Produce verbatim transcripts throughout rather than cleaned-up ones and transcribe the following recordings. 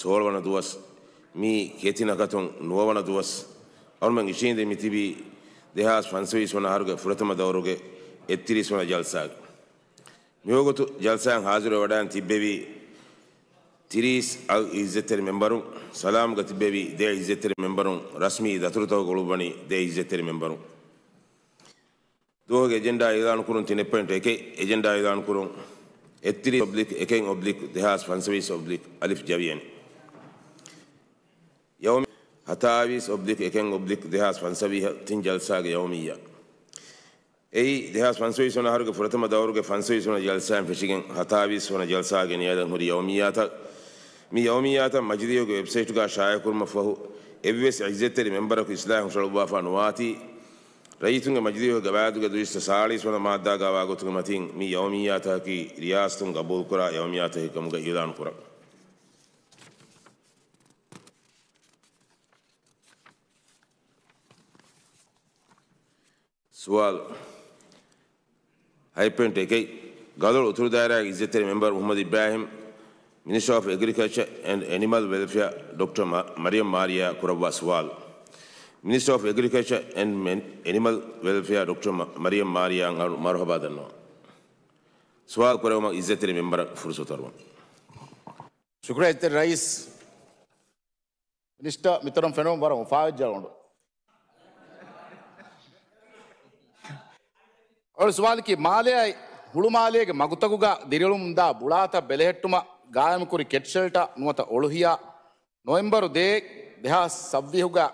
ސޯޅަ ވަނަ ދުވަސް، މީ ކެތި ނަކަތުން ނުވަ ވަނަ ދުވަސް. އަޅުމެން އިށީނދެ މި ތިބީ ދެހާސް ފަންސަވީސް ވަނަ އަހަރުގެ ފުރަތަމަ ދައުރުގެ އެއްތިރީސް ވަނަ ޖަލްސާގެ. މިވަގުތު ޖަލްސާއަށް ހާޒިރުވެވަޑައިން ތިއްބެވި ތިރީސް އަށް އިއްޒަތްތެރި މެމްބަރުން، ސަލާމްގަ ތިއްބެވި ދެ އަށް އިއްޒަތްތެރި މެމްބަރުން، ރަސްމީ ދަތުރުތަކުގަ އުޅުއްވަނީ ދެ އަށް އިއްޒަތްތެރި މެމްބަރުން. ދުވަހުގެ އެޖެންޑާ އިއުލާނުކުރުން ތިނެއްޕޮއިންޓު އެކެއް، އެޖެންޑާ އިއުލާނުކުރުން އެއްތިރީސް އޮބްލިކް އެކެއް އޮބްލިކް ދެހާސް ފަންސަވީސް އޮބްލިކް އަލިފް ޖަވިޔަނި. ޔައުމި ހަތާވީސް އޮބްލިކް އެކެއް އޮބްލިކް ދެހާސް ފަންސަވީހަށް ތިން ޖަލްސާގެ ޔައުމިއްޔާ. އެއީ، ދެހާސް ފަންސަވީސް ވަނަ އަހަރުގެ ފުރަތަމަ ދައުރުގެ ފަންސަވީސް ވަނަ ޖަލްސާއިން ފެށިގެން ހަތާވީސް ވަނަ ޖަލްސާ ގެނެޔަލަން ހުރި ޔައުމިއްޔާތައް. މި ޔައުމިއްޔާތައް މަޖިލީހުގެ ވެބްސައިޓުގަ ޝާއިޢުކުރުމަށް ފަހު، އެއްވެސް އިއްޒަތްތެރި މެމްބަރަކު އިސްލާހެއް ހުށަހަޅުއްވާފާ ނުވާތީ، ރައްޔިތުންގެ މަޖިލީހުގެ ގަވާއިދުގެ ދުއިސައްތަ ސާޅީސް ވަނަ މާއްދާގައި ވާގޮތުގެ މަތިން މި ޔައުމިއްޔާތަކަކީ ރިޔާސަތުން ގަބޫލުކުރާ ޔައުމިއްޔާތަކެއް ކަމުގައި އިއުލާނުކުރަން. ސުވާލު. ހަތް ޕޮއިންޓް އެކެއް، ގަދޮޅު އުތުރު ދާއިރާގެ އިއްޒަތްތެރި މެމްބަރު މުޙައްމަދު އިބްރާހިމް، މިނިސްޓަރ އޮފް އެގްރިކަލްޗަރ އެންޑް އެނިމަލް ވެލްފެއާ، ޑޮކްޓަރ މަ-، މަރިޔަމް މާރިޔާ ކުރައްވާ ސުވާލު. މިނިސްޓަރ އޮފް އެގްރިކަލްޗަރ އެންޑް މެން-، އެނިމަލް ވެލްފެއާ، ޑޮކްޓަރ މަ-، މަރިޔަމް މާރިޔާ އަޅު މަރުޙަބާ ދަންނަވަން. ސުވާލު ކުރެވުމަށް އިއްޒަތްތެރި މެމްބަރަށް ފުރުސަތު އަރުވަން. ޝުކުރިއްޔާ އިއްޒަތްތެރި ރައީސް. މިނިސްޓަރ މިތަނުން ފެނުނު ވަރަށް އުފާވެއްޖެ އަޅުގަނޑު. އޮޅި ސުވާލަކީ، މާލެއާއި ހުޅުމާލޭގެ މަގުތަކުގަ ދިރިއުޅުމުންދާ ބުޅާތައް ބެލެހެއްޓުމަށް ގާއިމުކުރި ކެޓް ޝެލްޓަ ނުވަތަ އޮޅުހިޔާ ނޮވެމްބަރު ދޭއް ދެހާސް ސައްވީހުގަ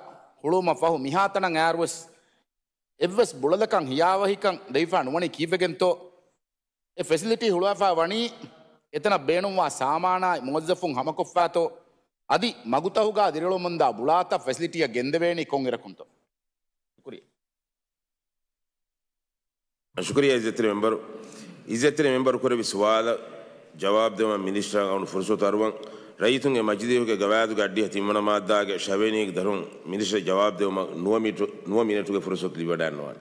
ހުޅުވުމަށް ފަހު މިހާތަނަށް އައިރުވެސް އެއްވެސް ބުޅަލަކަށް ހިޔާވަހިކަން ދެވިފާ ނުވަނީ ކީއްވެގެންތޯ؟ އެ ފެސިލިޓީ ހުޅުވާފާ ވަނީ އެތަނަށް ބޭނުންވާ ސާމާނާއި މުވައްޒަފުން ހަމަކޮށްފާތޯ؟ އަދި މަގުތަކުގަ ދިރިއުޅުމުންދާ ބުޅާތައް ފެސިލިޓީއަށް ގެންދެވޭނީ ކޮންއިރަކުންތޯ؟ ޝުކުރިއްޔާ. ޝުކުރިއްޔާ އިއްޒަތްތެރި މެމްބަރު. އިއްޒަތްތެރި މެމްބަރު ކުރެއްވި ސުވާލަށް ޖަވާބު ދެވުމަށް މިނިސްޓަރަށް އަޅުން ފުރުސަތު އަރުވަން. ރައްޔިތުންގެ މަޖިލީހުގެ ގަވާއިދުގެ އައްޑިހަ ތިންވަނަ މާއްދާގެ ށަވެނީގެ ދަށުން މިނިސްޓަރ ޖަވާބު ދެވުމަށް ނުވަ މިނިޓު، ނުވަ މިނިޓުގެ ފުރުސަތު ލިބިވަޑައިގަންނަވާނެ.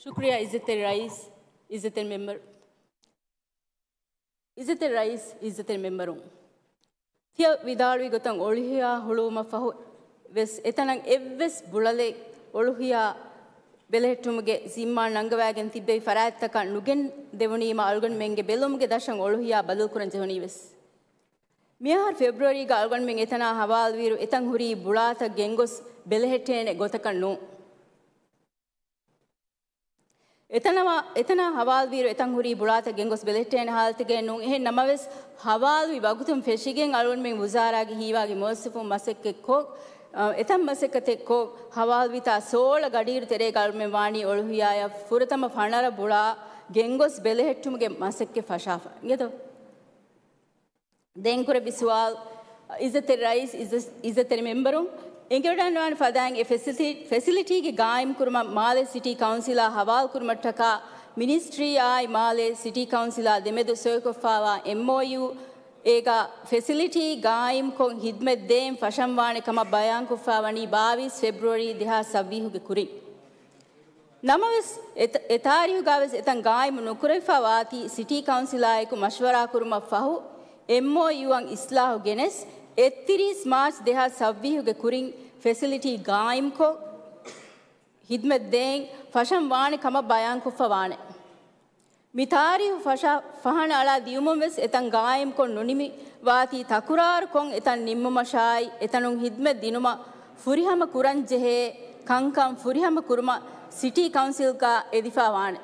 ޝުކުރިއްޔާ އިއްޒަތްތެރި ރައީސް، އިއްޒަތްތެރި މެމްބަރު. އިއްޒަތްތެރި ރައީސް، އިއްޒަތްތެރި މެމްބަރުން. ތިޔަ ވިދާޅުވި ގޮތަށް އޮޅުހިޔާ ހުޅުވުމަށް ފަހު ވެސް އެތަނަށް އެއްވެސް ބުޅަލެއް އޮޅުހިޔާ ބެލެހެއްޓުމުގެ ޒިންމާ ނަންގަވައިގެން ތިއްބެވި ފަރާތްތަކަށް ނުގެން ދެވުނީމަ އަޅުގަނޑުމެންގެ ބެލުމުގެ ދަށަށް އޮޅުހިޔާ ބަދަލުކުރަން ޖެހުނީ ވެސް. މިއަހަރު ފެބްރުއަރީގަ އަޅުގަނޑުމެން އެތަނާ ހަވާލުވިއިރު އެތަން ހުރީ ބުޅާތައް ގެންގޮސް ބެލެހެއްޓޭނެ ގޮތަކަށް ނޫން. އެތަނަވާ، އެތަނާ ހަވާލުވިއިރު އެތަން ހުރީ ބުޅާތައް ގެންގޮސް ބެލެހެއްޓޭނެ ހާލަތެއްގައެއް ނޫން. އެހެން ނަމަވެސް، ހަވާލުވި ވަގުތުން ފެށިގެން އަޅުގަނޑުމެން ވުޒާރާގެ ހީވާގި މުވައްޒަފުން މަސައްކަތްކޮށް، އަ، އެތައް މަސައްކަތެއްކޮށް، ހަވާލުވިތާ ސޯޅަ ގަޑިއިރު ތެރޭގަ އަޅުގަނޑުމެން ވާނީ އޮޅުހިޔާޔަށް ފުރަތަމަ ފަނަރަ ބުޅާ ގެންގޮސް ބެލެހެއްޓުމުގެ މަސައްކަތް ފަށާފަ. އިނގޭތޯ؟ ދެން ކުރެއްވި ސުވާލު، އިއްޒަތްތެރި ރައީސް، އިއްޒަ-، އިއްޒަތްތެރި މެމްބަރުން، އެނގިވަޑައިގަންނަވާނެ ފަދައިން އެ ފެސިލިޓީ، ފެސިލިޓީގެ ގާއިމްކުރުމަށް މާލެ ސިޓީ ކައުންސިލާ ހަވާލުކުރުމަށްޓަކާ މިނިސްޓްރީއާއި މާލެ ސިޓީ ކައުންސިލާ ދެމެދު ސޮއިކޮށްފާވާ އެމްއޯޔޫ އޭގަ ފެސިލިޓީ ގާއިމްކޮށް ހިދްމަތް ދޭން ފަށަންވާނެ ކަމަށް ބަޔާންކޮށްފާވަނީ ބާވީސް ފެބްރުއަރީ ދެހާސް ސައްވީހުގެ ކުރިން. ނަމަވެސް، އެ-، އެ ތާރީހުގަވެސް އެތަން ގާއިމު ނުކުރެވިފަ ވާތީ، ސިޓީ ކައުންސިލާއެކު މަޝްވަރާކުރުމަށް ފަހު، އެމްއޯޔޫއަށް އިސްލާހު ގެނެސް، އެއްތިރީސް މާޗް ދެހާސް ސައްވީހުގެ ކުރިން ފެސިލިޓީ ގާއިމްކޮށް، ހިދްމަތް ދޭން ފަށަން ވާނެ ކަމަށް ބަޔާންކޮށްފަ ވާނެ. މި ތާރީހު ފަށާ-، ފަހަނަ އަޅާ ދިޔުމުން ވެސް އެތަން ގާއިމްކޮށް ނުނިމި ވާތީ، ތަކުރާރުކޮށް އެތަން ނިންމުމަށާއި، އެތަނުން ހިދްމަތް ދިނުމަށް ފުރިހަމަ ކުރަން ޖެހޭ ކަންކަން ފުރިހަމަ ކުރުމަށް ސިޓީ ކައުންސިލްގަ އެދިފާ ވާނެ.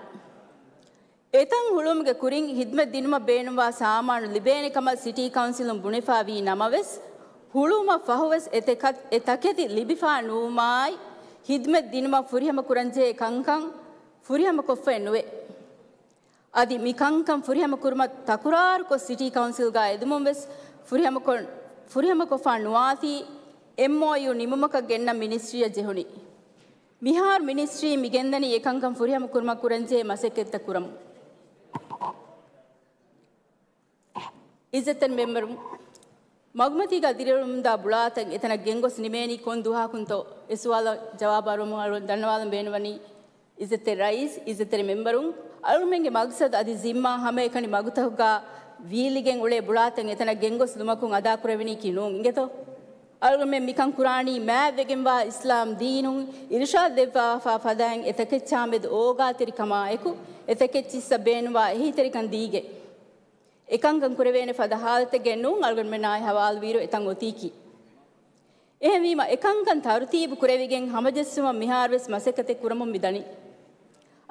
އެތަން ހުޅުވުމުގެ ކުރިން ހިދްމަތް ދިނުމަށް ބޭނުންވާ ސާމާނު ލިބޭނެ ކަމަށް ސިޓީ ކައުންސިލުން ބުނެފާ ވީ ނަމަވެސް، ހުޅުވުމަށް ފަހުވެސް އެ ތެކަ-، އެ ތަކެތި ލިބިފާ ނުވުމާއި، ހިދްމަތް ދިނުމަށް ފުރިހަމަ ކުރަންޖެހޭ ކަންކަން ފުރިހަމަކޮށްފައެއް ނުވޭ. އަދި މި ކަންކަން ފުރިހަމަ ކުރުމަށް ތަކުރާރުކޮށް ސިޓީ ކައުންސިލްގަ އެދުމުން ވެސް ފުރިހަމަކޮށް-، ފުރިހަމަކޮށްފާ ނުވާތީ، އެމްއޯޔޫ ނިމުމަކަށް ގެންނަން މިނިސްޓްރީއަށް ޖެހުނީ. މިހާރު މިނިސްޓްރީ މި ގެންދަނީ އެކަންކަން ފުރިހަމަ ކުރުމަށް ކުރަންޖެހޭ މަސައްކަތްތައް ކުރަމުން. އިއްޒަތްތެރި މެމްބަރުން، މަގުމަތީގަ ދިރިއުޅުމުންދާ ބުޅާތައް އެތަނަށް ގެންގޮސް ނިމޭނީ ކޮން ދުވަހަކުންތޯ؟ އެ ސުވާލަށް ޖަވާބު އަރުވަމުން އަޅުގަނޑު ދަންނަވާލަން ބޭނުންވަނީ އިއްޒަތްތެރި ރައީސް، އިއްޒަތްތެރި މެމްބަރުން. އަޅުމެންގެ މަގްސަދު އަދި ޒިންމާ ހަމައެކަނި މަގުތަކުގަ ވީލިގެން އުޅޭ ބުޅާތައް އެތަނަށް ގެންގޮސް ލުމަކުން އަދާކުރެވެނީކީ ނޫން އިނގޭތޯ؟ އަޅުމެން މިކަން ކުރާނީ މާތްވެގެންވާ އިސްލާމް ދީނުން އިރުޝާދު ދެއްވާފާ ފަދައިން އެތަކެއްޗާމެދު އޯގާތެރިކަމާ އެކު އެތަކެއްޗިއްސަށް ބޭނުންވާ އެހީތެރިކަން ދީގެ. އެކަންކަން ކުރެވޭނެ ފަދަ ހާލަތެއްގައެއް ނޫން އަޅުގަނޑުމެންނާއި ހަވާލުވިއިރު އެތަން އޮތީކީ. އެހެންވީމަ އެކަންކަން ތަރުތީބު ކުރެވިގެން ހަމަޖެއްސުމަށް މިހާރުވެސް މަސައްކަތެއް ކުރަމުން މި ދަނީ.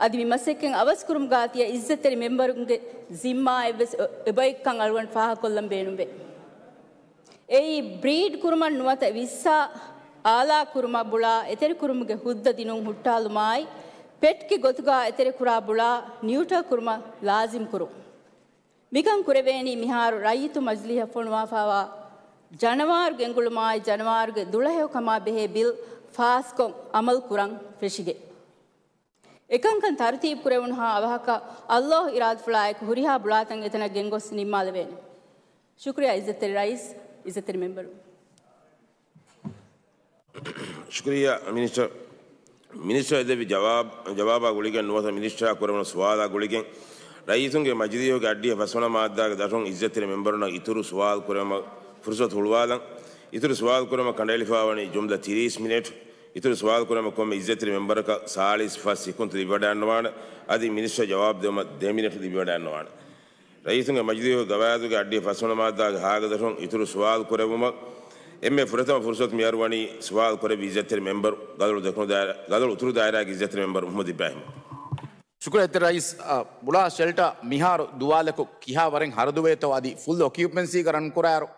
އަދި މި މަސައްކަތް އަވަސްކުރުމުގާ ތިޔަ އިއްޒަތްތެރި މެމްބަރުންގެ ޒިންމާއެއްވެސް އެބައޮތްކަން އަޅުގަނޑު ފާހަގަކޮށްލަން ބޭނުންވޭ. އެއީ ބްރީޑް ކުރުމަށް ނުވަތަ ވިއްސާ އާލާ ކުރުމަށް ބުޅާ އެތެރެކުރުމުގެ ހުއްދަ ދިނުން ހުއްޓާލުމާއި، ޕެޓްގެ ގޮތުގާ އެތެރެކުރާ ބުޅާ ނިއުޓަރ ކުރުމަށް ލާޒިމް ކުރުން. މިކަން ކުރެވޭނީ މިހާރު ރައްޔިތު މަޖިލީހަށް ފޮނުވާފާވާ ޖަނަވާރު ގެންގުޅުމާއި ޖަނަވާރުގެ ދުޅަހެޔޮކަމާ ބެހޭ ބިލް ފާސްކޮށް އަމަލު ކުރަން ފެށިގެން. އެކަންކަން ތަރުތީބު ކުރެވުނުހާ އަވަހަކަށް އައްލާހު އިރާދަފުޅާއެކު ހުރިހާ ބުޅާތައް އެތަނަށް ގެންގޮސް ނިންމާލެވޭނެ. ޝުކުރިއްޔާ އިއްޒަތްތެރި ރައީސް، އިއްޒަތްތެރި މެމްބަރު. ޝުކުރިއްޔާ މިނިސްޓަރ. މިނިސްޓަރ އެދެއްވި ޖަވާބު، ޖަވާބާ ގުޅިގެން ނުވަތަ މިނިސްޓަރ ކުރެވުނު ސުވާލާ ގުޅިގެން ރައީސުންގެ މަޖިލީހުގެ އައްޑިހަ ފަސްވަނަ މާއްދާގެ ދަށުން އިއްޒަތްތެރި މެމްބަރުންނަށް އިތުރު ސުވާލު ކުރެވުމަށް ފުރުސަތު ހުޅުވާލަން. އިތުރު ސުވާލު ކުރުމަށް ކަނޑައެޅިފާވަނީ ޖުމްލަ ތިރީސް މިނެޓް. އިތުރު ސުވާލު ކުރުމަށް ކޮންމެ އިއްޒަތްތެރި މެމްބަރަކަށް ސާޅީސް ފަސް ސިކުންތު ލިބިވަޑައިގަންނަވާނެ. އަދި މިނިސްޓަރ ޖަވާބު ދެވުމަށް ދެ މިނެޓް ލިބިވަޑައިގަންނަވާނެ. ރައީސުންގެ މަޖިލީހުގެ ގަވާއިދުގެ އައްޑިހަ ފަސްވަނަ މާއްދާގެ ހާގަދަށުން އިތުރު ސުވާލު ކުރެއްވުމަށް އެންމެ ފުރަތަމަ ފުރުސަތު މިއަރުވަނީ ސުވާލު ކުރެއްވި އިއްޒަތްތެރި މެމްބަރު ގަދަޅު ދެކުނު ދާއިރާ، ގަދަޅު އުތުރު ދާއިރާގެ އިއްޒަތްތެރި މެމްބަރު މުހައްމަދު އިބްރާހިމް. ޝުކުރިއްޔާ އިއްޒަތްތެރި ރައީސް. އަ، ބުޅާ ޝެލްޓަ މިހާރު ދުވާލަކު ކިހާ ވަރެއް ހަރަދުވޭތޯ އަދި ފުލް އޮކިއުޕެންސީގަ ރަން ކުރާއިރު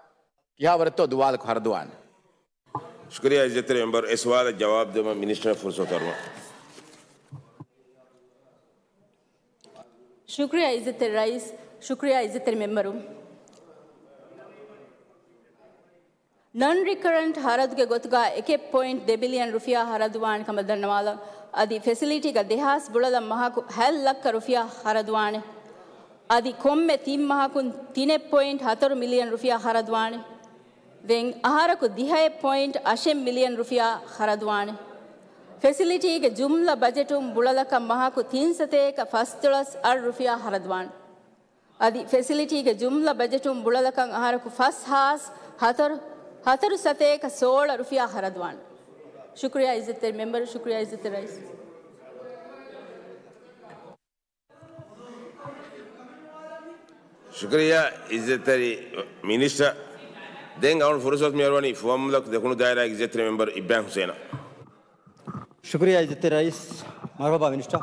ކިހާ ވަރެއްތޯ ދުވާލަކު ހަރަދުވާނެ؟ ޝުކުރިއްޔާ އިއްޒަތްތެރި މެމްބަރު، އެ ސުވާލަށް ޖަވާބު ދެވުމަށް މިނިސްޓަރަށް ފުރުސަތު އަރުވަން. ޝުކުރިއްޔާ އިއްޒަތްތެރި ރައީސް، ޝުކުރިއްޔާ އިއްޒަތްތެރި މެމްބަރު. ނަން ރިކަރަންޓް ހަރަދުގެ ގޮތުގަ އެކެއް ޕޮއިންޓް ދެ ބިލިއަން ރުފިޔާ ހަރަދުވާނެ ކަމަށް ދަންނަވާލަން. އަދި ފެސިލިޓީގަ ދެހާސް ބުޅަލަށް މަހަކު ހަތް ލައްކަ ރުފިޔާ ހަރަދުވާނެ. އަދި ކޮންމެ ތިން މަހަކުން ތިނެއް ޕޮއިންޓް ހަތަރު މިލިއަން ރުފިޔާ ހަރަދުވާނެ. ދެން އަހަރަކު ދިހައެއް ޕޮއިންޓް އަށެއް މިލިއަން ރުފިޔާ ހަރަދުވާނެ. ފެސިލިޓީގެ ޖުމްލަ ބަޖެޓުން ބުޅަލަކަށް މަހަކު ތިން ސަތޭކަ ފަސްދޮޅަސް އަށް ރުފިޔާ ހަރަދުވާނެ. އަދި ފެސިލިޓީގެ ޖުމްލަ ބަޖެޓުން ބުޅަލަކަށް އަހަރަކު ފަސް ހާސް ހަތަރު، ހަތަރު ސަތޭކަ ސޯޅަ ރުފިޔާ ހަރަދުވާނެ. ޝުކުރިއްޔާ އިއްޒަތްތެރި މެމްބަރު، ޝުކުރިއްޔާ އިއްޒަތްތެރި ރައީސް. ޝުކުރިއްޔާ އިއްޒަތްތެރި މިނިސްޓަރ. ދެން އަޅުގަނޑު ފުރުސަތު މިއަރުވަނީ ފުވައްމުލަކު ދެކުނު ދާއިރާގެ އިއްޒަތްތެރި މެމްބަރު އިބްރާހިމް ހުސެނަށް. ޝުކުރިއްޔާ އިއްޒަތްތެރި ރައީސް. މަރުހަބާ މިނިސްޓަރ.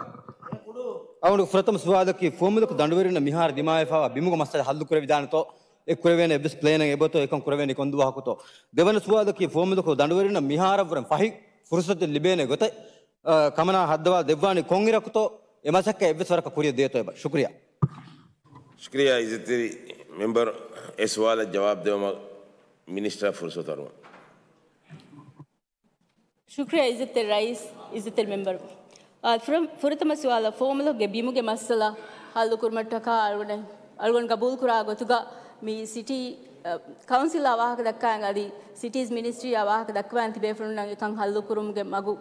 އަޅުގަނޑު ފުރަތަމަ ސުވާލަކީ ފުވައްމުލަކު ދަނޑުވެރިންނަށް މިހާރު ދިމާވެފާވާ ބިމުގެ މައްސަލަ ހައްލު ކުރެވިދާނެތޯ؟ އެ ކުރެވޭނެ އެއްވެސް ޕްލޭނެއް އެބައޮތޯ އެކަން ކުރެވޭނީ ކޮން ދުވަހަކުތޯ؟ ދެވަނަ ސުވާލަކީ ފުވައްމުލަކު ދަނޑުވެރިންނަށް މިހާރަށްވުރެން ފަހި ފުރުސަތެއް ލިބޭނެ ގޮތެއް، އަ، ކަމަނާ ހައްދަވާ ދެއްވާނީ ކޮންއިރަކުތޯ؟ އެ މަސައްކަތް އެއްވެސް ވަރަކަށް ކުރިއަށް ދޭތޯ އެބަ؟ ޝުކުރިއްޔާ. ޝުކުރިއްޔާ އިއްޒަތްތެރި މެމްބަރު، އެ ސުވާލަށް ޖަވާބު ދެވުމަށް މިނިސްޓަރަށް ފުރުސަތު އަރުވަން. ޝުކުރިއްޔާ އިއްޒަތްތެރި ރައީސް، އިއްޒަތްތެރި މެމްބަރު. އާ، ފުރަ-، ފުރަތަމަ ސުވާލަށް ފުވައްމުލަކުގެ ބިމުގެ މައްސަލަ ހައްލު ކުރުމަށްޓަކާ އަޅުގަނޑު، އަޅުގަނޑު ގަބޫލު ކުރާ ގޮތުގަ މި ސިޓީ، އަ، ކައުންސިލާ ވާހަކަ ދައްކާ އަދި ސިޓީޒް މިނިސްޓްރީއާ ވާހަކަ ދައްކަވާން ތިބޭފުޅުންނަށް އެކަން ހައްލު ކުރުމުގެ މަގު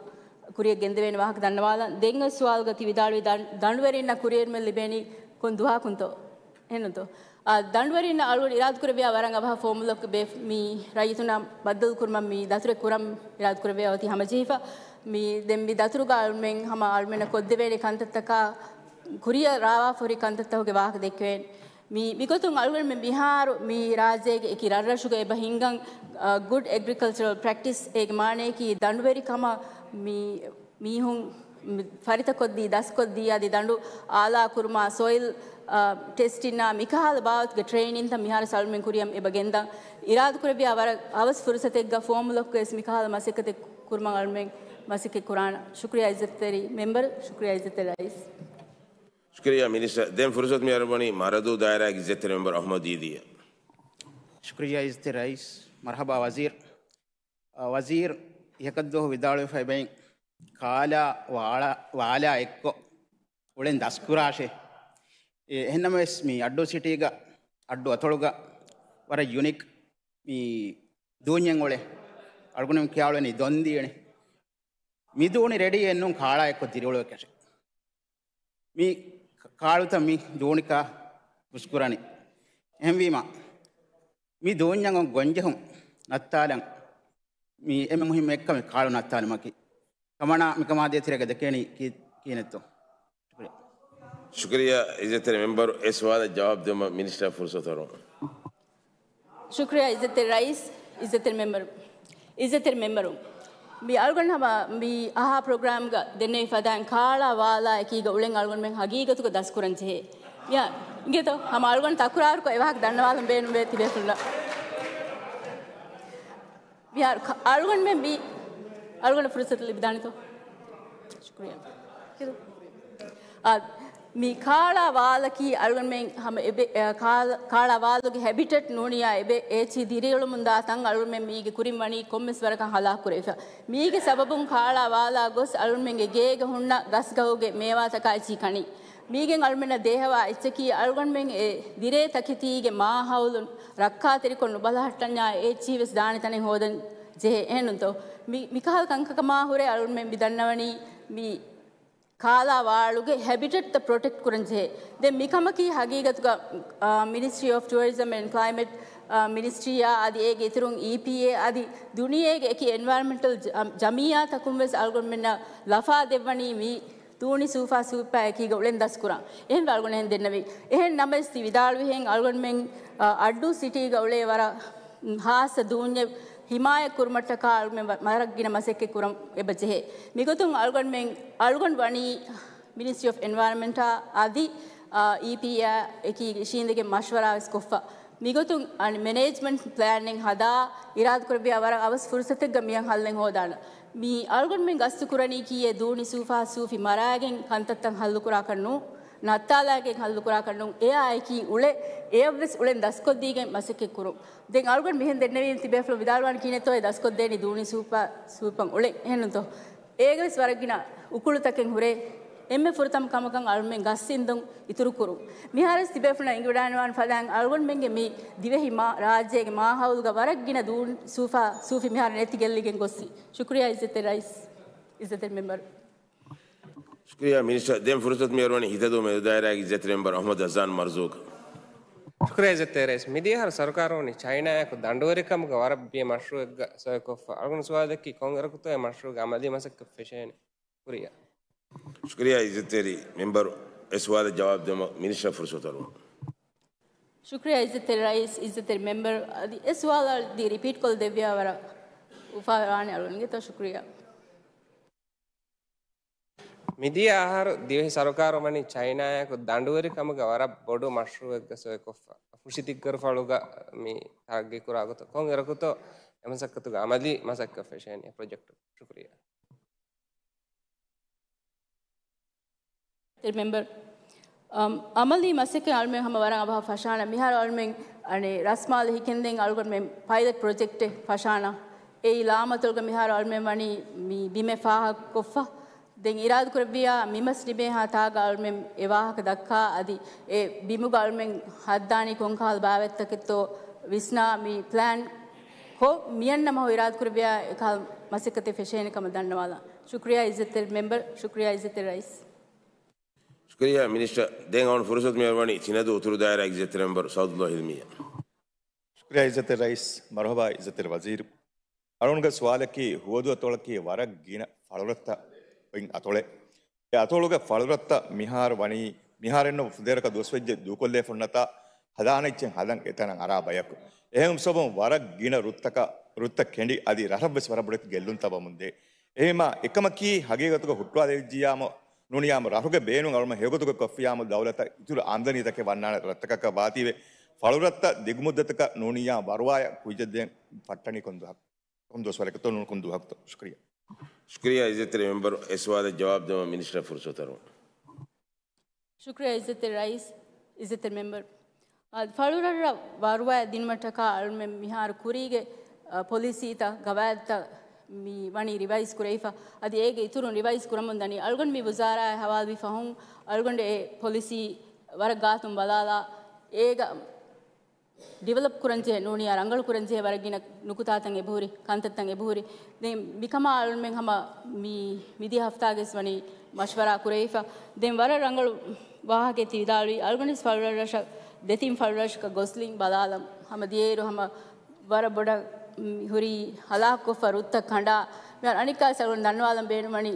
ކުރިއަށް ގެންދެވޭނެ ވާހަކަ ދަންނަވާލަން. ދެން އޮތް ސުވާލުގަ ތި ވިދާޅުވި ދަން-، ދަނޑުވެރިންނަށް ކުރިއެރުމެއް ލިބޭނީ ކޮން ދުވަހަކުންތޯ؟ އެހެންނުތޯ؟ އާ، ދަނޑުވެރިންނަށް އަޅުގަނޑު އިރާދަކުރެއްވިޔާ ވަރަށް އަވަހަށް ފުވައްމުލަކު ބޭ-، މި ރައްޔިތުންނާ ބައްދަލުކުރުމަށް މި ދަތުރެއް ކުރަން އިރާދަކުރެއްވިޔާ އޮތީ ހަމަޖެހިފަ. މި ދެން މި ދަތުރުގަ އަޅުމެން ހަމަ އަޅުމެންނަށް ކޮށްދެވޭނެ ކަންތައްތަކާ ކުރިއަށް ރާވާފަހުރި ކަންތައްތަކުގެ ވާހަކަ ދެއްކެވޭނެ. މި، މިގޮތުން އަޅުގަނޑުމެން މިހާރު މި ރާއްޖޭގެ އެކި ރަށްރަށުގަ އެބަ ހިންގަން، އަ، ގުޑް އެގްރިކަލްޗަރަލް ޕްރެކްޓިސް އޭގެ މާނަޔަކީ ދަނޑުވެރިކަމަށް މި މީހުން ފަރިތަކޮށްދީ، ދަސްކޮށްދީ، އަދި ދަނޑު އާލާ ކުރުމާ، ސޮއިލް، އަ، ޓެސްޓިންއާ، މިކަހަލަ ބާވަތުގެ ޓްރެއިނިންތައް މިހާރު އަޅުމެން ކުރިއަށް އެބަ ގެންދަން. އިރާދަކުރެއްވިޔާ ވަރަށް އަވަސް ފުރުސަތެއްގަ ފުވައްމުލަކުގައިވެސް މިކަހަލަ މަސައްކަތެއް ކުރުމަށް އަޅުމެން މަސައްކަތް ކުރާނަން. ޝުކުރިއްޔާ އިއްޒަތްތެރި މެމްބަރު، ޝުކުރިއްޔާ އިއްޒަތްތެރި ރައީސް. ޝުކުރިއްޔާ މިނިސްޓަރ. ދެން ފުރުސަތު މި އަރުވަނީ މަރަދޫ ދާއިރާގެ އިއްޒަތްތެރި މެމްބަރު އަޙްމަދު ދީދީއަށް. ޝުކުރިއްޔާ އިއްޒަތްތެރި ރައީސް. މަރުޙަބާ ވަޒީރު. އަ، ވަޒީރު އިހަކަށްދުވަހު ވިދާޅުވެފައި ބެއިން ކާލާ ވާޅާ، ވާލާ އެއްކޮށް އުޅެން ދަސްކުރާށޭ. އެ، އެހެންނަމަވެސް މި އައްޑޫ ސިޓީގަ، އައްޑޫ އަތޮޅުގަ ވަރަށް ޔުނީކް މި ދޫންޏެއް އުޅޭ. އަޅުގަނޑުމެން ކިޔާ އުޅެނީ ދޮންދީ އޭނެ. މި ދޫނި ރެޑީ އެއްނޫން ކާޅާ އެއްކޮށް ދިރިއުޅުވެކަށެއް. މި ކާޅުތައް މި ދޫނިކާ ހުސްކުރަނީ. އެހެންވީމަ، މި ދޫންޏަށް ގޮންޖެހުން ނައްތާލަން މި އެންމެ މުހިއްމު އެއްކަމެއް ކާޅު ނައްތާލުމަކީ. ކަމަނާ މިކަމާ ދޭތެރޭގަ ދެކޭނީ ކީ-، ކިހިނެއްތޯ؟ ޝުކުރިއްޔާ. ޝުކުރިއްޔާ އިއްޒަތްތެރި މެމްބަރު، އެ ސުވާލަށް ޖަވާބު ދެއްވުމަށް މިނިސްޓަރ ފުރުސަތު އަރުވަން. ޝުކުރިއްޔާ އިއްޒަތްތެރި ރައީސް، އިއްޒަތްތެރި މެމްބަރު، އިއްޒަތްތެރި މެމްބަރު. މި އަޅުގަނޑު ހަމަ މި އަހާ ޕްރޮގްރާމްގަ ދެންނެވި ފަދައިން ކާޅާ ވާލާ އެކީގަ އުޅެން އަޅުގަނޑުމެން ހަގީގަތުގަ ދަސްކުރަން ޖެހޭ. މިއާ އިނގޭތޯ؟ ހަމަ އަޅުގަނޑު ތަކުރާރުކޮށް އެވާހަކަ ދަންނަވާލަން ބޭނުންވޭ ތިބޭފުޅުންނަށް. މިހާރު ކަ-، އަޅުގަނޑުމެން މި، އަޅުގަނޑަށް ފުރުސަތު ލިބިދާނެތޯ؟ ޝުކުރިއްޔާ. އާ، މި ކާޅާ ވާލަކީ އަޅުގަނޑުމެން ހަމަ އެބެ-، އަ، ކާ-، ކާޅާ ވާލުގެ ހެބިޓެޓް ނޫނިއްޔާ އެބެ އޭޗި ދިރިއުޅެމުންދާ ތަން އަޅުގަނޑުމެން މީގެ ކުރިން ވަނީ ކޮންމެސް ވަރަކަށް ހަލާކު ކުރެވިފަ. މީގެ ސަބަބުން ކާޅާ ވާލާ ގޮސް އަޅުގަނޑުމެންގެ ގޭގަ ހުންނަ ގަސްގަހުގެ މޭވާތަކާ އެޗި ކަނީ. މީގެން އަޅުމެންނަށް ދޭހަވާ އެއްޗަކީ އަޅުގަނޑުމެން އެ ދިރޭ ތަކެތީގެ މާހައުލު ރައްކާތެރިކޮށް ނުބަލަހައްޓަންޏާ އެ އެޗީވެސް ދާނެ ތަނެއް ހޯދަން ޖެހޭ. އެހެންނުތޯ؟ މި-، މިކަހަލަ ކަންކަމާ ހުރެ އަޅުގަނޑުމެން މި ދަންނަވަނީ މި ކާލާ ވާޅުގެ ހެބިޓެޓްތައް ޕްރޮޓެކްޓް ކުރަން ޖެހޭ. ދެން މިކަމަކީ ހަގީގަތުގަ، އާ، މިނިސްޓްރީ އޮފް ޓުއަރިޒަމް އެންޑް ކްލައިމެޓް، އާ، މިނިސްޓްރީއާ އަދި އޭގެ އިތުރުން އީޕީއޭ އަދި ދުނިޔޭގެ އެކި އެންވަޔަރމެންޓަލް ޖަ-، ޖަމިއްޔާތަކުން ވެސް އަޅުގަނޑުމެންނަށް ލަފާ ދެއްވަނީ މި ދޫނި ސޫފާ ސޫޕާ އެކީގަ އުޅެން ދަސްކުރަން. އެހެންވެ އަޅުގަނޑު އެހެން ދެންނެވީ. އެހެން ނަމަވެސް ތި ވިދާޅުވިހެން އަޅުގަނޑުމެން، އަ، އައްޑޫ ސިޓީގަ އުޅޭ ވަރަށް ހާއްސަ ދޫންޏެއް ހިމާޔަތް ކުރުމަށްޓަކާ އަޅުގަނޑުމެން ވަ-، ވަރަށް ގިނަ މަސައްކަތް ކުރަން އެބަ ޖެހޭ. މިގޮތުން އަޅުގަނޑުމެން، އަޅުގަނޑު ވަނީ މިނިސްޓްރީ އޮފް އެންވަޔަރމެންޓާ އަދި، އާ، އީޕީއާ އެކީ އިށީނދެގެން މަޝްވަރާ ވެސް ކޮށްފަ. މިގޮތުން އަން މެނޭޖްމަންޓް ޕްލޭނެއް ހަދާ އިރާދަކުރެއްވިޔާ ވަރަށް އަވަސް ފުރުސަތެއްގަ މިއަން ހައްލެއް ހޯދާނަ. މި އަޅުގަނޑުމެން ގަސްތު ކުރަނީކީއޭ ދޫނި ސޫފާ ސޫފި މަރާގެން ކަންތައްތައް ހައްލުކުރާކަށް ނޫ، ނައްތާލާގެން ހައްލުކުރާކަށް ނޫ. އެއާއެކީ އުޅެ، އެޔަށްވެސް އުޅެން ދަސްކޮށްދީގެން މަސައްކަތް ކުރުން. ދެން އަޅުގަނޑު މިހެން ދެންނެވީ ތިބޭފުޅުން ވިދާޅުވާން ކިހިނެއްތޯ އެ ދަސްކޮށްދޭނީ ދޫނި ސޫފާ ސޫފަން އުޅެން. އެހެންނުތޯ؟ އޭގެވެސް ވަރަށް ގިނަ އުކުޅުތަކެއް ހުރޭ. އެންމެ ފުރަތަމަ ކަމަކަށް އަޅުމެން ގަސް އިންދުން އިތުރުކުރުން. މިހާރުވެސް ތިބޭފުޅުން އެނގިވަޑައިނުވާން ފަދައިން އަޅުގަނޑުމެންގެ މި ދިވެހި މާ-، ރާއްޖޭގެ މާހައުލުގަ ވަރަށް ގިނަ ދޫން ސޫފާ ސޫފި މިހާރު ނެތި ގެއްލިގެން ގޮއްސި. ޝުކުރިއްޔާ އިއްޒަތްތެރި ރައީސް، އިއްޒަތްތެރި މެމްބަރު. ޝުކުރިއްޔާ މިނިސްޓަރ. ދެން ފުރުސަތު މި އަރުވަނީ ހިތަދޫ މެދުދާއިރާގެ އިއްޒަތްތެރި މެމްބަރު އަޙްމަދު އަޒާން މަރްޒޫގު. ޝުކުރިއްޔާ އިއްޒަތްތެރި ރައީސް. މިދިޔަ އަހަރު ސަރުކާރު ވަނީ ޗައިނާއާއެކު ދަނޑުވެރިކަމުގެ ވަރަށް ބިޔަ މަޝްރޫއެއްގަ ސޮއިކޮށްފަ. އަޅުގަނޑު ސުވާލަކީ ކޮން އިރަކުތޯ އެ މަޝްރޫއުގެ އަމަލީ މަސައްކަތް ފެށޭނެ؟ ޝުކުރިއްޔާ. ޝުކުރިއްޔާ އިއްޒަތްތެރި މެމްބަރު، އެ ސުވާލަށް ޖަވާބު ދެއްވުމަށް މިނިސްޓަރ ފުރުސަތު އަރުވަން. ޝުކުރިއްޔާ އިއްޒަތްތެރި ރައީސް، އިއްޒަތްތެރި މެމްބަރު. އަދި އެ ސުވާލު އަދި ރިޕީޓް ކޮށްލަ ދެއްވިޔާ ވަރަށް އުފާވާނެ އަޅުގަނޑުގެ. ތޯ ޝުކުރިއްޔާ. މިދިޔަ އަހަރު ދިވެހި ސަރުކާރު ވަނީ ޗައިނާއާއެކު ދަނޑުވެރިކަމުގެ ވަރަށް ބޮޑު މަޝްރޫއެއްގަ ސޮއިކޮށްފަ. ފުށިތިއްކަރު ފަޅުގަ މި ތަރައްގީކުރާ ގޮތަށް ކޮން އިރަކުތޯ އެ މަސައްކަތުގެ އަމަލީ މަސައްކަތް ފެށޭނެ ޕްރޮޖެކްޓު؟ ޝުކުރިއްޔާ. މެމްބަރު، އަމް، އަމަލީ މަސައްކަތް އަޅުމެން ހަމަ ވަރަށް އަވަހަށް ފަށާނަ. މިހާރު އަޅުމެން އަނެއް ރަސްމާލެ ހިކެންދެން އަޅުގަނޑުމެން ޕައިލެޓް ޕްރޮޖެކްޓެއް ފަށާނަ. އެއީ ލާމަތޮޅުގަ މިހާރު އަޅުމެން ވަނީ މި ބިމެއް ފާހަގަކޮށްފަ. ދެން އިރާދަކުރެއްވިޔާ މިމަސް ނިމޭހާ ތާގަ އަޅުމެން އެ ވާހަކަ ދައްކާ އަދި އެ ބިމުގަ އަޅުމެން ހައްދާނީ ކޮންކަހަލަ ބާވަތްތަކެއްތޯ ވިސްނާ މި ޕްލޭން ކޮށް މިއަންނަ މަހު އިރާދަކުރެއްވިޔާ އެކަހަލަ މަސައްކަތެއް ފެށޭނެ ކަމަށް ދަންނަވާލަން. ޝުކުރިއްޔާ އިއްޒަތްތެރި މެމްބަރު، ޝުކުރިއްޔާ އިއްޒަތްތެރި ރައީސް. ޝުކުރިއްޔާ މިނިސްޓަރ. ދެން އަޅުގަނޑު ފުރުސަތު މި އަރުވަނީ ޗިނަދޫ އުތުރު ދާއިރާގެ އިއްޒަތްތެރި މެމްބަރު ސައުދުﷲ ހިލްމީއަށް. ޝުކުރިއްޔާ އިއްޒަތްތެރި ރައީސް، މަރުޙަބާ އިއްޒަތްތެރި ވަޒީރު. އަޅުގަނޑުގެ ސުވާލަކީ ހުވަދު އަތޮޅަކީ ވަރަށް ގިނަ ފަޅުރަށްތައް އޮތް އަތޮޅެއް. އެ އަތޮޅުގެ ފަޅުރަށްތައް މިހާރު ވަނީ، މިހާރެއްނު ފުދޭވަރަކަށް ދުވަސްވެއްޖެ ދޫކޮށްލޭ ފޮންނަތާ ހަދާނެ އެއްޗެއް ހަދަން އެތަނަށް އަރާ ބަޔަކު. އެހެން ސަބަބުން ވަރަށް ގިނަ ރުއްތަކަށް، ރުއްތައް ކެނޑި އަދި ރަށަށްވެސް ވަރަށް ބޮޑެތި ގެއްލުންތައް ވަމުންދޭ. އެހެންމާ އެކަމަކީ ހަގީގަތުގަ ހުއްޓުވާލެވިއްޖިއްޔާމު ނޫނިއްޔާމު ރަށުގެ ބޭނުން އަޅުމެން ހެޔޮގޮތުގަ ކޮށްފިއްޔާމު ދައުލަތަށް އިތުރު އާމްދަނީތަކެއް ވަންނާނެ ރަށްތަކަކަށް ވާތީވެ. ފަޅުރަށްތައް ދިގުމުއްދަތަކަށް ނޫނިއްޔާ ވަރުވާޔަށް ކުއްޖެއްދޭން ފައްޓަނީ ކޮން ދުވަހަކު؟ ކޮން ދުވަސްވަރެއްތޯ ނޫން ކޮން ދުވަހަކުތޯ؟ ޝުކުރިއްޔާ. ޝުކުރިއްޔާ އިއްޒަތްތެރި މެމްބަރު، އެ ސުވާލަށް ޖަވާބު ދެއްވުމަށް މިނިސްޓަރ ފުރުސަތު އަރުވަން. ޝުކުރިއްޔާ އިއްޒަތްތެރި ރައީސް، އިއްޒަތްތެރި މެމްބަރު. އާ، ފަޅުރަށްރަށް ވަރުވާ ދިނުމަށްޓަކާ އަޅުމެން މިހާރު ކުރީގެ، އާ، ޕޮލިސީތައް، ގަވާއިދުތައް މި ވަނީ ރިވައިޒް ކުރެވިފަ. އަދި އޭގެ އިތުރުން ރިވައިޒް ކުރަމުން ދަނީ. އަޅުގަނޑު މި ވުޒާރާއާ ހަވާލުވި ފަހުން އަޅުގަނޑު އެ ޕޮލިސީ ވަރަށް ގާތުން ބަލާލާ އޭގަ ޑިވެލޮޕް ކުރަންޖެހޭ ނޫނިއްޔާ ރަނގަޅު ކުރަންޖެހޭ ވަރަށް ގިނަ ނުކުތާތައް އެބަހުރި، ކަންތައްތައް އެބަހުރި. ދެން މިކަމާ އަޅުމެން ހަމަ މި، މިދިޔަ ހަފްތާގެސް ވަނީ މަޝްވަރާ ކުރެވިފަ. ދެން ވަރަށް ރަނގަޅު ވާހަކައެއް ތި ވިދާޅުވީ، އަޅުގަނޑުވެސް ފަޅުރަށްރަށަށް، ދެތިން ފަޅުރަށަކަށް ގޮސްލިން ބަލާލަން. ހަމަ ދިޔައިރު ހަމަ ވަރަށް ބޮޑަށް، މް، ހުރީ ހަލާކުކޮށްފަ ރުއްތައް ކަނޑާ. މިހާރު އަނެއްކާވެސް އަޅުގަނޑު ދަންނަވާލަން ބޭނުންވަނީ،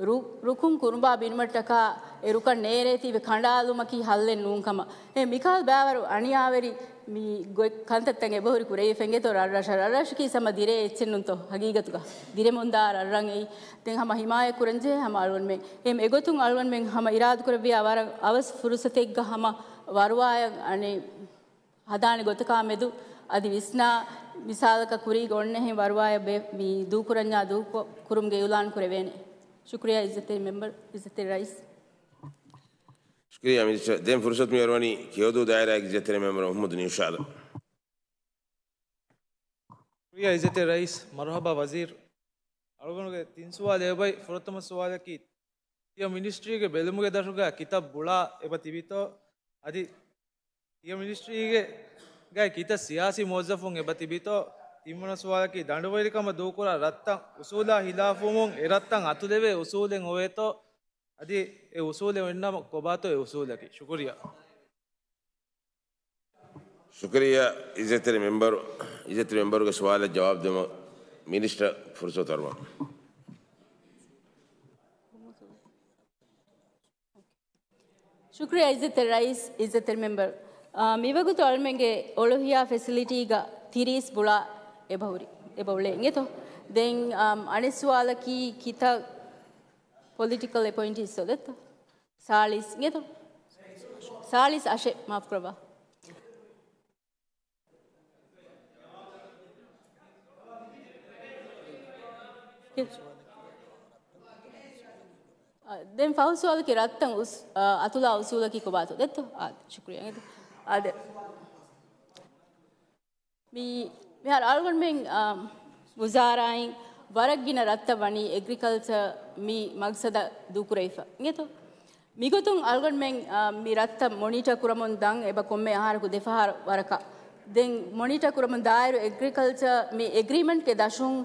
ރު-، ރުކުން ކުރުނބާ ބިނުމަށްޓަކާ އެ ރުކަން ނޭރޭތީވެ ކަނޑާލުމަކީ ހައްލެއް ނޫން ކަމަށް. އެ މިކަހަލަ ބައިވަރު އަނިޔާވެރި މި ގޮތް ކަންތައްތައް އެބަހުރި ކުރެވިފަ އިނގޭތޯ ރަށްރަށަށް. ރަށްރަށަކީ ހަމަ ދިރޭ އެއްޗެއް ނޫންތޯ ހަގީގަތުގަ. ދިރެމުންދާ ރަށްރަށް އެއީ. ދެން ހަމަ ހިމާޔަތް ކުރަންޖެހޭ ހަމަ އަޅުގަނޑުމެން. އެހެން އެގޮތުން އަޅުގަނޑުމެން ހަމަ އިރާދަކުރެއްވިޔާ ވަރަށް އަވަސް ފުރުސަތެއްގަ ހަމަ ވަރުވާޔަށް އަނެއް ހަދާނެ ގޮތަކާ މެދު އަދި ވިސްނާ މިސާލަކަށް ކުރީގަ އޮންނަހެން ވަރުވާޔަށް ބޭ-، މި ދޫކުރަންޏާ ދޫކުރުމުގެ އިއުލާން ކުރެވޭނެ. ޝުކުރިޔާ އިއްޒަތްތެރި މެމްބަރު، އިއްޒަތްތެރި ރައީސް. ޝުކުރިޔާ މިނިސްޓަރ. ދެން ފުރުސަތު މި އަރުވަނީ ކެޔޮދޫ ދާއިރާގެ އިއްޒަތްތެރި މެމްބަރު މުހައްމަދު ނިއުޝާދަށް. ޝުކުރިޔާ އިއްޒަތްތެރި ރައީސް. މަރުހަބާ ވަޒީރު. އަޅުގަނޑުގެ ތިން ސުވާލެއް އެބައި. ފުރަތަމަ ސުވާލަކީ، ތިޔަ މިނިސްޓްރީގެ ބެލުމުގެ ދަށުގަ ކިތައް ބުޅާ އެބަ ތިބިތޯ؟ އަދި ތިޔަ މިނިސްޓްރީގެ ގައި ކިތައް ސިޔާސީ މުވައްޒަފުން އެބަ ތިބިތޯ؟ ތިންވަނަ ސުވާލަކީ، ދަނޑުވެރިކަމަށް ދޫކުރާ ރަށްތައް އުސޫލާ ހިލާފުވުމުން އެ ރަށްތައް އަތުލެވޭ އުސޫލެއް އޮވޭތޯ؟ އަދި އެ އުސޫލެއް އޮތްނަމަ ކޮބާތޯ އެ އުސޫލަކީ؟ ޝުކުރިޔާ. ޝުކުރިއްޔާ އިއްޒަތްތެރި މެމްބަރު، އިއްޒަތްތެރި މެމްބަރުގެ ސުވާލަށް ޖަވާބު ދެމަށް މިނިސްޓަރ ފުރުސަތު އަރުވަން. ޝުކުރިއްޔާ އިއްޒަތްތެރި ރައީސް، އިއްޒަތްތެރި މެމްބަރު. އާ، މިވަގުތު އަޅުމެންގެ އޮޅުހިޔާ ފެސިލިޓީގަ ތިރީސް ބުޅާ އެބަހުރި، އެބަ އުޅޭ އިނގޭތޯ. ދެން، އާ، އަނެއް ސުވާލަކީ ކިތައް ޕޮލިޓިކަލް އެޕޮއިންޓީސް އޮތްތޯ؟ ސާޅީސް އިނގޭތޯ؟ ސާޅީސް އަށެއް މާފު ކުރައްވާ. އަ، ދެން ފަހު ސުވާލަކީ ރަށްތައް އުސް-، އަ، އަތުލާ އުސޫލަކީ ކޮބާތޯ؟ ދެއްތޯ؟ އާ، ޝުކުރިއްޔާ. އާދެ. މި-، މިހާރު އަޅުގަނޑުމެން، އާ، ވުޒާރާއިން ވަރަށް ގިނަ ރަށްތައް ވަނީ އެގްރިކަލްޗަރ މި މަގްސަދަށް ދޫކުރެވިފަ އިނގޭތޯ؟ މިގޮތުން އަޅުގަނޑުމެން، އާ، މި ރަށްތައް މޮނިޓަ ކުރަމުން ދަން އެބަ ކޮންމެ އަހަރަކު ދެފަހަރު ވަރަކަށް. ދެން މޮނިޓަ ކުރަމުން ދާއިރު އެގްރިކަލްޗަރ މި އެގްރިމަންޓްގެ ދަށުން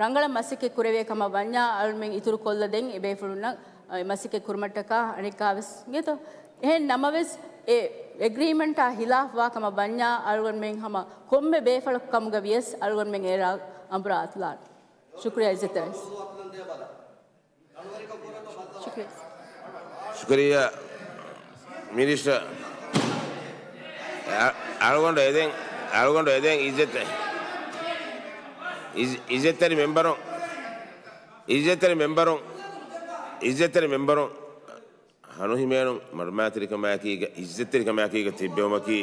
ރަނގަޅަށް މަސައްކަތް ކުރެވޭ ކަމަށް ވަންޏާ އަޅުމެން އިތުރު ކޮށްލަ ދެން އެބޭފުޅުންނަށް އެ މަސައްކަތް ކުރުމަށްޓަކާ އަނެއްކާވެސް އިނގޭތޯ؟ އެހެން ނަމަވެސް، އެ އެގްރީމަންޓާ ހިލާފްވާ ކަމަށް ވަންޏާ އަޅުގަނޑުމެން ހަމަ ކޮންމެ ބޭފަޅަކު ކަމުގަ ވިޔަސް އަޅުގަނޑުމެން އޭރާ އަނބުރާ އަތުލާނެ. ޝުކުރިއްޔާ އިއްޒަތްތެރި ރައީސް. ޝުކުރިއްޔާ. ޝުކުރިއްޔާ މިނިސްޓަރ. އަ-، އަޅުގަނޑު އެދެން، އަޅުގަނޑު އެދެން އިއްޒަތް-، އިއްޒަ-، އިއްޒަތްތެރި މެމްބަރުން، އިއްޒަތްތެރި މެމްބަރުން، އިއްޒަތްތެރި މެމްބަރުން. ހަނުހިމޭނުން މަރުމާތެރިކަމާއެކީގަ، އިއްޒަތްތެރިކަމާއެކީގަ ތިއްބެވުމަކީ،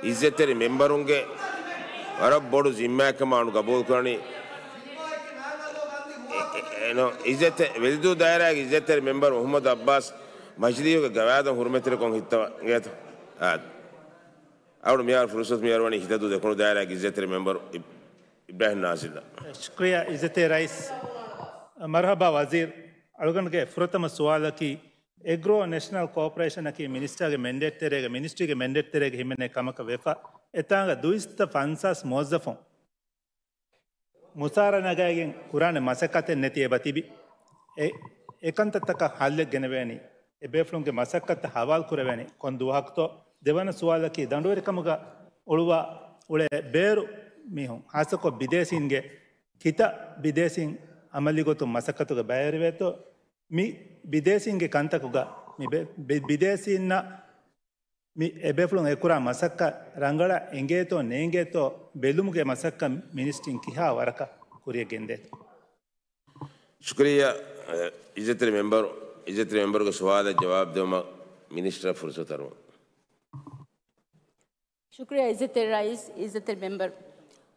އިއްޒަތްތެރި މެމްބަރުންގެ ވަރަށް ބޮޑު ޒިންމާއެއްކަމަށް އަޅު ގަބޫލުކުރަނީ. އެ-، އެ-، އެނޯ، އިއްޒަތްތެ-، ވެލިދޫ ދާއިރާގެ އިއްޒަތްތެރި މެމްބަރު މުހައްމަދު އައްބާސް މަޖިލީހުގެ ގަވާއިދުން ހުރުމަތްތެރިކޮށް ހިއްތަވަން އިނގޭތޯ. އާދެ. އަޅު މިހާރު ފުރުސަތު މި އަރުވަނީ ހިތަދޫ ދެކުނު ދާއިރާގެ އިއްޒަތްތެރި މެމްބަރު އި-، އިބްރާހިމް ނާޒިލްއަށް. ޝުކްރިޔާ އިއްޒަތްތެރި ރައީސް. މަރުހަބާ ވަޒީރު. އަޅުގަނޑުގެ ފުރަތަމަ ސުވާލަކީ، އެގްރޯ ނެޝަނަލް ކޯޕަރޭޝަނަކީ މިނިސްޓާގެ މެންޑޭޓް ތެރޭގަ، މިނިސްޓްރީގެ މެންޑޭޓް ތެރޭގަ ހިމެނޭ ކަމަކަށް ވެފަ، އެތާނގަ ދުއިސައްތަ ފަންސާސް މުވައްޒަފުން މުސާރަ ނަގައިގެން ކުރާނެ މަސައްކަތެއް ނެތި އެބަ ތިބި. އެ، އެކަންތައްތަކަށް ހައްލެއް ގެނެވޭނީ، އެބޭފުޅުންގެ މަސައްކަތަށް ހަވާލު ކުރެވޭނީ ކޮން ދުވަހަކުތޯ؟ ދެވަނަ ސުވާލަކީ، ދަނޑުވެރިކަމުގަ އުޅުވާ އުޅޭ ބޭރު މީހުން، ހާއްސަކޮށް ބިދޭސީންގެ ކިތައް ބިދޭސީން އަމަލީގޮތުން މަސައްކަތުގަ ބައިވެރިވޭތޯ؟ މި ބިދޭސީންގެ ކަންތަކުގަ މި ބެ-، ބި-، ބިދޭސީންނަށް މި އެބޭފުޅުން އެކުރާ މަސައްކަތް ރަނގަޅަށް އެނގޭތޯ ނޭނގޭތޯ ބެލުމުގެ މަސައްކަތް މިނިސްޓްރީން ކިހާ ވަރަކަށް ކުރިޔަށް ގެންދޭތޯ؟ ޝުކުރިއްޔާ، އިއްޒަތްތެރި މެމްބަރު، އިއްޒަތްތެރި މެމްބަރުގެ ސުވާލަށް ޖަވާބު ދެވުމަށް މިނިސްޓަރަށް ފުރުސަތު އަރުވަން. ޝުކުރިއްޔާ އިއްޒަތްތެރި ރައީސް، އިއްޒަތްތެރި މެމްބަރު.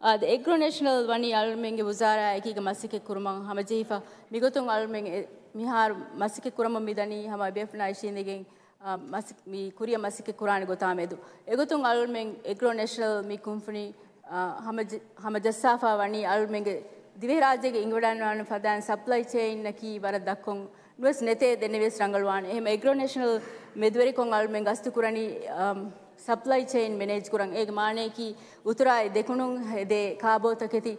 އާދެ، އެގްރޯ ނޭޝަނަލް ވަނީ އަޅުމެންގެ ވުޒާރާ އެކީގަ މަސައްކަތް ކުރުމަށް ހަމަޖެހިފަ. މިގޮތުން އަޅުމެން އެ-، މިހާރު މަސައްކަތް ކުރަމުން މިދަނީ ހަމަ އެބޭފުޅުންނާ އިށީނދެގެން، އާ، މަސަ-، މި ކުރިއަށް މަސައްކަތް ކުރާނެ ގޮތާ މެދު. އެގޮތުން އަޅުމެން އެގްރޯ ނޭޝަނަލް މި ކުންފުނި، އާ، ހަމަޖަ-، ހަމަޖައްސާފަ ވަނީ އަޅުމެންގެ ދިވެހިރާއްޖޭގެ އިނގިވަޑައިގަންނަވާނެ ފަދައިން ސަޕްލައި ޗެއިންއަކީ ވަރަށް ދަށްކޮށް ނުވެސް ނެތޭ ދެންނެވިޔަސް ރަނގަޅުވާނެ. އެހެން އެގްރޯ ނޭޝަނަލް މެދުވެރިކޮށް އަޅުމެން ގަސްތު ކުރަނީ، އަމް، ސަޕްލައި ޗެއިން މެނޭޖް ކުރަން. އޭގެ މާނަޔަކީ އުތުރާއި ދެކުނުން ހެދޭ ކާބޯތަކެތި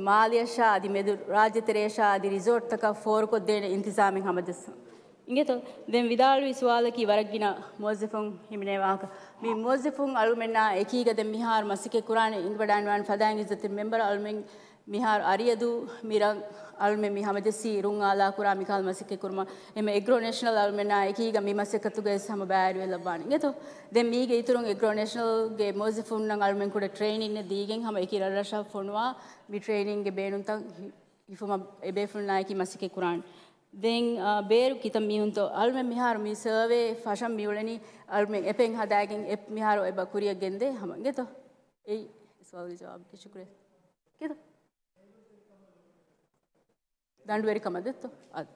މާލެއަށާ އަދި މެދު ރާއްޖެތެރެއަށާ އަދި ރިސޯޓްތަކަށް ފޯރުކޮށްދޭނެ އިންތިޒާމެއް ހަމަޖައްސަން. އިނގޭތޯ؟ ދެން ވިދާޅުވި ސުވާލަކީ ވަރަށް ގިނަ މުވައްޒަފުން ހިމެނޭ ވާހަކަ. މި މުވައްޒަފުން އަޅުމެންނާ އެކީގަ ދެން މިހާރު މަސައްކަތް ކުރާނެ އިނގިވަޑާންވާން ފަދައިން އިއްޒަތްތެރި މެމްބަރު އަޅުމެން މިހާރު އަރިއަދު މި ރަށް އަޅުމެން މި ހަމަޖެއްސީ ރުން އާލާ ކުރާ މިކަހަލަ މަސައްކަތް ކުރުމަށް. އެހެން އެގްރޯ ނޭޝަނަލް އަޅުމެންނާ އެކީގަ މި މަސައްކަތުގައި ވެސް ހަމަ ބައިވެރިވެލައްވާނެ. އިނގޭތޯ؟ ދެން މީގެ އިތުރުން އެގްރޯ ނޭޝަނަލްގެ މުވައްޒަފުންނަށް އަޅުމެން ކުޑަ ޓްރެއިނިން ދީގެން ހަމަ އެކި ރަށްރަށަށް ފޮނުވާ މި ޓްރެއިނިންގެ ބޭނުންތައް ހި-، ހިފުމަށް އެބޭފުޅުންނާއެކީ މަސައްކަތް ކުރާނެ. ދެން، އާ، ބޭރު ކިތައް މީހުންތޯ އަޅުމެން މިހާރު މި ސަރވޭ ފަށަން މިއުޅެނީ އަޅުމެން އެޕެއް ހަދާގެން އެޕް މިހާރު އެބަ ކުރިއަށް ގެންދޭ ހަމަ. އިނގޭތޯ؟ އެއީ ސުވާލުގެ ޖަވާބު. ޝުކުރިއްޔާ. ކިތަ؟ ދަނޑުވެރިކަމަށް ދެއްތޯ؟ އަދި،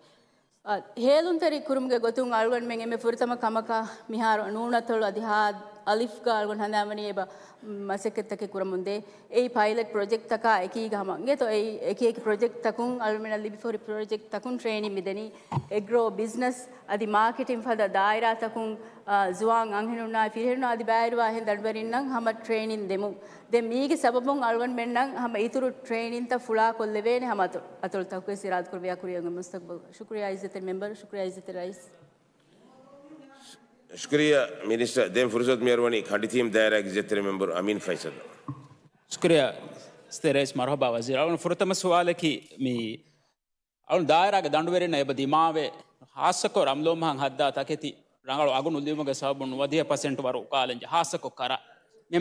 އަ، ހޭލުންތެރި ކުރުމުގެ ގޮތުން އަޅުގަނޑުމެން އެންމެ ފުރަތަމަ ކަމަކަށް މިހާރު ނޫނަތޮޅު އަދި ހާ އަލިފްގަ އަޅުގަނޑު ހަނދާންވަނީ އެބަ މަސައްކަތްތަކެއް ކުރަމުންދޭ. އެއީ ޕައިލެޓް ޕްރޮޖެކްޓްތަކާ އެކީގަ ހަމަ. އިނގޭތޯ؟ އެއީ އެކި އެކި ޕްރޮޖެކްޓްތަކުން އަޅުމެންނަށް ލިބިފަހުރި ޕްރޮޖެކްޓްތަކުން ޓްރެއިނިން މިދެނީ. އެގްރޯ ބިޒްނަސް އަދި މާކެޓިން ފަދަ ދާއިރާތަކުން، އާ، ޒުވާން އަންހެނުންނާ ފިރިހެނުންނާ އަދި ބައިވެރިވާ އެހެން ދަނޑުވެރިންނަށް ހަމަ ޓްރެއިނިން ދެމުން. ދެން މީގެ ސަބަބުން އަޅުގަނޑުމެންނަށް ހަމަ އިތުރު ޓްރެއިނިންތައް ފުޅާކޮށްލެވޭނެ ހަމަ އަތޮ-، އަތޮޅުތަކުގެ ސިރާދަކުރެއްވިޔާ ކުރިއަށް މުސްތަގްބަލް. ޝުކުރިއްޔާ އިއްޒަތްތެރި މެމްބަރު، ޝުކުރިއްޔާ އިއްޒަތްތެރި ރައީސް. ޝުކުރިއްޔާ މިނިސްޓަރ. ދެން ފުރުސަތު މިހާރު ވަނީ ކަނޑިތީމް ދާއިރާގެ އިއްޒަތްތެރި މެމްބަރު އަމީން ފައިސަލް. ޝުކުރިއްޔާ އިއްޒަތްތެރި ރައީސް. މަރުހަބާ ވަޒީރު. އަޅުގަނޑު ފުރަތަމަ ސުވާލަކީ މި އަޅުން ދާއިރާގެ ދަނޑުވެރިންނަށް އެބަ ދިމާވެ، ހާއްސަކޮށް ރަމްލޯ މަހަށް ހައްދާ ތަކެތި ރަނގަޅު އަގު ނުލިބުމުގެ ސަބަބުން ނުވަދިހަ ޕަސެންޓް ވަރު އުކާލަންޖެ، ހާއްސަކޮށް ކަރާ.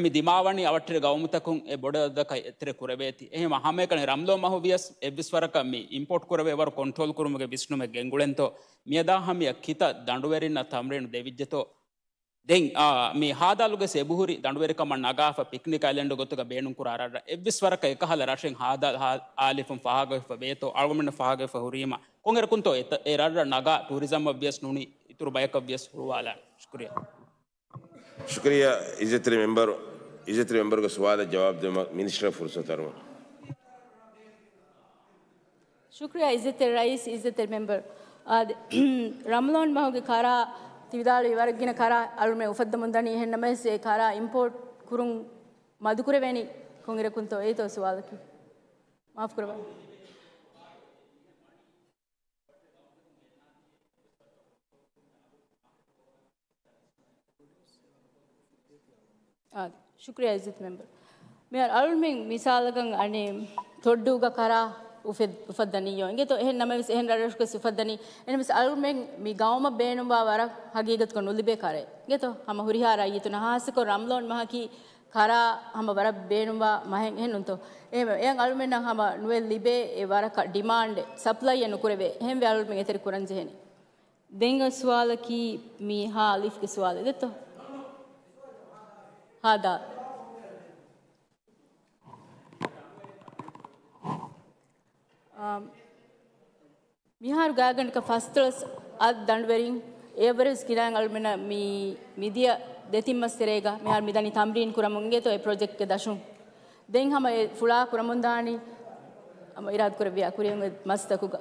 މި ދިމާވަނީ އަވަށްޓެރި ގައުމުތަކުން އެ ބޮޑެތި އަދަދަކަށް އެތެރެ ކުރެވޭތީ. އެހެންވެ ހަމައެކަނި ރަމްލޯ މަހު ވިޔަސް އެއްވެސް ވަރަކަށް މި އިމްޕޯޓް ކުރެވޭ ވަރު ކޮންޓްރޯލް ކުރުމުގެ ވިސްނުމެއް ގެންގުޅެންތޯ؟ މިއަދާ ހަމަޔަށް ކިތައް ދަނޑުވެރިންނަށް ތަމްރީނު ދެވިއްޖެތޯ؟ ދެން، އާ، މި ހާދައަލުގެ އެބަހުރި ދަނޑުވެރިކަމަށް ނަގާފަ ޕިކްނިކް އައިލެންޑް ގޮތުގަ ބޭނުންކުރާ ރަށްރަށް އެއްވެސް ވަރަކަށް އެކަހަލަ ރަށެއް ހާދަ ހާ-، އާލިފުން ފާހަގަވެފަ ވޭތޯ؟ އަޅުގަނޑުމެންނަށް ފާހަގަވެފަ ހުރީމަ ކޮންއިރަކުންތޯ އެ ތަ-، އެ ރަށްރަށް ނަގާ ޓޫރިޒަމްއަށް ވިޔަސް ނޫނީ އިތުރު ބަޔަކަށް ވިޔަސް ހުޅުވާލާނެ؟ ޝުކުރިއްޔާ. ޝުކުރިއްޔާ އިއްޒަތްތެރި މެމްބަރު. އިއްޒަތްތެރި މެމްބަރުގެ ސުވާލަށް ޖަވާބު ދެއްވުމަށް މިނިސްޓަރ ފުރުސަތު އަރުވަން. ޝުކުރިއްޔާ އިއްޒަތްތެރި ރައީސް، އިއްޒަތްތެރި މެމްބަރު. އާދެ، ރަމަޟާން މަހުގެ ކަރާ ތި ވިދާޅުވި ވަރަށް ގިނަ ކަރާ އަޅުމެ އުފައްދަމުން ދަނީ. އެހެން ނަމަވެސް އެ ކަރާ އިމްޕޯޓް ކުރުން މަދުކުރެވޭނީ ކޮންއިރަކުންތޯ؟ އެއީތޯ ސުވާލަކީ؟ މާފު ކުރައްވާ. އާދެ، ޝުކުރިއްޔާ އިއްޒަތް މެމްބަރު. މިހާރު އަޅުމެން މިސާލަކަށް އަނެއް ތޮއްޑޫގަ ކަރާ އުފެދް-، އުފައްދަނީޔޯ އިނގޭތޯ؟ އެހެން ނަމަވެސް އެހެން ރަށްރަށުގަ އުފައްދަނީ. އެހެންނަމަވެސް އަޅުމެން މި ގައުމަށް ބޭނުންވާ ވަރަށް ހަގީގަތުގަ ނުލިބޭ ކަރެއް އިނގޭތޯ؟ ހަމަ ހުރިހާ ރައްޔިތުންނަށް ހާއްސަކޮށް ރަމަޟާން މަހަކީ ކަރާ ހަމަ ވަރަށް ބޭނުންވާ މަހެއް އެހެންނުންތޯ؟ އެހެންވެ އެއަށް އަޅުމެންނަށް ހަމަ ނުވެ ލިބޭ އެ ވަރަކަށް ޑިމާންޑެއް ސަޕްލައިއެއް ނުކުރެވޭ. އެހެންވެ އަޅުމެން އެތެރެ ކުރަން ޖެހެނީ. ދެން އޮތް ސުވާލަކީ މީ ހާ އަލިފްގެ ސުވާލެއް ދެއްތޯ؟ ހާ ދާލް. އާ، މިހާރު ގާތްގަނޑަކަށް ފަސްދޮޅަސް އަށް ދަނޑުވެރިން އެއަށްވުރެ ވެސް ގިނައިން އަޅުމެންނަށް މި މިދިޔަ ދެތިން މަސް ތެރޭގަ މިހާރު މިދަނީ ތަމްރީން ކުރަމުން އިނގޭތޯ އެ ޕްރޮޖެކްޓްގެ ދަށުން. ދެން ހަމަ އެ ފުޅާ ކުރަމުންދާނީ ހަމަ އިރާދަކުރެއްވިޔާ ކުރިއަށް އޮތް މަސްތަކުގަ.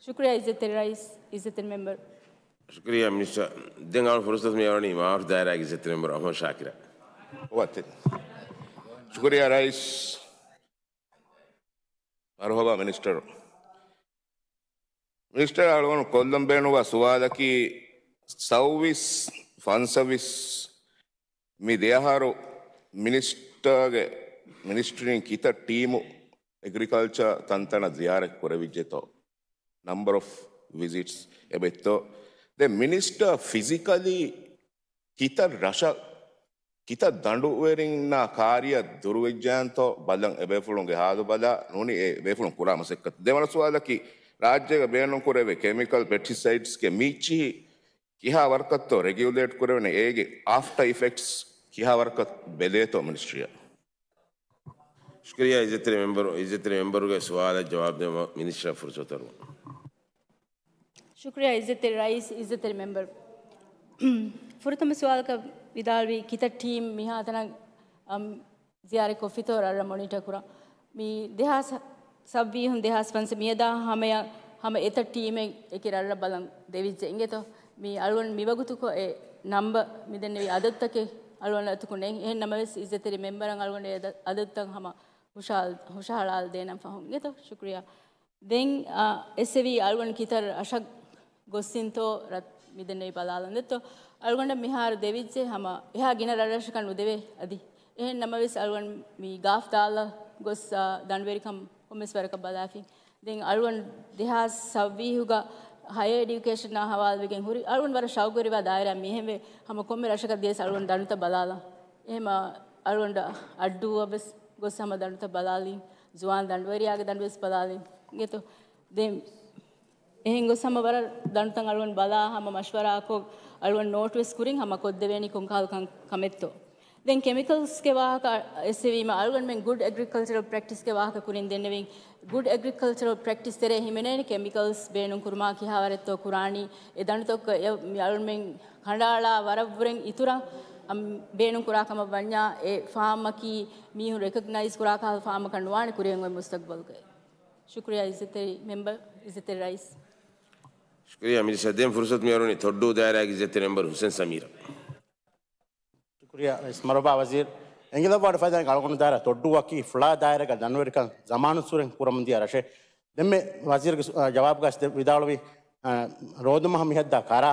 ޝުކުރިއްޔާ އިއްޒަތްތެރި ރައީސް، އިއްޒަތްތެރި މެމްބަރު. ޝުކުރިއްޔާ މިނިސްޓަރ. ދެން އަޅު ފުރުސަތު މި އަޅުވަނީ މާވަރު ދާއިރާގެ އިއްޒަތްތެރި މެމްބަރު އަޙްމަދު ޝާކިރަށް. އޮތް. ޝުކުރިއްޔާ ރައީސް. މަރުހަބާ މިނިސްޓަރު. މިނިސްޓަރ އަޅުގަނޑު ކޮށްލަން ބޭނުންވާ ސުވާލަކީ ސައުވީސް ފަންސަވީސް މި ދެއަހަރު މިނިސްޓާގެ މިނިސްޓްރީން ކިތައް ޓީމު އެގްރިކަލްޗަރ ތަންތަނަށް ޒިޔާރަތް ކުރެވިއްޖެތޯ؟ ނަމްބަރ އޮފް ވިޒިޓްސް އެބައޮތްތޯ؟ ދެން މިނިސްޓާ ފިޒިކަލީ ކިތައް ރަށަށް ކިތައް ދަނޑުވެރިންނާ ކާރިއަށް ދުރުވެއްޖެއްތޯ ބަލަން އެބޭފުޅުންގެ ހާލު ބަލާ ނޫނީ އެ ބޭފުޅުން ކުރާ މަސައްކަތު. ދެވަނަ ސުވާލަކީ ރާއްޖޭގަ ބޭނުންކުރެވޭ ކެމިކަލް ޕެސްޓިސައިޑްސްގެ މީޗިހި ކިހާ ވަރަކަށްތޯ ރެގިއުލޭޓް ކުރެވެނީ؟ އޭގެ އާފްޓަ އިފެކްޓްސް ކިހާ ވަރަކަށް ބެލޭތޯ މިނިސްޓްރީއަށް؟ ޝުކުރިއްޔާ އިއްޒަތްތެރި މެމްބަރު. އިއްޒަތްތެރި މެމްބަރުގެ ސުވާލަށް ޖަވާބު ދެއްވުމަށް މިނިސްޓަރ ފުރުސަތު އަރުވަން. ޝުކުރިއްޔާ އިއްޒަތްތެރި ރައީސް، އިއްޒަތްތެރި މެމްބަރު. ފުރަތަމަ ސުވާލަކަށް ވިދާޅުވީ ކިތައް ޓީމް މިހާތަނަށް، އަމް، ޒިޔާރަތް ކޮށްފިތޯ ރަށްރަށް މޮނިޓަ ކުރަން. މި ދެހާސް ސައްވީހުން ދެހާސް ފަންސަ މިއަދާ ހަމަޔަށް ހަމަ އެތައް ޓީމެއް އެކި ރަށްރަށް ބަލަން ދެވިއްޖެ އިނގޭތޯ؟ މި އަޅުގަނޑު މިވަގުތުކޮށް އެ ނަމްބަ މިދެންނެވި އަދަދުތަކެއް އަޅުގަނޑު އަތުކު ނެތް. އެހެން ނަމަވެސް އިއްޒަތްތެރި މެމްބަރަށް އަޅުގަނޑު އެ އަދަ-، އަދަދުތައް ހަމަ ހުށަހަޅ-، ހުށަހަޅާލަ ދޭނަން ފަހުން އިނގޭތޯ؟ ޝުކުރިއްޔާ. ދެން، އާ، އެއްސެވީ އަޅުގަނޑު ކިތައް ރަށަށް ގޮއްސިންތޯ ރަށް މިދެންނެވި ބަލާލަން ދެއްތޯ. އަޅުގަނޑަށް މިހާރު ދެވިއްޖެ ހަމަ އެހާ ގިނަ ރަށްރަށަކަށް ނުދެވޭ އަދި. އެހެން ނަމަވެސް އަޅުގަނޑު މި ގާފް ދާލަ ގޮސް، އާ، ދަނޑުވެރިކަން ކޮންމެސް ވަރަކަށް ބަލާފިން. ދެން އަޅުގަނޑު ދެހާސް ސައްވީހުގަ ހަޔަ އެޑިއުކޭޝަނާ ހަވާލުވެގެން ހުރި އަޅުގަނޑު ވަރަށް ޝައުގުވެރިވާ ދާއިރާ މިހެންވެ ހަމަ ކޮންމެ ރަށަކަށް ދިޔަސް އަޅުގަނޑު ދަނޑުތައް ބަލާލަން. އެހެމަ އަޅުގަނޑު އައްޑޫއަށް ވެސް ގޮސް ހަމަ ދަނޑުތައް ބަލާލިން. ޒުވާން ދަނޑުވެރިޔާގެ ދަނޑު ވެސް ބަލާލިން. އިނގޭތޯ؟ ދެން އެހެން ގޮސް ހަމަ ވަރަށް ދަނޑުތައް އަޅުގަނޑު ބަލާ ހަމަ މަޝްވަރާކޮށް އަޅުގަނޑު ނޯޓް ވެސް ކުރިން ހަމަ ކޮށްދެވޭނީ ކޮންކަހަލަ ކަން، ކަމެއްތޯ. ދެން ކެމިކަލްސްގެ ވާހަކަ އެއްސެވީމަ އަޅުގަނޑުމެން ގުޑް އެގްރިކަލްޗަރަލް ޕްރެކްޓިސްގެ ވާހަކަ ކުރިން ދެންނެވިން. ގުޑް އެގްރިކަލްޗަރަލް ޕްރެކްޓިސް ތެރޭ ހިމެނޭނެ ކެމިކަލްސް ބޭނުން ކުރުމާ ކިހާވަރެއްތޯ ކުރާނީ. އެ ދަނޑުތަކަށް އެ މި އަޅުގަނޑުމެން ކަނޑައަޅާ ވަރަށްވުރެން އިތުރަށް އަމް، ބޭނުން ކުރާ ކަމަށް ވަންޏާ އެ ފާމަކީ މީހުން ރެކޮގްނައިޒް ކުރާ ކަހަލަ ފާމަކަށް ނުވާނެ ކުރިއަށް އޮތް މުސްތަގްބަލުގައި. ޝުކުރިއްޔާ އިއްޒަތްތެރި މެމްބަރު، އިއްޒަތްތެރި ރައީސް. ޝުކުރިއްޔާ މިނިސްޓަރ. ދެން ފުރުސަތު މިއަރުވަނީ ތޮއްޑޫ ދާއިރާގެ އިއްޒަތްތެރި މެމްބަރު ހުސެން ސަމީރަށް. ޝުކުރިއްޔާ ރައީސް. މަރުޙަބާ ވަޒީރު. އެނގިލައްވާނެ ފަދައިން އަޅުގަނޑު ދާއިރާ ތޮއްޑޫއަކީ ފުޅާ ދާއިރާގަ ދަނޑުވެރިކަން ޒަމާނުއްސުރެން ކުރަމުންދިޔަ ރަށެއް. ދެންމެ ވަޒީރުގެ ސު-، އާ، ޖަވާބުގައި ވިދާޅުވި، އާ، ރޯދަމަހަށް މިހައްދާ ކަރާ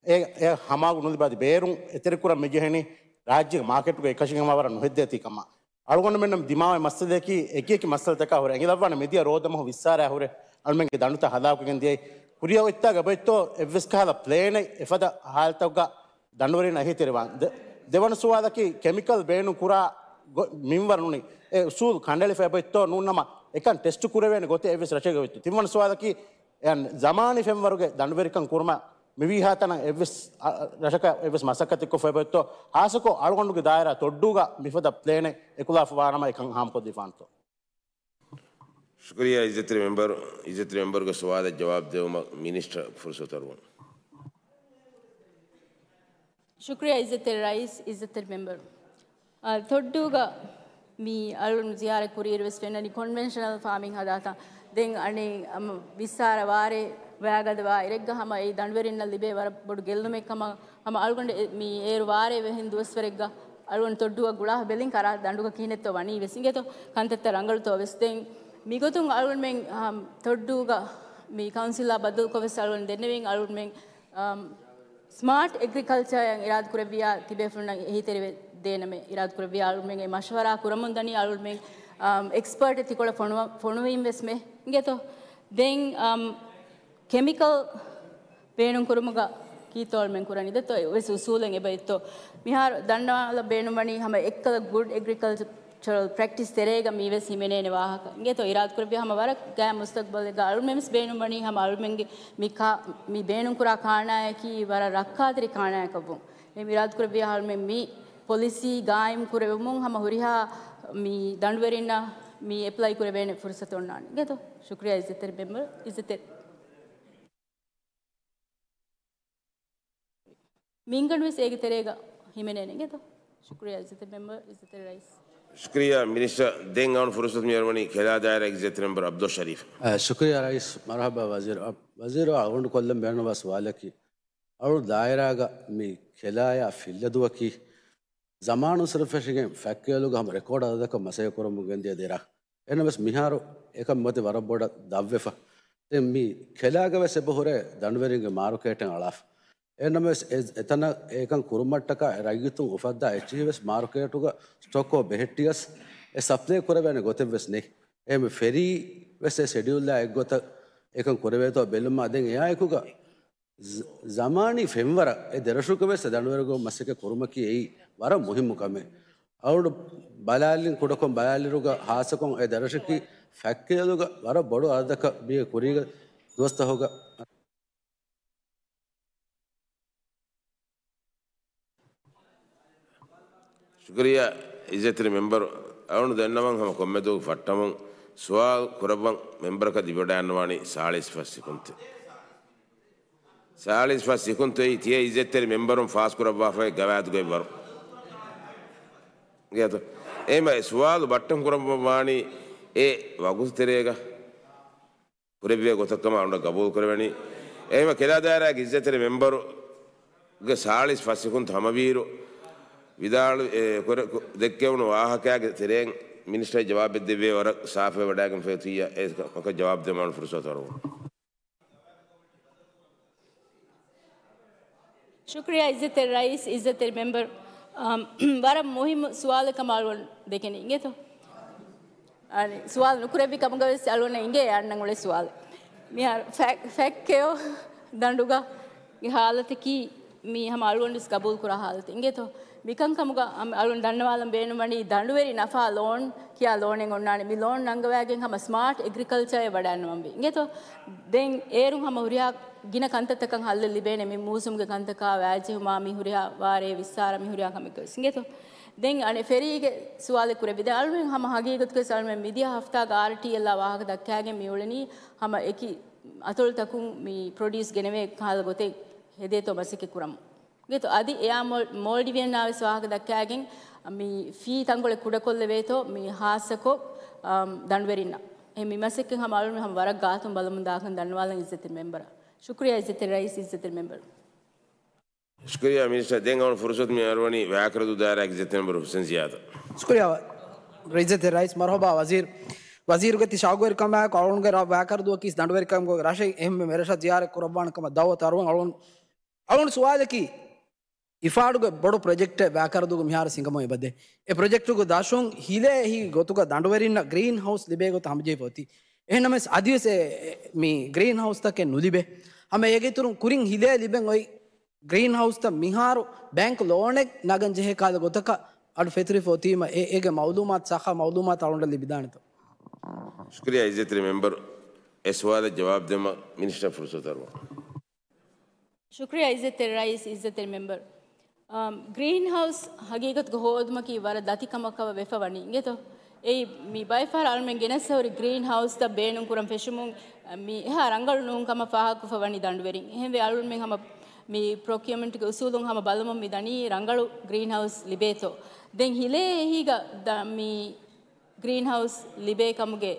އެ، އެ ހަމާގު ނުލިބާދި ބޭރުން އެތެރެކުރަން މިޖެހެނީ ރާއްޖޭގެ މާކެޓުގަ އެކަށީގެންވާ ވަރަށް ނުހެއްދޭތީ ކަމަށް. އަޅުގަނޑުމެންނަށް ދިމާވޭ މައްސަލައަކީ އެކިއެކި މައްސަލަތަކާ ހުރެ އެނގިލައްވާނެ މިދިޔަ ރޯދަމަހު ވިއްސާރާ ހުރެ އަޅުމެންގެ ދަނޑުތައް ހަލާކުވެގެން ދިޔައީ. ކުރިއަށް އޮތްތާގަ އެބައޮތްތޯ އެއްވެސް ކަހަލަ ޕްލޭނެއް އެފަދަ ހާލަތަކުގަ ދަނޑުވެރިން އެހީތެރިވާން. ދެ-، ދެވަނަ ސުވާލަކީ ކެމިކަލް ބޭނުން ކުރާ ގޮ-، މިންވަރު ނޫނީ. އެ އުސޫލު ކަނޑައެޅިފަ އެބައޮތްތޯ ނޫން ނަމަ އެކަން ޓެސްޓު ކުރެވޭނެ ގޮތެއް އެއްވެސް ރަށެއްގަ އޮތް. ތިންވަނަ ސުވާލަކީ އެ ޒަމާނީ ފެންވަރުގެ ދަނޑުވެރިކަން ކުރުމަށް މިވީހާ ތަނަށް އެއްވެސް، އަ، ރަށަކަށް އެއްވެސް މަސައްކަތެއް ކޮށްފަ އެބައޮތްތޯ، ހާއްސަކޮށް އަޅުގަނޑުގެ ދާއިރާ ތޮއްޑޫގަ މިފަދަ ޕްލޭނެއް އެކުލާފަ ވާނަމަ އެކަން ހާމަކޮށްދީފާނެތޯ. ޝުކުރިއްޔާ އިއްޒަތްތެރި މެމްބަރު، އިއްޒަތްތެރި މެމްބަރުގެ ސުވާލަށް ޖަވާބު ދެވުމަށް މިނިސްޓަރ ފުރުސަތު އަރުވަން. ޝުކުރިއްޔާ އިއްޒަތްތެރި ރައީސް، އިއްޒަތްތެރި މެމްބަރު. އާ، ތޮއްޑޫގަ މި އަޅުން ޒިޔާރަތް ކުރިއިރު ވެސް ފެންނަނީ ކޮންވެންޝަނަލް ފާމިން ހަދާތާ. ދެން އަނެއް އަމަ ވިއްސާރަ ވާރޭ ވައިގަދަވާ އިރެއްގަ ހަމަ އެ ދަނޑުވެރިންނަށް ލިބޭ ވަރަށް ބޮޑު ގެއްލުމެއް ކަމަށް ހަމަ އަޅުގަނޑު އެ-، މި އޭރު ވާރޭ ވެހެން ދުވަސްވަރެއްގަ އަޅުގަނޑު ތޮއްޑޫއަށް ގުޅާފަ ބެލިން ކަރާ ދަނޑުގަ ކިހިނެއްތޯ ވަނީ ވެސް އިނގޭތޯ ކަންތައްތައް ރަނގަޅުތޯ ވެސް. ދެން މިގޮތުން އަޅުގަނޑުމެން، އަ، ތޮއްޑޫގަ މި ކައުންސިލާ ބައްދަލުކޮށް ވެސް އަޅުގަނޑު ދެންނެވިން އަޅުގަނޑުމެން، އަ، ސްމާޓް އެގްރިކަލްޗަރ އިރާދަކުރެއްވިޔާ ތިބޭފުޅުންނަށް އެހީތެރިވެ ދޭނަމޭ އިރާދަކުރެއްވިޔާ އަޅުމެން އެ މަޝްވަރާ ކުރަމުން ދަނީ އަޅުމެން، އަމް، އެކްސްޕަރޓް ތިކޮޅަށް ފޮނުވ-، ފޮނުވީން ވެސް މެ އިނގޭތޯ. ދެން، އަމް، ކެމިކަލް ބޭނުން ކުރުމުގަ ކީތޯ އަޅުމެން ކުރަނީ ދެތޯ އެ ވެސް އުސޫލެއް އެބައިތޯ. މިހާރު ދަންނަވާލަ ބޭނުން ވަނީ ހަމަ އެއްކަލަ ގުޑް އެގްރިކަލްޗަރ ކަލްޗަރަލް ޕްރެކްޓިސް ތެރޭގަ މީވެސް ހިމެނޭނެ ވާހަކަ. އިނގޭތޯ އިރާދަކުރެއްވިޔާ ހަމަ ވަރަށް ގާތް މުސްތަގްބަލެއްގަ އަޅުމެންވެސް ބޭނުންވަނީ ހަމަ އަޅުމެންގެ މި ކާ-، މި ބޭނުންކުރާ ކާނާއަކީ ވަރަށް ރައްކާތެރި ކާނާއަކަށްވުން. އެހެން އިރާދަކުރެއްވިޔާ އަޅުމެން މި ޕޮލިސީ ގާއިމް ކުރެވެމުން ހަމަ ހުރިހާ މި ދަނޑުވެރިންނަށް މި އެޕްލައި ކުރެވޭނެ ފުރުސަތު އޮންނާނެ. އިނގޭތޯ؟ ޝުކްރިޔާ އިއްޒަތްތެރި މެމްބަރު، އިއްޒަތްތެރި މިންގަނޑުވެސް އޭގެ ތެރޭގަ ހިމެނޭނެ އިނގޭތޯ؟ ޝުކްރިޔާ އިއްޒަތްތެރި މެމްބަރު، އިއްޒަތްތެރި ރައީސް. ޝުކްރިޔާ މިނިސްޓަރ. ދެން އަޅުން ފުރުސަތު މިއަރުވަނީ ކެލާ ދާއިރާގެ އިއްޒަތްތެރި މެމްބަރު އަބްދުއް ޝަރީފް. އަ، ޝުކްރިޔާ ރައީސް. މަރުޙަބާ ވަޒީރު. އަ، ވަޒީރު އަޅުގަނޑު ކޮށްލަން ބޭނުންވާ ސުވާލަކީ، އަޅު ދާއިރާގަ މި ކެލާޔާ ފިއްލަދުއަކީ ޒަމާނުއްސުރެ ފެށިގެން ފެކްޓްރީއެއްގަ ހަމަ ރެކޯޑް އަދަދަކަށް މަސައްކަތް ކުރަމުން ގެންދިޔަ ދެ ރަށް. އެހެންނަމަވެސް މިހާރު އެކަން މަތި ވަރަށް ބޮޑަށް ދަށްވެފަ. ދެން މި ކެލާގަ ވެސް އެބަ ހުރޭ ދަނޑުވެރިންގެ މާރުކޭޓެއް އަޅާފަ. އެހެންނަމަވެސް އެ-، އެތަނަށް އެކަން ކުރުމަށްޓަކާ އެ ރައްޔިތުން އުފައްދާ އެއްޗިހި ވެސް މާރުކޭޓުގަ ސްޓޮކް ބެހެއްޓިޔަސް އެ ސަޕްލައި ކުރެވޭނެ ގޮތެއް ވެސް ނެތް. އެހެން ފެރީ ވެސް އެ ޝެޑިއުލްއާ އެއްގޮތަށް އެކަން ކުރެވޭތޯ ބެލުމާ ދެން އެއާއެކުގަ ޒަ-، ޒަމާނީ ފެންވަރަށް އެ ދެރަށުގަ ވެސް އެ ދަނޑުވެރިންގެ މަސައްކަތް ކުރުމަކީ އެއީ ވަރަށް މުހިއްމު ކަމެއް. އަޅުގަނޑު ބަލާލިން ކުޑަކޮށް ބަލާލިއިރުގަ ހާއްސަކޮށް އެ ދެރަށަކީ ފެކްޓްރީގަ ވަރަށް ބޮޑު އަދަދަކަށް މީގެ ކުރީގެ ދުވަސްތަހުގަ. ޝުކުރިއްޔާ އިއްޒަތްތެރި މެމްބަރު. އަޅުގަނޑު ދަންނަވަން ހަމަ ކޮންމެ ދުވަހަކު ފައްޓަމުން ސުވާލު ކުރައްވަން މެމްބަރަކަށް ލިބިވަޑައިގަންނަވާނީ ސާޅީސް ފަސް ސިކުންތެއް. ސާޅީސް ފަސް ސިކުންތެއް ތިޔަ އިއްޒަތްތެރި މެމްބަރުން ފާސް ކުރައްވާފައި ގަވާއިދުގައި ވަރު. އެހެންވީމަ ސުވާލު ބައްޓަން ކުރައްވަން ވާނީ އެ ވަގުތު ތެރޭގަ ކުރެއްވޭ ގޮތަށް ކަމަށް އަޅުގަނޑަށް ގަބޫލު ކުރެވެނީ. އެހެންވީމަ ކެލާ ދާއިރާގެ އިއްޒަތްތެރި މެމްބަރުގެ ސާޅީސް ފަސް ސިކުންތު ހަމަވީއިރު ވިދާޅު، އެ، ކުރެ-، ކު-، ދެއްކެވުނު ވާހަކައިގެ ތެރެއިން މިނިސްޓަރ ޖަވާބެއް ދެއްވޭ ވަރަށް ސާފަށް ވަޑާގެން ފެތުއްޔާ އެކަން ޖަވާބު ދެމާނު ފުރުސަތު އަރުވަން. ޝުކުރިއްޔާ އިއްޒަތްތެރި ރައީސް، އިއްޒަތްތެރި މެމްބަރު، އަމް، ވަރަށް މުހިއްމު ސުވާލެއް ކަމަށް އަޅުގަނޑު ދެކެނީ އިނގޭތޯ؟ އަނެ، ސުވާލު ނުކުރެއްވި ކަމުގަ ވެސް އަޅުގަނޑަށް އިނގޭ އަންނަން އުޅޭ ސުވާލެއް. މިހާރު ފެ-، ފެކްޓް ކެއޯ ދަނޑުގަ ހާލަތަކީ މީ ހަމަ އަޅުގަނޑު ވެސް ގަބޫލު ކުރާ ހާލަތެއް އިނގޭތޯ؟ މިކަންކަމުގަ އަމް، އަޅުން ދަންނަވާލަން ބޭނުންވަނީ ދަނޑުވެރި ނަފާ ލޯން ކިޔާ ލޯނެއް އޮންނާނެ. މި ލޯން ނަންގަވާގެން ހަމަ ސްމާޓް އެގްރިކަލްޗަރއެއް ވަޑައިގަންނަވަންވީ. އިނގޭތޯ؟ ދެން އޭރުން ހަމަ ހުރިހާ ގިނަ ކަންތައްތަކަށް ހައްލެއް ލިބޭނެ. މި މޫސުމްގެ ކަންތަކާ ވައިޖެހުމާ، މި ހުރިހާ ވާރޭ ވިއްސާރަ، މި ހުރިހާ ކަމެއްގަ ވެސް. އިނގޭތޯ؟ ދެން އަނެއް ފެރީގެ ސުވާލެއް ކުރެއްވި. ދެން އަޅުމެން ހަމަ ހަގީގަތުގަ ވެސް އަޅުމެން މިދިޔަ ހަފްތާގަ އާރްޓީއެލްއާ ވާހަކަ ދައްކާގެން މި އުޅެނީ ހަމަ އެކި އަތޮޅުތަކުން މި ޕްރޮޑިއުސް ގެނެވޭ ކަހަލަ ގޮތެއް ހެދޭތޯ މަސައްކަތް ކުރަމުން. އިނގޭތޯ؟ އަދި އެއާ މޯލް-، މޯލްޑިވިއަންއާ ވެސް ވާހަކަ ދައްކާގެން މި ފީ ތަންކޮޅެއް ކުޑަކޮށްލެވޭތޯ މި ހާއްސަކޮށް، އަމް، ދަނޑުވެރިންނަށް. އެ މި މަސައްކަތް ހަމަ އަޅުގަނޑު ހަމަ ވަރަށް ގާތުން ބަލަމުން ދާކަން ދަންނަވާލަން އިއްޒަތްތެރި މެމްބަރަށް. ޝުކުރިއްޔާ އިއްޒަތްތެރި ރައީސް، އިއްޒަތްތެރި މެމްބަރު. ޝުކުރިއްޔާ މިނިސްޓަރ. ދެން އަޅުން ފުރުސަތު މި އަރުވަނީ ވާކަރަދޫ ދާއިރާގެ އިއްޒަތްތެރި މެމްބަރު ހުސެން ޒިޔާދަށް. ޝުކުރިއްޔާ އިއްޒަތްތެރި ރައީސް، މަރުހަބާ ވަޒީރު. ވަޒީރުގެ ތި ޝައުގުވެރިކަމާއެކު އަޅުންގެ ރަށް ވާކަރަދޫއަކީ ދަނޑުވެރިކަމުގެ ރަށެއް. އެހެންވެ މިރަށަށް ޒިޔާރަތް ކުރައްވާނެ ކަމަށް ދައުވަތު އަރުވަން. އަޅުން، އަޅުން ސުވާލަކީ، އިފާޑުގެ ބޮޑު ޕްރޮޖެކްޓެއް ވާކަރަދޫގެ މިހާރު ހިނގަމުން އެބަދޭ. އެ ޕްރޮޖެކްޓުގެ ދަށުން ހިލޭ އެހީ ގޮތުގަ ދަނޑުވެރިންނަށް ގްރީން ހައުސް ލިބޭ ގޮތަށް ހަމަޖެހިފަ އޮތީ. އެހެންނަމަވެސް އަދިވެސް އެ، އެ، މި ގްރީން ހައުސްތަކެއް ނުލިބޭ. ހަމަ އޭގެ އިތުރުން ކުރިން ހިލޭ ލިބެން އޮތް ގްރީން ހައުސްތައް މިހާރު ބޭންކް ލޯނެއް ނަގަން ޖެހޭ ކަހަލަ ގޮތަކަށް އަޑު ފެތުރިފަ އޮތީމަ، އެ، އޭގެ މައުލޫމާތު، ސައްހަ މައުލޫމާތު އަޅުގަނޑަށް ލިބިދާނެތޯ؟ ޝުކުރިއްޔާ އިއްޒަތްތެރި މެމްބަރު. އެ ސުވާލަށް ޖަވާބު ދެމަށް މިނިސްޓަރ ފުރުސަތު އަރުވަން. ޝުކުރިއްޔާ އިއްޒަތްތެރި ރައީސް، އިއްޒަތްތެރި މެމްބަރު. އަމް، ގްރީން ހައުސް ހަގީގަތުގަ ހޯދުމަކީ ވަރަށް ދަތި ކަމަކަށް ވެފަ ވަނީ އިނގޭތޯ؟ އެއީ މި ބައެއް ފަހަރަށް އަޅުމެން ގެނެއްސަ ހުރި ގްރީން ހައުސްތައް ބޭނުން ކުރަން ފެށުމުން، މި އެހާ ރަނގަޅު ނޫން ކަމަށް ފާހަގަކޮށްފަ ވަނީ ދަނޑުވެރިން. އެހެންވެ އަޅުމެން ހަމަ މި ޕްރޮކިއުމަންޓްގެ އުސޫލުން ހަމަ ބަލަމުން މި ދަނީ ރަނގަޅު ގްރީން ހައުސް ލިބޭތޯ. ދެން ހިލޭ އެހީގަ ދަ-، މި ގްރީން ހައުސް ލިބޭ ކަމުގެ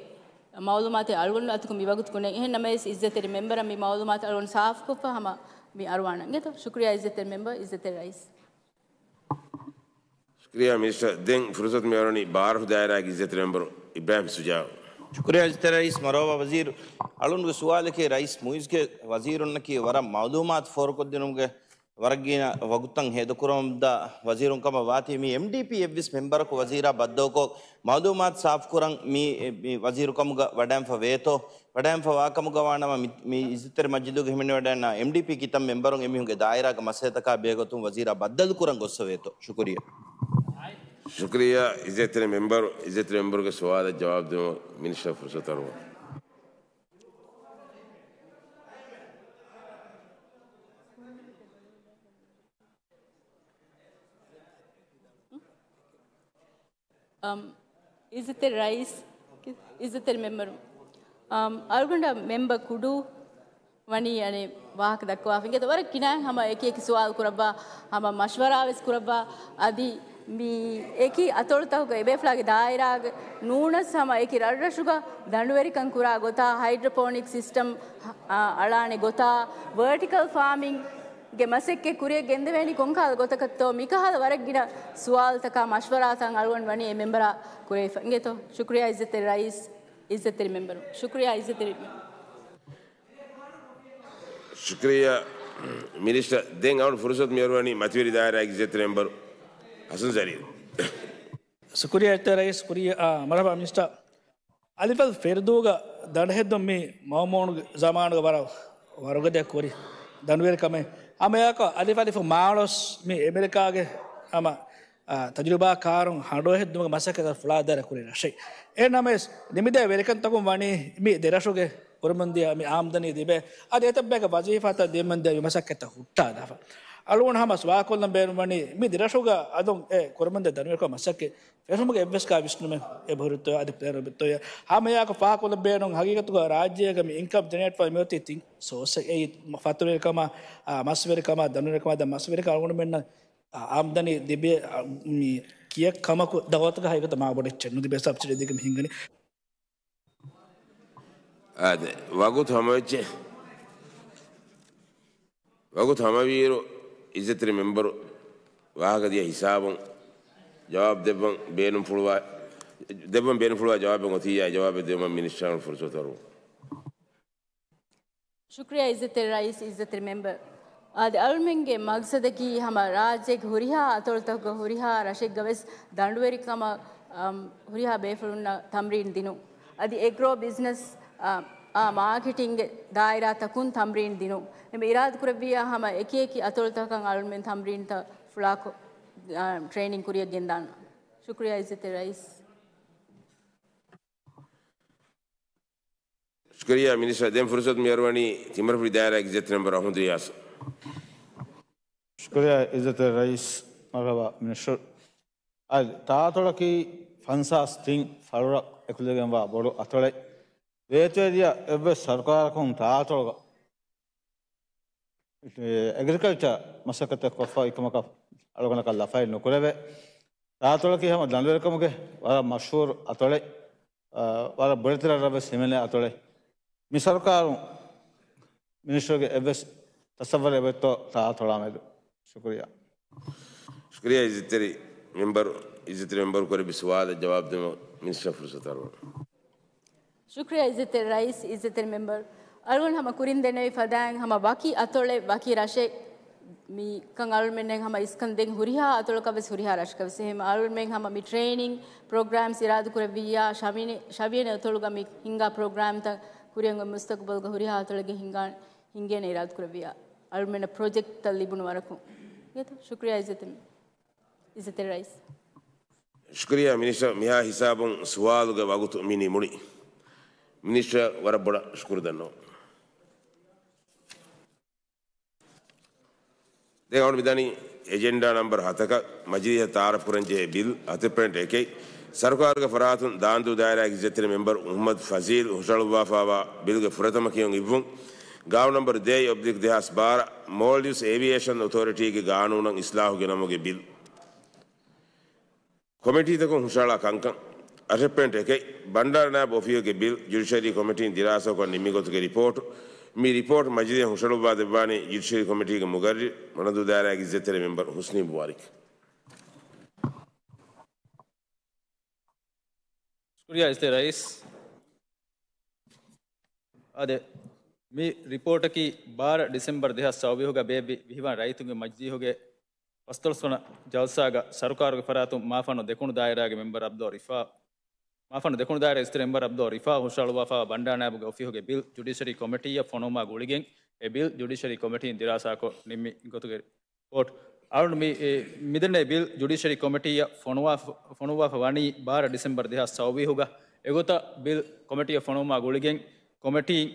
މައުލޫމާތެއް އަޅުގަނޑު އަތުގަ މިވަގުތު ނެތް. އެހެން ނަމަވެސް އިއްޒަތްތެރި މެމްބަރަށް މި މައުލޫމާތު އަޅުގަނޑު ސާފުކޮށްފަ ހަމަ މި އަރުވާނަން އިނގޭތޯ. ޝުކުރިއްޔާ އިއްޒަތްތެރި މެމްބަރު، އިއްޒަތްތެރި ރައީސް. ޝުކުރިއްޔާ މިނިސްޓަރ. ދެން ފުރުސަތު މި އަރުވަނީ ބާރަށު ދާއިރާގެ އިއްޒަތްތެރި މެމްބަރު އިބްރާހިމް ޝުޖާއު. ޝުކުރިއްޔާ އިއްޒަތްތެރި ރައީސް، މަރުހަބާ ވަޒީރު. އަޅުންގެ ސުވާލަކީ ރައީސް މުއިއްޒުގެ ވަޒީރުންނަކީ ވަރަށް މައުލޫމާތު ފޯރުކޮށްދިނުމުގެ ވަރަށް ގިނަ ވަގުތުތައް ހޭދަކުރަމުންދާ ވަޒީރުން ކަމަށް ވާތީ، މި އެމްޑީޕީ އެއްވެސް މެމްބަރަކު ވަޒީރާ ބައްދަލުކޮށް މައުލޫމާތު ސާފުކުރަން މި، މި ވަޒީރުކަމުގަ ވަޑައިންފަ ވޭތޯ؟ ވަޑައިންފަ ވާކަމުގަ ވާނަމަ، މި، މި އިއްޒަތްތެރި މަޖިލީހުގަ ހިމެނިވަޑައިންނަ އެމްޑީޕީ ކިތައް މެމްބަރުން އެމީހުންގެ ދާއިރާގެ މަސައްކަތަކާ ބެހޭގޮތުން ވަޒީރާ ބައްދަލުކުރަން ގޮއްސަވޭތޯ؟ ޝުކުރިއްޔާ. ޝުކުރިއްޔާ އިއްޒަތްތެރި މެމްބަރު، އިއްޒަތްތެރި މެމްބަރުގެ ސުވާލަށް ޖަވާބު ދެމުން މިނިސްޓަރ ފުރުސަތު އަރުވަން. އަމް، އިއްޒަތްތެރި ރައީސް، އިއްޒަތްތެރި މެމްބަރު، އަމް، އަޅުގަނޑަށް މެމްބަރ ކުޑޫ ވަނީ އަނެއް ވާހަކަ ދައްކަވާފަ އިނގޭތޯ. ވަރަށް ކިނާ ހަމަ އެކި އެކި ސުވާލު ކުރައްވާ، ހަމަ މަޝްވަރާ ވެސް ކުރައްވާ. އަދި މި އެކި އަތޮޅުތަކުގަ އެބޭފުޅާގެ ދާއިރާގެ ނޫނަސް ހަމަ އެކި ރަށްރަށުގަ ދަނޑުވެރިކަން ކުރާ ގޮތާ، ހައިޑްރޮޕޯނިކް ސިސްޓަމް އަ-، އަޅާނެ ގޮތާ، ވަރޓިކަލް ފާމިންގެ މަސައްކަތް ކުރިއަށް ގެންދެވޭނީ ކޮންކަހަލަ ގޮތަކަށްތޯ؟ މިކަހަލަ ވަރަށް ގިނަ ސުވާލުތަކާ މަޝްވަރާތައް އަޅުގަނޑު ވަނީ އެ މެމްބަރާ ކުރެވިފަ އިނގޭތޯ. ޝުކުރިއްޔާ އިއްޒަތްތެރި ރައީސް، އިއްޒަތްތެރި މެމްބަރު. ޝުކުރިއްޔާ އިއްޒަތްތެރި މެމްބަރު. ޝުކުރިއްޔާ މިނިސްޓަރ. ދެން އަޅުން ފުރުސަތު މިއަރުވަނީ މަތިވެރި ދާއިރާގެ އިއްޒަތްތެރި މެމްބަރު ހަސަން ޒަރީން. ޝުކުރިއްޔާ އިއްޒަތްތެރި ރައީސް، ޝުކުރިއްޔާ، އާ، މަރުހަބާ މިނިސްޓަރ. އަލިފު އަލިފު ފެރުދޫގަ ދަނޑުހެއްދުން މި މައުމޫނުގެ ޒަމާނުގަ ވަރަށް ވަރުގަދަ ކުރި ދަނޑުވެރިކަމެއް. ހަމައެއާއެކު އަލިފު އަލިފު މާޅޮސް މި އެމެރިކާގެ ހަމަ، އާ، ތަޖުރިބާ ކާރުން ހަނޑު ހެއްދުމުގެ މަސައްކަތަށް ފުޅާ ދާއިރާ ކުރި ރަށެއް. އެހެން ނަމަވެސް، ނިމިދޭ ވެރިކަންތަކުން ވަނީ މި ދެރަށުގެ ކުރަމުންދިޔަ މި އާމްދަނީ ލިބޭ، އަދި އެތައް ބަޔަކަށް ވަޒީފާތައް ދިޔަމުންދިޔަ މި މަސައްކަތްތައް ހުއްޓާލާފަ. އަޅުގަނޑު ހަމަ ސުވާލުކޮށްލަން ބޭނުންވަނީ، މި ދެރަށުގަ އަދުން އެ ކުރަމުންދިޔަ ދަނޑުވެރިކަމުގެ މަސައްކަތް ފެށުމުގެ އެއްވެސް ގާތް ވިސްނުމެއް އެބަހުރިތޯ އަދި ޕްލޭނެއް އެބަހުރިތޯ. ހަމައެއާއެކު ފާހަގަކޮށްލަން ބޭނުން، ހަގީގަތުގަ ރާއްޖޭގަ މި އިންކަމް ޖެނެރޭޓްވާ މިއޮތީ ތިން ސޯސް، އެއީ ފަތުރުވެރިކަމާ، އާ، މަސްވެރިކަމާ، ދަނޑުވެރިކަމާ. ދެން މަސްވެރިކަން އަޅުގަނޑުމެންނަށް، އާ، އާމްދަނީ ލިބޭ، އާ، މި ކިޔެއް ކަމަކު ދައުލަތުގަ ހަގީގަތަށް މާ ބޮޑެއްޗެއް ނުލިބޭ، ސަބްސިޑީ ދީގެން މި ހިނގަނީ. އާދެ، ވަގުތު ހަމަވެއްޖެ. ވަގުތު ހަމަވިއިރު، އިއްޒަތްތެރި މެމްބަރު ވާހަކަ ދިޔަ ހިސާބުން ޖަވާބު ދެއްވަން ބޭނުންފުޅުވާ. ދެއްވަން ބޭނުންފުޅުވާ ޖަވާބެއް އޮތިއްޔާ، ޖަވާބެއް ދެވުމަށް މިނިސްޓަރުން ފުރުސަތު އަރުވަން. ޝުކުރިއްޔާ އިއްޒަތްތެރި ރައީސް، އިއްޒަތްތެރި މެމްބަރު. އާދެ، އަޅުމެންގެ މަގްސަދަކީ ހަމަ ރާއްޖޭގެ ހުރިހާ އަތޮޅުތަކުގަ ހުރިހާ ރަށެއްގަވެސް ދަނޑުވެރިކަމަށް، އަމް، ހުރިހާ ބޭފުޅުންނަށް ތަމްރީން ދިނުން. އަދި އެގްރޯ ބިޒްނަސް، އާ، އާ، މާކެޓިންގެ ދާއިރާތަކުން ތަމްރީން ދިނުން. އެމެ އިރާދަ ކުރެއްވިއްޔާ ހަމަ އެކި އެކި އަތޮޅުތަކަށް އަޅުމެން ތަމްރީންތައް ފުޅާކޮށް، އާ، ޓްރޭނިން ކުރިއަށް ގެންދާނަން. ޝުކުރިއްޔާ އިއްޒަތްތެރި ރައީސް. ޝުކުރިއްޔާ މިނިސްޓަރ. ދެން ފުރުސަތު މިއަރުވަނީ ތިންމަރުފުޅި ދާއިރާގެ އިއްޒަތްތެރި މެމްބަރު އަޙްމަދު ރިޔާސް. ޝުކުރިއްޔާ އިއްޒަތްތެރި ރައީސް. މަރުޙަބާ މިނިސްޓަރު. އަދި ތާއަތޮޅަކީ ފަންސާސް ތިން ފަރުރަށް އެކުލެވިގެންވާ ބޮޑު އަތޮޅެއް. ވޭތުވެދިޔަ އެއްވެސް ސަރުކާރަކުން ތާއަތޮޅުގަ އެގްރިކަލްޗަރ މަސައްކަތެއް ކޮށްފަ އެކަމަކަށް އަޅުގަނޑަކަށް ލަފައެއް ނުކުރެވޭ. ތާއަތޮޅަކީ ހަމަ ދަނޑުވެރިކަމުގެ ވަރަށް މަޝްހޫރު އަތޮޅެއް، އާ، ވަރަށް ބޮޑެތި ރަށްރަށްވެސް ހިމެނޭ އަތޮޅެއް. މި ސަރުކާރުން މިނިސްޓަރުގެ އެއްވެސް ތަސައްވަރެއް އެބައޮތްތޯ ތާއަތޮޅާމެދު؟ ޝުކުރިއްޔާ. ޝުކުރިއްޔާ އިއްޒަތްތެރި މެމްބަރު، އިއްޒަތްތެރި މެމްބަރު ކުރެއްވި ސުވާލަށް ޖަވާބު ދެމުން މިނިސްޓަރ ފުރުސަތު އަރުވަން. ޝުކުރިއްޔާ އިއްޒަތްތެރި ރައީސް، އިއްޒަތްތެރި މެމްބަރު. އަޅުގަނޑު ހަމަ ކުރިން ދެންނެވި ފަދައިން ހަމަ ވަކި އަތޮޅެއް، ވަކި ރަށެއް މިކަން އަޅުމެންނެއް ހަމަ އިސްކަން ދެން ހުރިހާ އަތޮޅަކަށް ވެސް ހުރިހާ ރަށަކަށް ވެސް. އެހެން އަޅުމެން ހަމަ މި ޓްރޭނިން ޕްރޮގްރާމްސް އިރާދަ ކުރެއްވިއްޔާ، ޝަވިޔަނި، ޝަވިޔަނި އަތޮޅުގަ މި ހިންގާ ޕްރޮގްރާމްތައް ކުރިއަށް އޮތް މުސްތަގުބަލުގަ ހުރިހާ އަތޮޅެއްގެ ހިންގާ، ހިންގޭނެ އިރާދަ ކުރެއްވިއްޔާ. އަޅުމެންނަށް ޕްރޮޖެކްޓްތައް ލިބުނު ވަރަކުން. ޝުކުރިއްޔާ އިއްޒަތް، އިއްޒަތްތެރި ރައީސް. ޝުކުރިއްޔާ މިނިސްޓަރ، މިހާ ހިސާބުން ސުވާލުގެ ވަގުތު މި ނިމުނީ. މިނިސްޓަރ ވަރަށް ބޮޑަށް ޝުކުރު ދަންނަވަން. ދެން އަޅު މިދަނީ އެޖެންޑާ ނަމްބަރު ހަތަކަށް މަޖިލީހަށް ތައާރަފް ކުރަން ޖެހޭ ބިލް ހަތެއް ޕޮއިންޓް އެކެއް. ސަރުކާރުގެ ފަރާތުން ދާންދޫ ދާއިރާގެ އިއްޒަތްތެރި މެމްބަރު މުޙައްމަދު ފަޒީލް ހުށަހަޅުއްވާފައިވާ ބިލްގެ ފުރަތަމަ ކިޔުން އިއްވުން. ގާނޫނު ނަމްބަރު ދޭއް އޮބްލިކް ދެހާސް ބާރަ، މޯލްޑިވްސް އޭވިއޭޝަން އޮތޯރިޓީގެ ގާނޫނަށް އިސްލާހުގެ ނަމުގެ ބިލް. ކޮމިޓީތަކުން ހުށަހަޅާ ކަންކަން. އަށެއް ޕޮއިންޓް އެކެއް، ބަންޑާރަ ނާއިބު އޮފީހުގެ ބިލް ޖުޑިޝަރީ ކޮމިޓީން ދިރާސާކޮށް ނިންމި ގޮތުގެ ރިޕޯޓު. މި ރިޕޯޓް މަޖިލީހަށް ހުށަހަޅުއްވާ ދެއްވާނީ ޖުޑިޝަރީ ކޮމިޓީގެ މުގައްރިރު މަނަދޫ ދާއިރާގެ އިއްޒަތްތެރި މެމްބަރު ހުސްނީ މުބާރިކް. ޝުކުރިއްޔާ އިއްޒަތްތެރި ރައީސް. އާދެ، މި ރިޕޯޓަކީ ބާރަ ޑިސެމްބަރު ދެހާސް ސައުވީހުގަ ބޭއްވި ވިހިވަނަ ރައްޔިތުންގެ މަޖިލީހުގެ ފަސްދޮޅަސް ވަނަ ޖަލްސާގަ ސަރުކާރުގެ ފަރާތުން މާފަންނު ދެކުނު ދާއިރާގެ މެމްބަރު އަބްދުﷲ ރިފާ، މާފަންނު ދެކުނު ދާއިރާގެ އިއްޒަތްތެރި މެމްބަރު އަބްދުﷲ ރިފާ ހުށަހަޅުއްވާފައިވާ ބަންޑާރަ ނާއިބުގެ އޮފީހުގެ ބިލް ޖުޑިޝަރީ ކޮމިޓީއަށް ފޮނުވުމާ ގުޅިގެން އެ ބިލް ޖުޑިޝަރީ ކޮމިޓީން ދިރާސާކޮށް ނިންމި ގޮތުގެ ރިޕޯޓް. އަޅުގަނޑު މި، އެ، މިދެންނެވި ބިލް ޖުޑިޝަރީ ކޮމިޓީއަށް ފޮނުވާ، ފޮނުވާފަ ވަނީ ބާރަ ޑިސެމްބަރު ދެހާސް ސައުވީހުގަ. އެގޮތަށް ބިލް ކޮމިޓީއަށް ފޮނުވުމާ ގުޅިގެން ކޮމިޓީން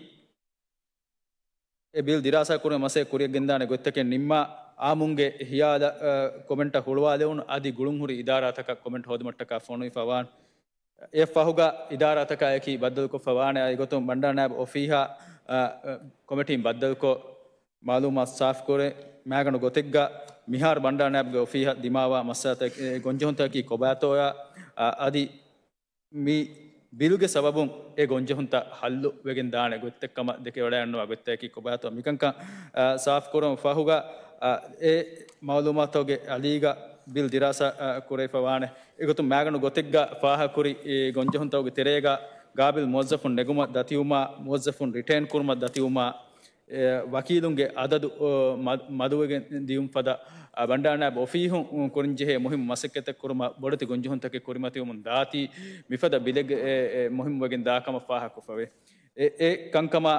އެ ބިލް ދިރާސާ ކުރުމަށް މަސައްކަތް ކުރިއަށް ގެންދާނެ ގޮތްތަކެއް ނިންމާ، އާއްމުންގެ ހިޔާލަށް، އަ، ކޮމެންޓަށް ހުޅުވާލެވުނު އަދި ގުޅުންހުރި އިދާރާތަކަށް ކޮމެންޓް ހޯދުމަށްޓަކާ ފޮނުވިފަ ވާން. އެއަށް ފަހުގަ އިދާރާތަކާއެކީ ބައްދަލުކޮށްފަ ވާނެ. އެގޮތުން ބަންޑާރަ ނާއިބު އޮފީހާ، އަ، އަ، ކޮމިޓީން ބައްދަލުކޮށް، މައުލޫމާތު ސާފުކުރޭ. މާގަނޑު ގޮތެއްގަ މިހާރު ބަންޑާރަ ނާއިބުގެ އޮފީހަށް ދިމާވާ މައްސަލަތަކެއް، އެ، ގޮންޖެހުންތަކަކީ ކޮބާތޯޔާ، އަ، އަދި މި ބިލްގެ ސަބަބުން އެ ގޮންޖެހުންތައް ހައްލު ވެގެން ދާނެ ގޮތްތައް ކަމަށް ދެކެވަޑައިގަންނަވާ ގޮތްތަކަކީ ކޮބާތޯ މިކަންކަން، އާ، ސާފުކުރުމަށް ފަހުގަ، އާ، އެ މައުލޫމާތުގެ އަލީގަ ބިލް ދިރާސާ، އާ، ކުރެވިފަ ވާނެ. އެގޮތުން މާގަނޑު ގޮތެއްގަ ފާހަގަކުރި އެ ގޮންޖެހުންތަކުގެ ތެރޭގަ ގާބިލް މުވައްޒަފުން ނެގުމަށް ދަތިވުމާ، މުވައްޒަފުން ރިޓައިން ކުރުމަށް ދަތިވުމާ، އެ، ވަކީލުންގެ އަދަދު، އޮ، މަ-، މަދުވެގެން ދިޔުން ފަދަ، އަ، ބަންޑާރަ ނާއިބު އޮފީހުން ކުރަންޖެހޭ މުހިއްމު މަސައްކަތެއް ކުރުމަށް ބޮޑެތި ގޮންޖެހުންތަކެއް ކުރިމަތިވަމުން ދާތީ، މިފަދަ ބިލެއް، އެ، އެ، މުހިއްމުވެގެން ދާ ކަމަށް ފާހަގަކޮށްފަވޭ. އެ، އެ ކަންކަމާ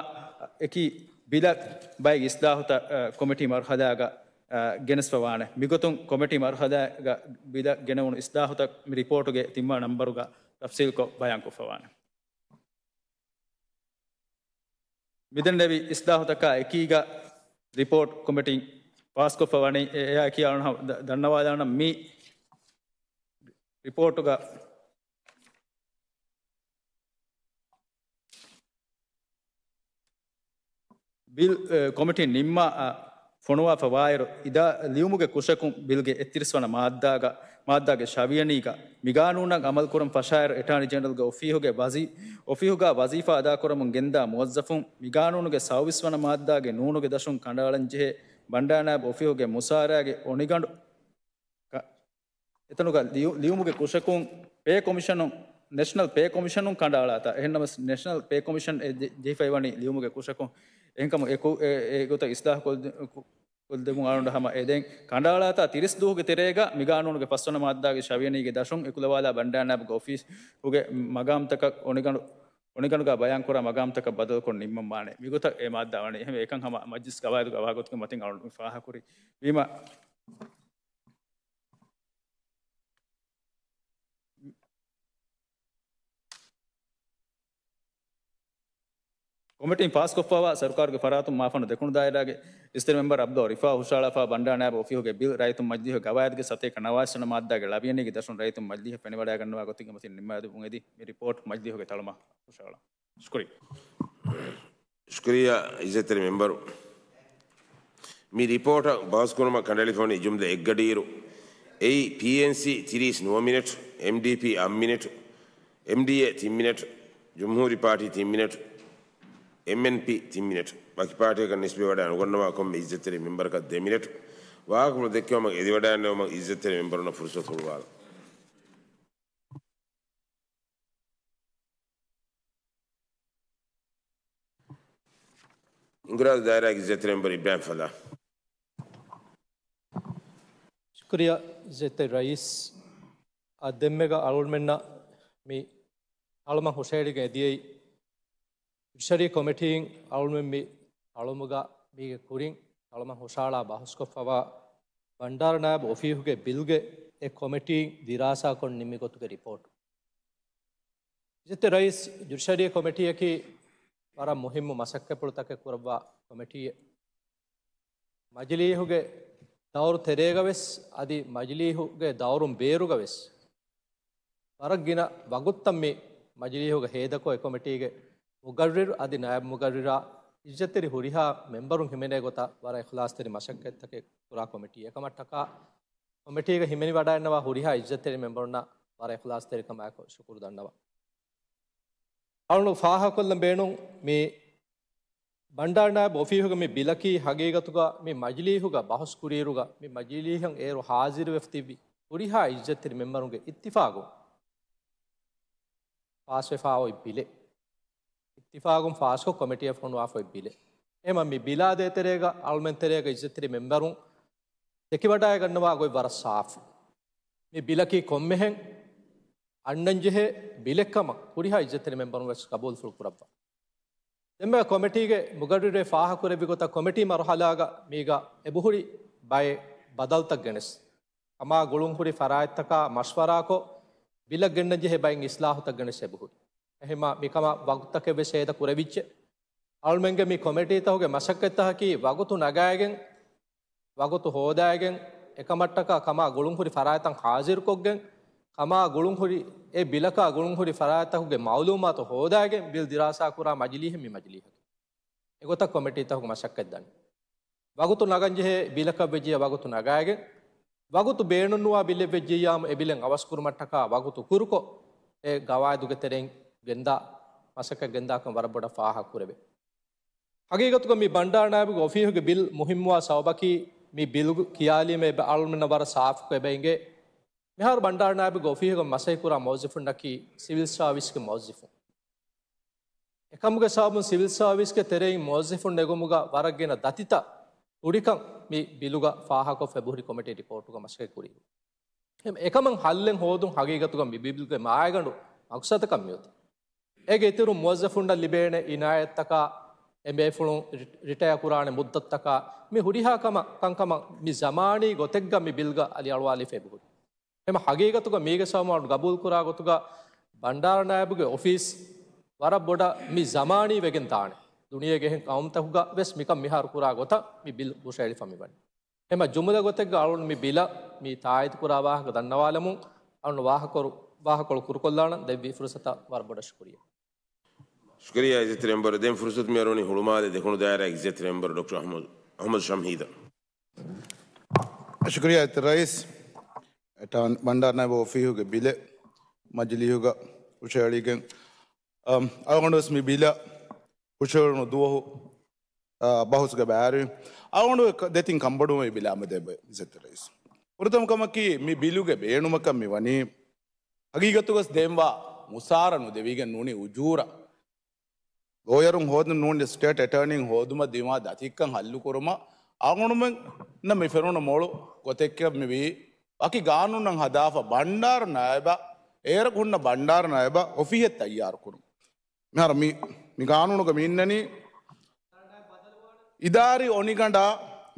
އެކީ ބިލަށް ބައެއް އިސްލާހުތައް، އަ، ކޮމިޓީ މަރުހަލާގަ، އަ، ގެނެސްފަވާނެ. މިގޮތުން ކޮމިޓީ މަރުހަލާގަ ބިލަށް ގެނެވުނު އިސްލާހުތައް މި ރިޕޯޓުގެ ތިންވަނަ ނަންބަރުގަ ތަފްސީލްކޮށް ބަޔާންކޮށްފަވާނެ. މިދެންނެވި އިސްލާހުތަކާ އެކީގަ ރިޕޯޓް ކޮމިޓީން ފާސްކޮށްފަ ވަނީ. އެ-، އެއާއެކީ އަޅުން ދަ-، ދަންނަވާލާނަން މި ރިޕޯޓުގަ ބިލް، އެ، ކޮމިޓީން ނިންމާ، އަ، ފޮނުވާފަ ވާއިރު، އިދާ-، ލިޔުމުގެ ކުށަކުން ބިލްގެ އެއްތިރީސް ވަނަ މާއްދާގަ، މާއްދާގެ ޝަވިޔަނީގަ، މިގާނޫނަށް އަމަލުކުރަން ފަށާއިރު، އެޓާނީ ޖެނެރަލްގެ އޮފީހުގެ ވަޒީ-، އޮފީހުގަ ވަޒީފާ އަދާކުރަމުން ގެންދާ މުވައްޒަފުން މިގާނޫނުގެ ސައުވީސް ވަނަ މާއްދާގެ ނޫނުގެ ދަށުން ކަނޑައަޅަންޖެހޭ ބަންޑާރަ ނާއިބު އޮފީހުގެ މުސާރައިގެ އޮނިގަނޑު ކަ-، އެތަނުގަ ލިޔު-، ލިޔުމުގެ ކުށަކުން ޕޭ ކޮމިޝަނުން ނެޝަނަލް ޕޭ ކޮމިޝަނުން ކަނޑައަޅާތާ. އެހެންނަމަވެސް، ނެޝަނަލް ޕޭ ކޮމިޝަން އެ ޖެ-، ޖެހިފައިވަނީ ލިޔުމުގެ ކުށަކުން. އެހެންކަމުން އެ ކު-، އެ، އެ ގޮތަށް އިސްލާހު ކޮށްދެ-، ކު-، ކޮށްދެމުން އަޅުގަނޑު ހަމަ އެދެން ކަނޑައަޅާތާ ތިރީސް ދުވަހުގެ ތެރޭގަ މިގާނޫނުގެ ފަސްވަނަ މާއްދާގެ ށަވިޔަނީގެ ދަށުން އެކުލަވާލާ ބަންޑާރަނާއިބުގެ އޮފީހުގެ މަގާމްތަކަށް އޮނިގަނޑު، އޮނިގަނޑުގަ ބަޔާންކުރާ މަގާމްތަކަށް ބަދަލުކޮށް ނިންމަންވާނެ. މިގޮތަށް އެ މާއްދާ ވަނީ. އެހެންވެ، އެކަން ހަމަ މަޖްލިސް ގަވާއިދުގަ ވާގޮތުގެ މަތިން އަޅުގަނޑު ފާހަގަކުރި. ވީމަ، ކޮމިޓީން ފާސްކޮށްފައިވާ ސަރުކާރުގެ ފަރާތުން މާފަންނު ދެކުނު ދާއިރާގެ އިއްޒަތްތެރި މެމްބަރު އަބްދުﷲ ރިފާ ހުށަހަޅާފައިވާ ބަންޑާރަނާއިބު އޮފީހުގެ ބިލް ރައްޔިތުން މަޖިލީހުގެ ގަވާއިދުގެ ސަތޭކަ ނަވާވީސް ވަނަ މާއްދާގެ ޅަވިޔަނީގެ ދަށުން ރައްޔިތުން މަޖިލީހަށް ފެނިވަޑައިގަންނަވާ ގޮތުގެ މަތިން ނިންމާލެވުމުން އެދި މި ރިޕޯޓް މަޖިލީހުގެ ތަޅުމަށް ހުށަހަޅަން. ޝުކުރިއްޔާ. ޝުކުރިއްޔާ އިއްޒަތްތެރި މެމްބަރު. މި ރިޕޯޓަށް ބަހުސް ކުރުމަށް ކަނޑައެޅިފަވަނީ ޖުމްލަ އެއްގަޑިއިރު. އެއީ، ޕީއެންސީ ތިރީސް ނުވަ މިނެޓް، އެމްޑީޕީ އަށް މިނެޓް، އެމްޑީއޭ ތިން މިނެޓް، ޖުމްހޫރީ ޕާޓީ ތިން މިނެޓް، އެމްއެންޕީ ތިން މިނެޓް. ވަކި ޕާޓީއަކަށް ނިސްބަތްވެވަޑައި ނުގަންނަވާ ކޮންމެ އިއްޒަތްތެރި މެމްބަރަކަށް ދެ މިނެޓް. ވާހަކަފުޅު ދެއްކެވުމަށް އެދިވަޑައިގަންނަވުމަށް އިއްޒަތްތެރި މެމްބަރުންނަށް ފުރުސަތު ހުޅުވާލަން. ހިނގުރާދު ދާއިރާގެ އިއްޒަތްތެރި މެމްބަރު އިބްރާހިމް ފަލާ. ޝުކުރިއްޔާ އިއްޒަތްތެރި ރައީސް. އާ، ދެންމެގަ އަޅުގަނޑުމެންނަށް މި އަޅުމަށް ހުށަހެޅިގެން އެދިޔައީ، ޖުޑިޝަރީ ކޮމިޓީން އަޅުމެން މި އަޅުމުގަ މީގެ ކުރިން އަޅުމަށް ހުށަހަޅާ ބަހުސްކޮށްފަވާ ބަންޑާރަ ނާއިބު އޮފީހުގެ ބިލްގެ އެ ކޮމިޓީން ދިރާސާކޮށް ނިންމި ގޮތުގެ ރިޕޯޓް. އިއްޒަތްތެރި ރައީސް، ޖުޑިޝަރީ ކޮމިޓީއަކީ ވަރަށް މުހިއްމު މަސައްކަތްޕުޅުތަކެއް ކުރައްވާ ކޮމިޓީއެއް. މަޖިލީހުގެ ދައުރު ތެރޭގަ ވެސް އަދި މަޖިލީހުގެ ދައުރުން ބޭރުގަ ވެސް ވަރަށް ގިނަ ވަގުތުތައް މި މަޖިލީހުގަ ހޭދަކޮށް އެ ކޮމިޓީގެ މުގައްރިރު އަދި ނާއިބު މުގައްރިރާ އިއްޒަތްތެރި ހުރިހާ މެމްބަރުން ހިމެނޭ ގޮތަށް ވަރަށް އިޚްލާޞްތެރި މަސައްކަތްތަކެއް ކުރާ ކޮމިޓީ. އެކަމަށްޓަކާ ކޮމިޓީގަ ހިމެނިވަޑައިގަންނަވާ ހުރިހާ އިއްޒަތްތެރި މެމްބަރުންނަށް ވަރަށް އިޚްލާޞްތެރިކަމާއެކު ޝުކުރު ދަންނަވަން. އަޅުން ފާހަގަކޮށްލަން ބޭނުން މި ބަންޑާރަ ނާއިބު އޮފީހުގެ މި ބިލަކީ ހަގީގަތުގަ މި މަޖިލީހުގަ ބަހުސް ކުރިއިރުގަ މި މަޖިލީހަށް އޭރު ހާޒިރުވެފަ ތިއްބި ހުރިހާ އިއްޒަތްތެރި މެމްބަރުންގެ އިއްތިފާގުން ފާސްވެފާ އޮތް ބިލެއް. އިއްތިފާގުން ފާސްކޮށް ކޮމިޓީއަށް ފޮނުވާފަ އޮތް ބިލެއް. އެހެންމަ މި ބިލާ ދޭތެރޭގަ އަޅުމެން ތެރޭގަ އިއްޒަތްތެރި މެމްބަރުން ދެކިވަޑައިގަންނަވާ ގޮތް ވަރަށް ސާފު. މި ބިލަކީ ކޮންމެހެން އަންނަންޖެހޭ ބިލެއްކަމަށް ހުރިހާ އިއްޒަތްތެރި މެމްބަރުން ވެސް ގަބޫލުފުޅު ކުރައްވާ. ދެންމެ ކޮމިޓީގެ މުގައްރިރު ފާހަކުރެއްވި ގޮތަށް ކޮމިޓީ މަރުހަލާގަ މީގަ އެބަހުރި ބައެއް ބަދަލުތައް ގެނެސް، ހަމާ ގުޅުންހުރި ފަރާތްތަކާ މަޝްވަރާކޮށް، ބިލަށް ގެންނަންޖެހޭ ބައެއް އިސްލާހުތައް ގެނެސް އެބަހުރި. އެހެންމަ މިކަމަށް ވަގުތުތަކެއް ވެސް ހޭދަ ކުރެވިއްޖެ. އަޅުމެންގެ މި ކޮމިޓީތަކުގެ މަސައްކަތްތަކަކީ ވަގުތު ނަގާގެން، ވަގުތު ހޯދާގެން، އެކަމަށްޓަކާ ކަމާ ގުޅުންހުރި ފަރާތްތައް ހާޒިރުކޮށްގެން، ކަމާ ގުޅުންހުރި އެ ބިލަކާ ގުޅުންހުރި ފަރާތްތަކުގެ މައުލޫމާތު ހޯދާގެން ބިލް ދިރާސާކުރާ މަޖިލީހެއް މި މަޖިލީހަކީ. އެގޮތަށް ކޮމިޓީތަކުގެ މަސައްކަތް ދަނީ. ވަގުތު ނަގަންޖެހޭ ބިލަކަށް ވެއްޖިއްޔާ ވަގުތު ނަގާގެން، ވަގުތު ބޭނުންނުވާ ބިލެއް ވެއްޖިއްޔާމު އެ ބިލެއް އަވަސްކުރުމަށްޓަކާ ވަގުތު ކުރުކޮށް، އެ ގަވާއިދުގެ ތެރެއިން ގެންދާ މަސައްކަތް ގެންދާކަން ވަރަށް ބޮޑަށް ފާހަގަ ކުރެވޭ. ހަގީގަތުގަ މި ބަންޑާރަ ނާއިބުގެ އޮފީހުގެ ބިލް މުހިއްމުވާ ސަބަބަކީ، މި ބިލް ކިޔާލީމަ އެބަ އަޅުމެންނަށް ވަރަށް ސާފުކޮށް އެބަ އިނގޭ. މިހާރު ބަންޑާރަ ނާއިބުގެ އޮފީހުގަ މަސައްކަތް ކުރާ މުވައްޒަފުންނަކީ ސިވިލް ސާވިސްގެ މުވައްޒަފުން. އެކަމުގެ ސަބަބުން ސިވިލް ސާވިސްގެ ތެރެއިން މުވައްޒަފުން ނެގުމުގަ ވަރަށް ގިނަ ދަތިތައް ހުރިކަން މި ބިލުގަ ފާހަގަކޮށް އެބަހުރި ކޮމިޓީ ރިޕޯޓުގަ މަސައްކަތް ކުރި. އެކަމަށް ހައްލެއް ހޯދުން ހަގީގަތުގަ މި ބިލްގެ މާގަނޑު މަގްސަދަކަށް މިއޮތީ. އޭގެ އިތުރުން މުވައްޒަފުންނަށް ލިބޭނެ އިނާޔަތްތަކާ، އެނބޭފުޅުން ރި-، ރިޓަޔާ ކުރާނެ މުއްދަތްތަކާ، މި ހުރިހާ ކަމަށް ކަންކަމަށް މި ޒަމާނީ ގޮތެއްގަ މި ބިލްގަ އަލިއަޅުވާލިފަ އެބަހުރި. އެމަ ހަގީގަތުގަ މީގެ ސަބަބުން ގަބޫލުކުރާ ގޮތުގަ ބަންޑާރަ ނާއިބުގެ އޮފީސް ވަރަށް ބޮޑަށް މި ޒަމާނީ ވެގެން ދާނެ. ދުނިޔޭގެ އެހެން ޤައުމުތަކުގަ ވެސް މިކަން މިހާރު ކުރާ ގޮތަށް މި ބިލް ހުށަހެޅިފަ މިވަނީ. އެމަ ޖުމުލަ ގޮތެއްގަ އަޅުން މި ބިލަށް މި ތާއީދު ކުރާ ވާހަކަ ދަންނަވާލަމުން އަޅުން ވާހަކަކޮޅު، ވާހަކަކޮޅު ކުރުކޮށްލާނަން. ދެއްވި ފުރުސަތަށް ވަރަށް ބޮޑަށް ޝުކުރިއްޔާ. ޝުކުރިއްޔާ އިއްޒަތްތެރި މެމްބަރު. ދެން ފުރުސަތު މި އަރުވަނީ ހުޅުމާލެ ދެކުނު ދާއިރާގެ އިއްޒަތްތެރި މެމްބަރު ޑޮކްޓަރ އަޙްމަދު، އަޙްމަދު ޝަމްހީދަށް. ޝުކުރިއްޔާ އިއްޒަތްތެރި ރައީސް. އެޓާ ބަންޑާރަ ނާއިބު އޮފީހުގެ ބިލެއް މަޖިލީހުގަ ހުށަހެޅިގެން، އަމް، އަޅުގަނޑު ވެސް މި ބިލަށް ހުށަހެޅުނު ދުވަހު، އާ، ބަހުސްގަ ބައިވެރިވި. އަޅުގަނޑު ދެތިން ކަންބޮޑުވުމެއް ބިލާމަ ދެބަ އިއްޒަތްތެރި ރައީސް. ފުރަތަމަ ކަމަކީ މި ބިލުގެ ބޭނުމަކަށް މި ވަނީ ހަގީގަތުގަސް ދޭންވާ މުސާރަ ނުދެވިގެން ނޫނީ އުޖޫރަ ލޯޔަރުން ހޯދުން ނޫނީ ސްޓޭޓް އެޓަރނީން ހޯދުމަށް ދިމާ ދަތިކަން ހައްލުކުރުމަށް އަޅުގަނޑުމެންނަށް މި ފެނުނު މޮޅު ގޮތެއްކަން މިވީ ވަކި ގާނޫނަށް ހަދާފަ ބަންޑާރު ނާއިބަށް އޭރަކު ހުންނަ ބަންޑާރު ނާއިބަށް އޮފީހެއް ތައްޔާރުކުރުން. މިހާރު މި، މި ގާނޫނުގަ މި އިންނަނީ އިދާރީ އޮނިގަނޑާ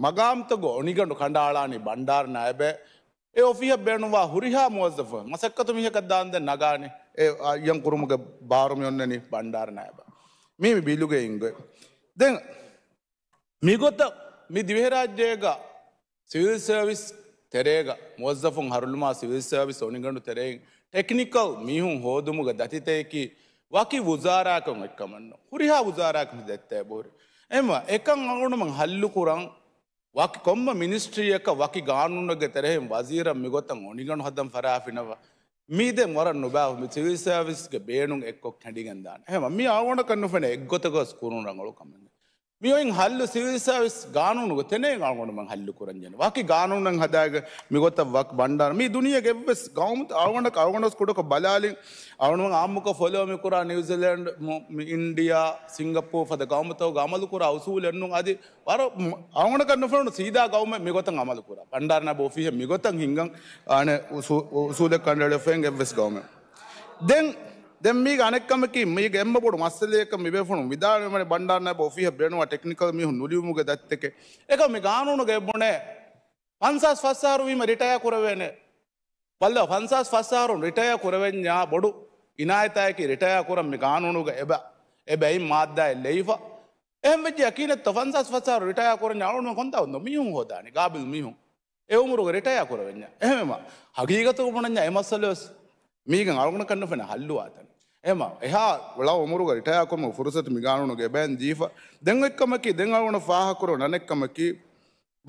މަގާމްތަކުގެ އޮނިގަނޑު ކަނޑައަޅާނީ ބަންޑާރު ނާއިބެއް. އެ އޮފީހަށް ބޭނުންވާ ހުރިހާ މުވައްޒަފުން މަސައްކަތު މީހަކަށް ދާންދެން ނަގާނެ. އެ އައްޔަން ކުރުމުގެ ބާރު މި އޮންނަނީ ބަންޑާރު ނާއިބަށް. މީ މި ބިލުގެ އިނގޮތް. ދެން މިގޮތަށް މި ދިވެހިރާއްޖޭގަ ސިވިލް ސަރވިސް ތެރޭގަ މުވައްޒަފުން ހަރުލުމާ ސިވިލް ސަރވިސް އޮނިގަނޑު ތެރެއިން ޓެކްނިކަލް މީހުން ހޯދުމުގެ ދަތިތަކަކީ ވަކި ވުޒާރާއަކަށް އެއްކަމެއްނު. ހުރިހާ ވުޒާރާއަކަށް މި ދަތިތައް އެބަހުރި. އެހެންވެ، އެކަން އަޅުގަނޑުމެން ހައްލުކުރަން ވަކި ކޮންމެ މިނިސްޓްރީއަކަށް ވަކި ގާނޫނެއްގެ ތެރެއިން ވަޒީރަށް މިގޮތަށް އޮނިގަނޑު ހަދަން ފަރާފިނަވަ. މީ ދެން ވަރަށް ނުބައި މި ސިވިލް ސަރވިސްގެ ބޭނުން އެއްކޮށް ކެނޑިގެން ދާނެ. އެހެންވެ، މީ އަޅުގަނޑަކަށް ނުފެނޭ އެއްގޮތަކަށް ކުރުން ރަނގަޅު ކަމެއް. މި އޮތް ހައްލު ސިވިލް ސަރވިސް ގާނޫނުގެ ތެރެއިން އަޅުގަނޑުމެން ހައްލު ކުރަންޖެހޭނެ. ވަކި ގާނޫނެއް ހަދާގެ މިގޮތަށް ވަކި ބަންޑާރު. މީ ދުނިޔޭގެ އެއްވެސް ގައުމު އަޅުގަނޑަކަށް އަޅުގަނޑު ކުޑަކޮށް ބަލާލިން. އަޅުގަނޑު އާއްމުކޮށް ފޮލޯ މި ކުރާ ނިއުޒީލެންޑް، މު-، މި އިންޑިޔާ، ސިންގަޕޫރް ފަދަ ގައުމުތަކުގަ އަމަލު ކުރާ އުސޫލެއް ނޫން. އަދި ވަރަށް މު-، އަޅުގަނޑަކަށް ނުފެނުނު ސީދާ ގައުމެއް މިގޮތަށް އަމަލު ކުރާ. ބަންޑާރު ނާއިބު އޮފީހެއް މިގޮތަށް ހިންގަން އާނެ އުސޫ-، އުސޫލެއް ކަނޑައެޅިފައި އެއްވެސް ގައުމެއް. ދެން، ދެން މީގެ އަނެއްކަމަކީ، މީގެ އެންމެ ބޮޑު މައްސަލައަކަށް މި ބޭފުޅުން ވިދާޅުވީމަ ބަންޑާރު ނާއިބު އޮފީހަށް ބޭނުންވާ ޓެކްނިކަލް މީހުން ނުލިޔުމުގެ ދަތިތަކެއް. އެކަމް މި ގާނޫނުގަ އެބުނޭ ފަންސާސް ފަސް އަހަރު ވީމަ ރިޓަޔާ ކުރެވޭނެ. ބައްލަ ފަންސާސް ފަސް އަހަރުން ރިޓަޔާ ކުރެވެންޏާ ބޮޑު އިނާޔަތާއެކީ ރިޓަޔާ ކުރަން މި ގާނޫނުގަ އެބަ، އެބައިން މާއްދާއެއް ލެއިފަ. އެހެން ވެއްޖެ ޔަޤީނެއްތޯ ފަންސާސް ފަސް އަހަރު ރިޓަޔާ ކުރަންޏާ އަޅުގަނޑު ކޮންތާ އޮންނޯ މީހުން ހޯދާނީ ގާބިލް މީހުން. އެ އުމުރުގަ ރިޓަޔާ ކުރެވެންޏާ. އެހެންވީމަ، ހަގީގަތުގަ ބުނަންޏާ އެ މައްސަލަވެސް މީގެން އަޅުގަނޑަކަށް ނުފެނޭ ހައްލުވާތަން. އެހެންވީމަ، އެހާ އުޅާ އުމުރުގަ ރިޓަޔާ ކުރުމުގެ ފުރުސަތު މި ގާނޫނުގަ އެބައިން ދީފަ. ދެން އެއްކަމަކީ، ދެން އަޅުގަނޑަށް ފާހަގަކުރުން އަނެއްކަމަކީ،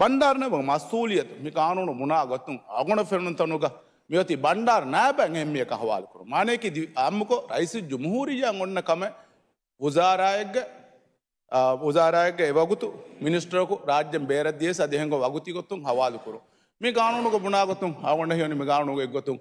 ބަންޑާރު ނާއިބު މަސްއޫލިއްޔަތު މި ގާނޫނު ބުނާ ގޮތުން އަޅުގަނޑަށް ފެނުނު ތަނުގަ މިއޮތީ ބަންޑާރު ނާއިބަށް އެހެން މީހަކަށް ހަވާލުކުރުން. މާނަޔަކީ ދި-، އާއްމުކޮށް ރައީސުލްޖުމްހޫރިއްޔާ އޮންނަ ކަމެއް ވުޒާރާއެއްގެ، އާ، ވުޒާރާއެއްގެ އެ ވަގުތު މިނިސްޓަރަކު ރާއްޖެން ބޭރަށް ދިޔަސް އަދި އެހެން ގޮތް ވަގުތީ ގޮތުން ހަވާލުކުރުން. މި ގާނޫނުގަ ބުނާ ގޮތުން އަޅުގަނޑަށް ހީވަނީ މި ގާނޫނުގެ އެއްގޮތުން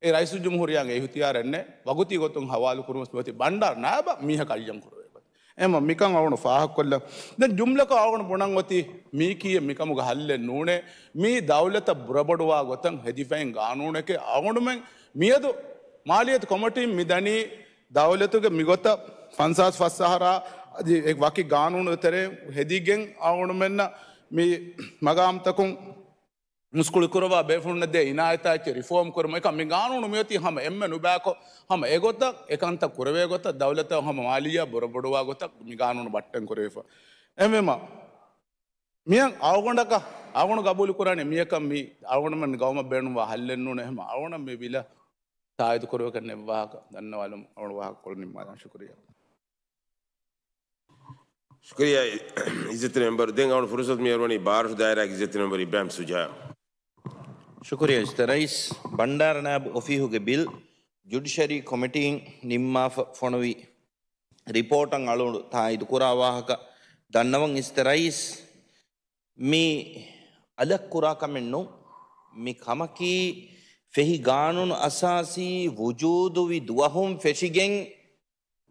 އެ ރައީސުލްޖުމްހޫރިއްޔާގެ އިހުތިޔާރެއް ނެތް. ވަގުތީ ގޮތުން ހަވާލު ކުރުމަށް މިއޮތީ ބަންޑާރު ނާއިބަށް މީހަކަށް އައްޔަން ކުރެވޭ ގޮތެއް. އެހެންވީމަ މިކަން އަޅުގަނޑު ފާހަގަކޮށްލަން. ދެން ޖުމްލަކޮށް އަޅުގަނޑު ބުނަން އޮތީ މީކީއެއް މިކަމުގަ ހައްލެއް ނޫނޭ. މީ ދައުލަތަށް ބުރަބޮޑުވާ ގޮތަށް ހެދިފައިން ގާނޫނެކޭ. އަޅުގަނޑުމެން މިއަދު މާލިއްޔަތު ކޮމިޓީން މި ދަނީ ދައުލަތުގެ މިގޮތަށް ފަންސާސް ފަސް އަހަރާ އަދި އެ ވަކި ގާނޫނު ތެރެއިން ހެދިގެން އަޅުގަނޑުމެންނަށް މި މަގާމްތަކުން މުސްކުޅިކުރައްވާ ބޭފުޅުންނަށް ދޭ އިނާޔަތާއެއްޗެއް ރިފޯމް ކުރުމަށް. އެކަމް މި ގާނޫނު މިއޮތީ ހަމަ އެންމެ ނުބައިކޮށް، ހަމަ އެގޮތަށް އެކަންތައް ކުރެވޭ ގޮތަށް ދައުލަތަށް ހަމަ މާލިއްޔާ ބުރަބޮޑުވާ ގޮތަށް މި ގާނޫނު ބައްޓަން ކުރެވިފަ. އެހެންވީމަ، މިއަށް އަޅުގަނޑަކަށް، އަޅުގަނޑު ގަބޫލުކުރާނެ މިޔަކަށް މި އަޅުގަނޑުމެން ގައުމަށް ބޭނުންވާ ހައްލެއް ނޫނޭ. އެހެންވީމަ އަޅުގަނޑަށް މި ބިލަށް ތާއީދު ކުރެވިގެން ނެއްވާހަކަ ދަންނަވާލުމަށް އަޅުގަނޑު ވާހަކަކޮޅު ނިންމާލަން. ޝުކުރިއްޔާ. ޝުކުރިއްޔާ އިއްޒަތްތެރި މެމްބަރު. ދެން އަޅުގަނޑު ފުރުސަތު މި އަރުވަނީ ބާރަށު ދާއިރާގެ އިއްޒަތްތެރި މެމްބަރު އިބްރާހިމް ޝުޖާއަށް. ޝުކުރިއްޔާ އިއްޒަތްތެރި ރައީސް. ބަންޑާރަ ނާއިބު އޮފީހުގެ ބިލް ޖުޑިޝަރީ ކޮމިޓީން ނިންމާފަ ފޮނުވި ރިޕޯޓަށް އަޅުގަނޑު ތާއީދު ކުރާ ވާހަކަ ދަންނަވަން އިއްޒަތްތެރި ރައީސް. މީ އަލަށް ކުރާ ކަމެއް ނޫން. މި ކަމަކީ ފެހި ގާނޫނު އަސާސީ ވުޖޫދުވި ދުވަހުން ފެށިގެން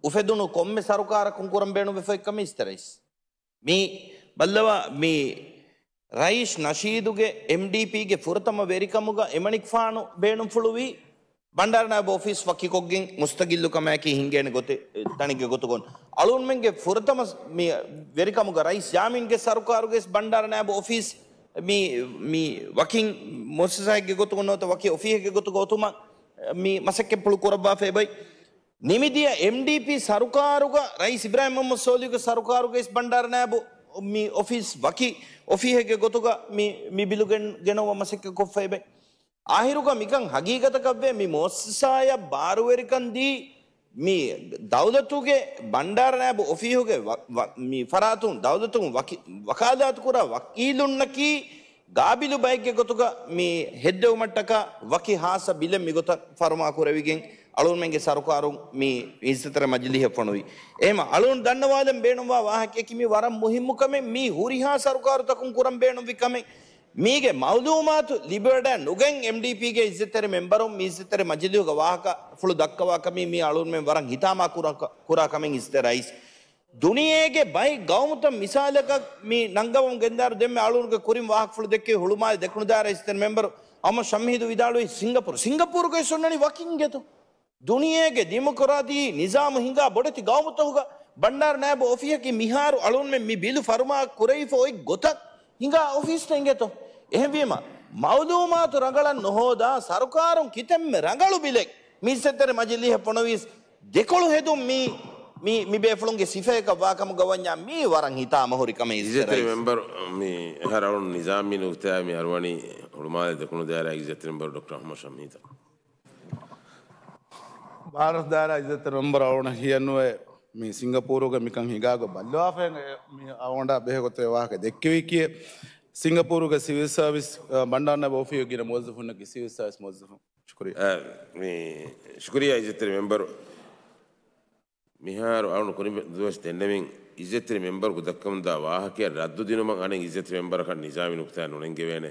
އުފެދުނު ކޮންމެ ސަރުކާރަކުން ކުރަން ބޭނުންވެފަ އޮތް ކަމެއް އިއްޒަތްތެރި ރައީސް. މި ބައްލަވާ މި ރައީސް ނަޝީދުގެ އެމްޑީޕީގެ ފުރަތަމަ ވެރިކަމުގަ އެމަނިކުފާނު ބޭނުންފުޅުވީ ބަންޑާރަ ނާއިބު އޮފީސް ވަކިކޮށްގެން މުސްތަގިއްލު ކަމާއެކީ ހިންގޭނެ ގޮތެއް، ތަނެއްގެ ގޮތުގަ. އަޅުގަނޑުމެންގެ ފުރަތަމަ މި ވެރިކަމުގަ ރައީސް ޔާމީންގެ ސަރުކާރުގައި ބަންޑާރަ ނާއިބު އޮފީސް މި، މި ވަކިން މުއައްސަސާއެއްގެ ގޮތުގަ ނުވަތަ ވަކި އޮފީހެއްގެ ގޮތުގަ އޮތުމަށް މި މަސައްކަތްޕުޅު ކުރައްވާފައި އެބައި. ނިމިދިޔަ އެމްޑީޕީ ސަރުކާރުގަ ރައީސް އިބްރާހިމް މުހައްމަދު ސޯލިހުގެ ސަރުކާރުގައި ބަންޑާރަ ނާއިބު މި އޮފީސް ވަކި އޮފީހެއްގެ ގޮތުގަ މި، މި ބިލު ގެން، ގެނައުމަށް މަސައްކަތް ކޮށްފައި އެބައި. އާހިރުގަ މިކަން ހަގީގަތަކަށްވޭ މި މުއައްސަސާޔަށް ބާރުވެރިކަން ދީ މި ދައުލަތުގެ ބަންޑާރަ ނާއިބު އޮފީހުގެ ވަ، ވަ، މި ފަރާތުން ދައުލަތުން ވަކި، ވަކާލާތުކުރާ ވަކީލުންނަކީ ގާބިލު ބައެއްގެ ގޮތުގަ މި ހެއްދެވުމަށްޓަކާ ވަކި ހާއްސަ ބިލެއް މިގޮތަށް ފަރުމާ ކުރެވިގެން އަޅުގަނޑުމެންގެ ސަރުކާރުން މި އިއްޒަތްތެރި މަޖިލީހަށް ފޮނުވި. އެހެންވީމަ އަޅުގަނޑު ދަންނަވާލަން ބޭނުންވާ ވާހަކައަކީ މި ވަރަށް މުހިއްމު ކަމެއް، މީ ހުރިހާ ސަރުކާރުތަކުން ކުރަން ބޭނުންވި ކަމެއް. މީގެ މައުލޫމާތު ލިބިވަޑައި ނުގެން އެމްޑީޕީގެ އިއްޒަތްތެރި މެމްބަރުން މި އިއްޒަތްތެރި މަޖިލީހުގަ ވާހަކަފުޅު ދައްކަވާ ކަމީ މީ އަޅުންމެން ވަރަށް ހިތާމާ ކުރާ، ކުރާ ކަމެއް އިއްޒަތްތެރި ރައީސް. ދުނިޔޭގެ ބައެއް ގައުމުތައް މިސާލަކަށް މި ނަންގަވަމުން ގެންދާއިރު ދެންމެ އަޅުންގެ ކުރިން ވާހަކަފުޅު ދެއްކެވި ހުޅުމާލެ ދެކުނު ދާއިރާ އިއްޒަތްތެރި މެމްބަރު އަހްމަދު ޝަމްހީދު ވިދާޅުވީ ސިންގަޕޫރު. ސިންގަޕޫރުގައި އޮންނަނީ ވަކިން އިނގޭތޯ. ދުނިޔޭގެ ދިމޮކްރާތީ ނިޒާމު ހިނގާ ބޮޑެތި ގައުމުތަކުގަ ބަންޑާރު ނާއިބު އޮފީހަކީ މިހާރު އަޅުންމެން މި ބިލު ފަރުމާ ކުރެވިފަ އޮތް ގޮތަށް ހިނގާ އޮފީސްތައް އިނގޭތޯ. އެހެންވީމަ، މައުލޫމާތު ރަނގަޅަށް ނުހޯދާ ސަރުކާރުން ކިތަންމެ ރަނގަޅު ބިލެއް މި އިއްޒަތްތެރި މަޖިލީހަށް ފޮނުވީސް ދެކޮޅު ހެދުން މީ، މި، މި ބޭފުޅުންގެ ސިފައަކަށް ވާކަމުގަ ވަންޏާ މީ ވަރަށް ހިތާމަ ހުރި ކަމެއް އިއްޒަތްތެރި އިއްޒަތްތެރި ރައީސް. މެމްބަރު، މި އެހާރު އަޅުން ނިޒާމީ ނުކުތާއެއް މި އަރުވަނީ ހުޅުމާލެ ދެކުނު ދާއިރާގެ އިއްޒަތްތެރި މެމްބަރު ޑޮކްޓަރ އަހްމަދު ޝަމްހީދަށް. ބާރަސް ދާއިރާ އިއްޒަތްތެރި މެމްބަރު އަޅުގަނޑަށް ހިޔެއްނުވޭ މި ސިންގަޕޫރުގެ މިކަން ހިނގާގޮތް ބައްލަވާފައި މި އަޅުގަނޑާ ބެހޭ ގޮތެއް ވާހަކަ ދެއްކެވީކީއެއް. ސިންގަޕޫރުގެ ސިވިލް ސާވިސް، އަ، ބަންޑާރު ނާއިބު އޮފީހުގަ ގިނަ މުވައްޒަފުންނަކީ ސިވިލް ސާވިސް މުވައްޒަފުން. ޝުކުރިއްޔާ. އަ، މި، ޝުކުރިއްޔާ އިއްޒަތްތެރި މެމްބަރު. މިހާރު އަޅުން ކުރިން ދުވަސް ދެންނެވިން އިއްޒަތްތެރި މެމްބަރަކު ދައްކަމުންދާ ވާހަކައަށް ރައްދު ދިނުމަށް އަނެއް އިއްޒަތްތެރި މެމްބަރަކަށް ނިޒާމީ ނުކުތާއެއް ނުނެންގެވޭނެ.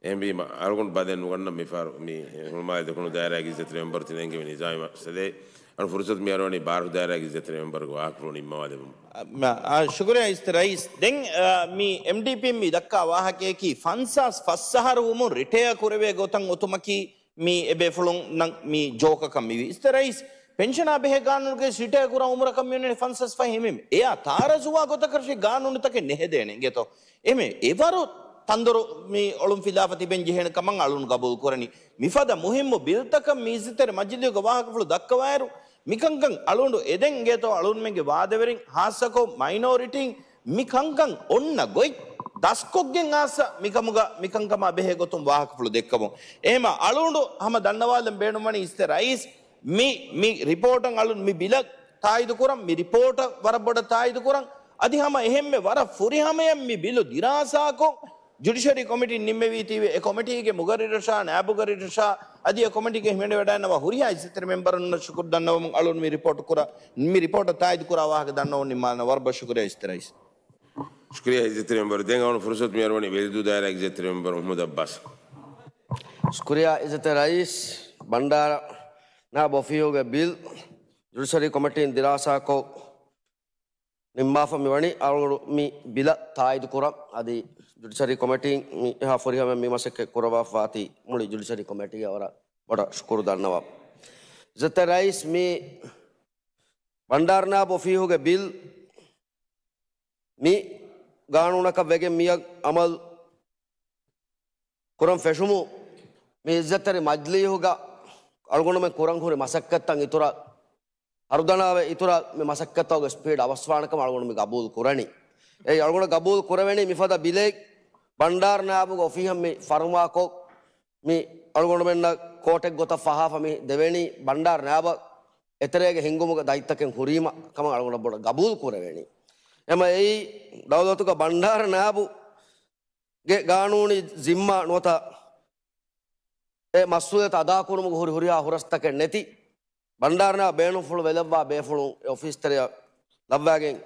އެހެންވީމަ، އަޅުގަނޑު ބަދެއް ނުގަންނަ މިފަހަރު މި ހުޅުމާލެ ދެކުނު ދާއިރާގެ އިއްޒަތްތެރި މެމްބަރު ތިނެންގެވި ނިޒާމީ މައްސަލައެއް. އަޅު ފުރުސަތު މި އަރުވަނީ ބާރަށު ދާއިރާގެ އިއްޒަތްތެރި މެމްބަރުގެ ވާހަކަފުޅު ނިންމަވާލެވުމަށް. އަ، މަ، އާ، ޝުކުރިއްޔާ އިއްޒަތްތެރި ރައީސް. ދެން، އާ، މި އެމްޑީޕީން މި ދައްކާ ވާހަކަޔަކީ ފަންސާސް ފަސް އަހަރު ވުމުން ރިޓަޔާ ކުރެވޭ ގޮތަށް އޮތުމަކީ މި އެބޭފުޅުންނަށް މި ޖޯކަކަށް މިވީ. އިއްޒަތްތެރި ރައީސް، ޕެންޝަނާ ބެހޭ ގާނޫނުގައި ރިޓަޔާ ކުރާ އުމުރަކަށް މިވަނީ ފަންސާސް ފަހެއް ހިމެނޭ. އެޔާ ތާރަޒުވާ ގޮތަކަށް ގާނޫނުތަކެއް ނެހެދޭނެ އިނގޭތޯ. އެމެ އެވަރު ތަންދޮރު މި އޮޅުން ފިލާފަ ތިބެން ޖެހޭނެ ކަމަށް އަޅުން ގަބޫލު ކުރަނީ. މިފަދަ މުހިއްމު ބިލްތަކަށް މި އިއްޒަތްތެރި މަޖިލީހުގެ ވާހަކަފުޅު ދައްކަވާއިރު، މިކަންކަން އަޅުނޑު އެދެން އިނގޭތޯ އަޅުންމެންގެ ވާދަވެރިން، ހާއްސަކޮށް މައިނޯރިޓީން މި ކަންކަން އޮންނަ ގޮތް ދަސްކޮށްގެން އާސަ މިކަމުގަ މިކަންކަމާ ބެހޭ ގޮތުން ވާހަކަފުޅު ދެއްކަމުން. އެހެމަ އަޅުނޑު ހަމަ ދަންނަވާލަން ބޭނުންވަނީ އިއްޒަތްތެރި ރައީސް މި، މި ރިޕޯޓަށް އަޅުން މި ބިލަށް ތާއީދު ކުރަން، މި ރިޕޯޓަށް ވަރަށް ބޮޑަށް ތާއީދު ކުރަން. އަދި ހަމަ އެހެންމެ ވަރަށް ފުރިހަމަޔަށް މި ބިލު ދިރާސާކޮށް، ޖުޑިޝަރީ ކޮމިޓީން ނިންމެވީތީވެ، އެ ކޮމިޓީގެ މުގައްރިރަށާ، ނާއިބު މުގައްރިރަށާ އަދި އެ ކޮމިޓީގެ ހިމެނިވަޑައިންނަވާ ހުރިހާ އިއްޒަތްތެރި މެމްބަރުންނަށް ޝުކުރު ދަންނަވަމުން އަޅުން މި ރިޕޯޓު ކުރާ، މި ރިޕޯޓަށް ތާއީދު ކުރާ ވާހަކަ ދަންނަވަމުން ނިންމާލަން. ވަރަށް ބޮޑަށް ޝުކުރިއްޔާ އިއްޒަތްތެރި މެމްބަރު. ޝުކުރިއްޔާ އިއްޒަތްތެރި މެމްބަރު. ދެން އަޅުން ފުރުސަތު މި އަރުވަނީ ވެލިދޫ ދާއިރާގެ އިއްޒަތްތެރި މެމްބަރު މުހައްމަދު އައްބާސް. ޝުކުރިއްޔާ އިއްޒަތްތެރި ރައީސް. ބަންޑާރަ ނާއިބު އޮފީހުގެ ބިލް ޖުޑިޝަރީ ކޮމިޓީން ދިރާސާކޮށް، ނިންމާފަ މިވަނީ އަޅުގަނޑު މި ބިލަށް ތާއީދު ކުރަން. އަދި ޖުޑިޝަރީ ކޮމިޓީން މި އެހާ ފުރިހަމަ މި މަސައްކަތް ކުރައްވާފަ އޮތީ މުޅި ޖުޑިޝަރީ ކޮމިޓީއަށް ވަރަށް ބޮޑަށް ޝުކުރު ދަންނަވަން. އިއްޒަތްތެރި ރައީސް، މި ބަންޑާރަ ނާއިބު އޮފީހުގެ ބިލް މި ގާނޫނަކަށް ވެގެން މިއަށް އަމަލު ކުރަން ފެށުމުން މި އިއްޒަތްތެރި މަޖްލީހުގަ އަޅުގަނޑުމެން ކުރަން ހުރި މަސައްކަތްތައް އިތުރަށް ހަރުދަނާވެ، އިތުރަށް މި މަސައްކަތްތަކުގެ ސްޕީޑް އަވަސްވާނެ ކަމަށް އަޅުގަނޑު މި ގަބޫލު ކުރަނީ. އެއީ އަޅުގަނޑަށް ގަބޫލު ކުރެވެނީ މިފަދަ ބިލެއް ބަންޑާރަ ނާއިބުގެ އޮފީހަށް މި ފަރުމާކޮށް، މި އަޅުގަނޑުމެންނަށް ކޯޓެއް ގޮތަށް ފަހާފަ މި ދެވެނީ ބަންޑާރަ ނާއިބަށް އެތެރޭގެ ހިންގުމުގެ ދަތިތަކެއް ހުރީމަ ކަމަށް އަޅުގަނޑަށް ބޮޑަށް ގަބޫލު ކުރެވެނީ. އެމަ އެއީ ދައުލަތުގަ ބަންޑާރަ ނާއިބު ގެ ގާނޫނީ ޒިންމާ ނުވަތަ އެ މަސްއޫލިއްޔަތު އަދާކުރުމުގަ ހުރި ހުރިހާ ހުރަސްތަކެއް ނެތި، ބަންޑާރަ ނާއިބު ބޭނުންފުޅު ވެލައްވާ ބޭފުޅުން އެ އޮފީސް ތެރެއަށް ލައްވާގެން،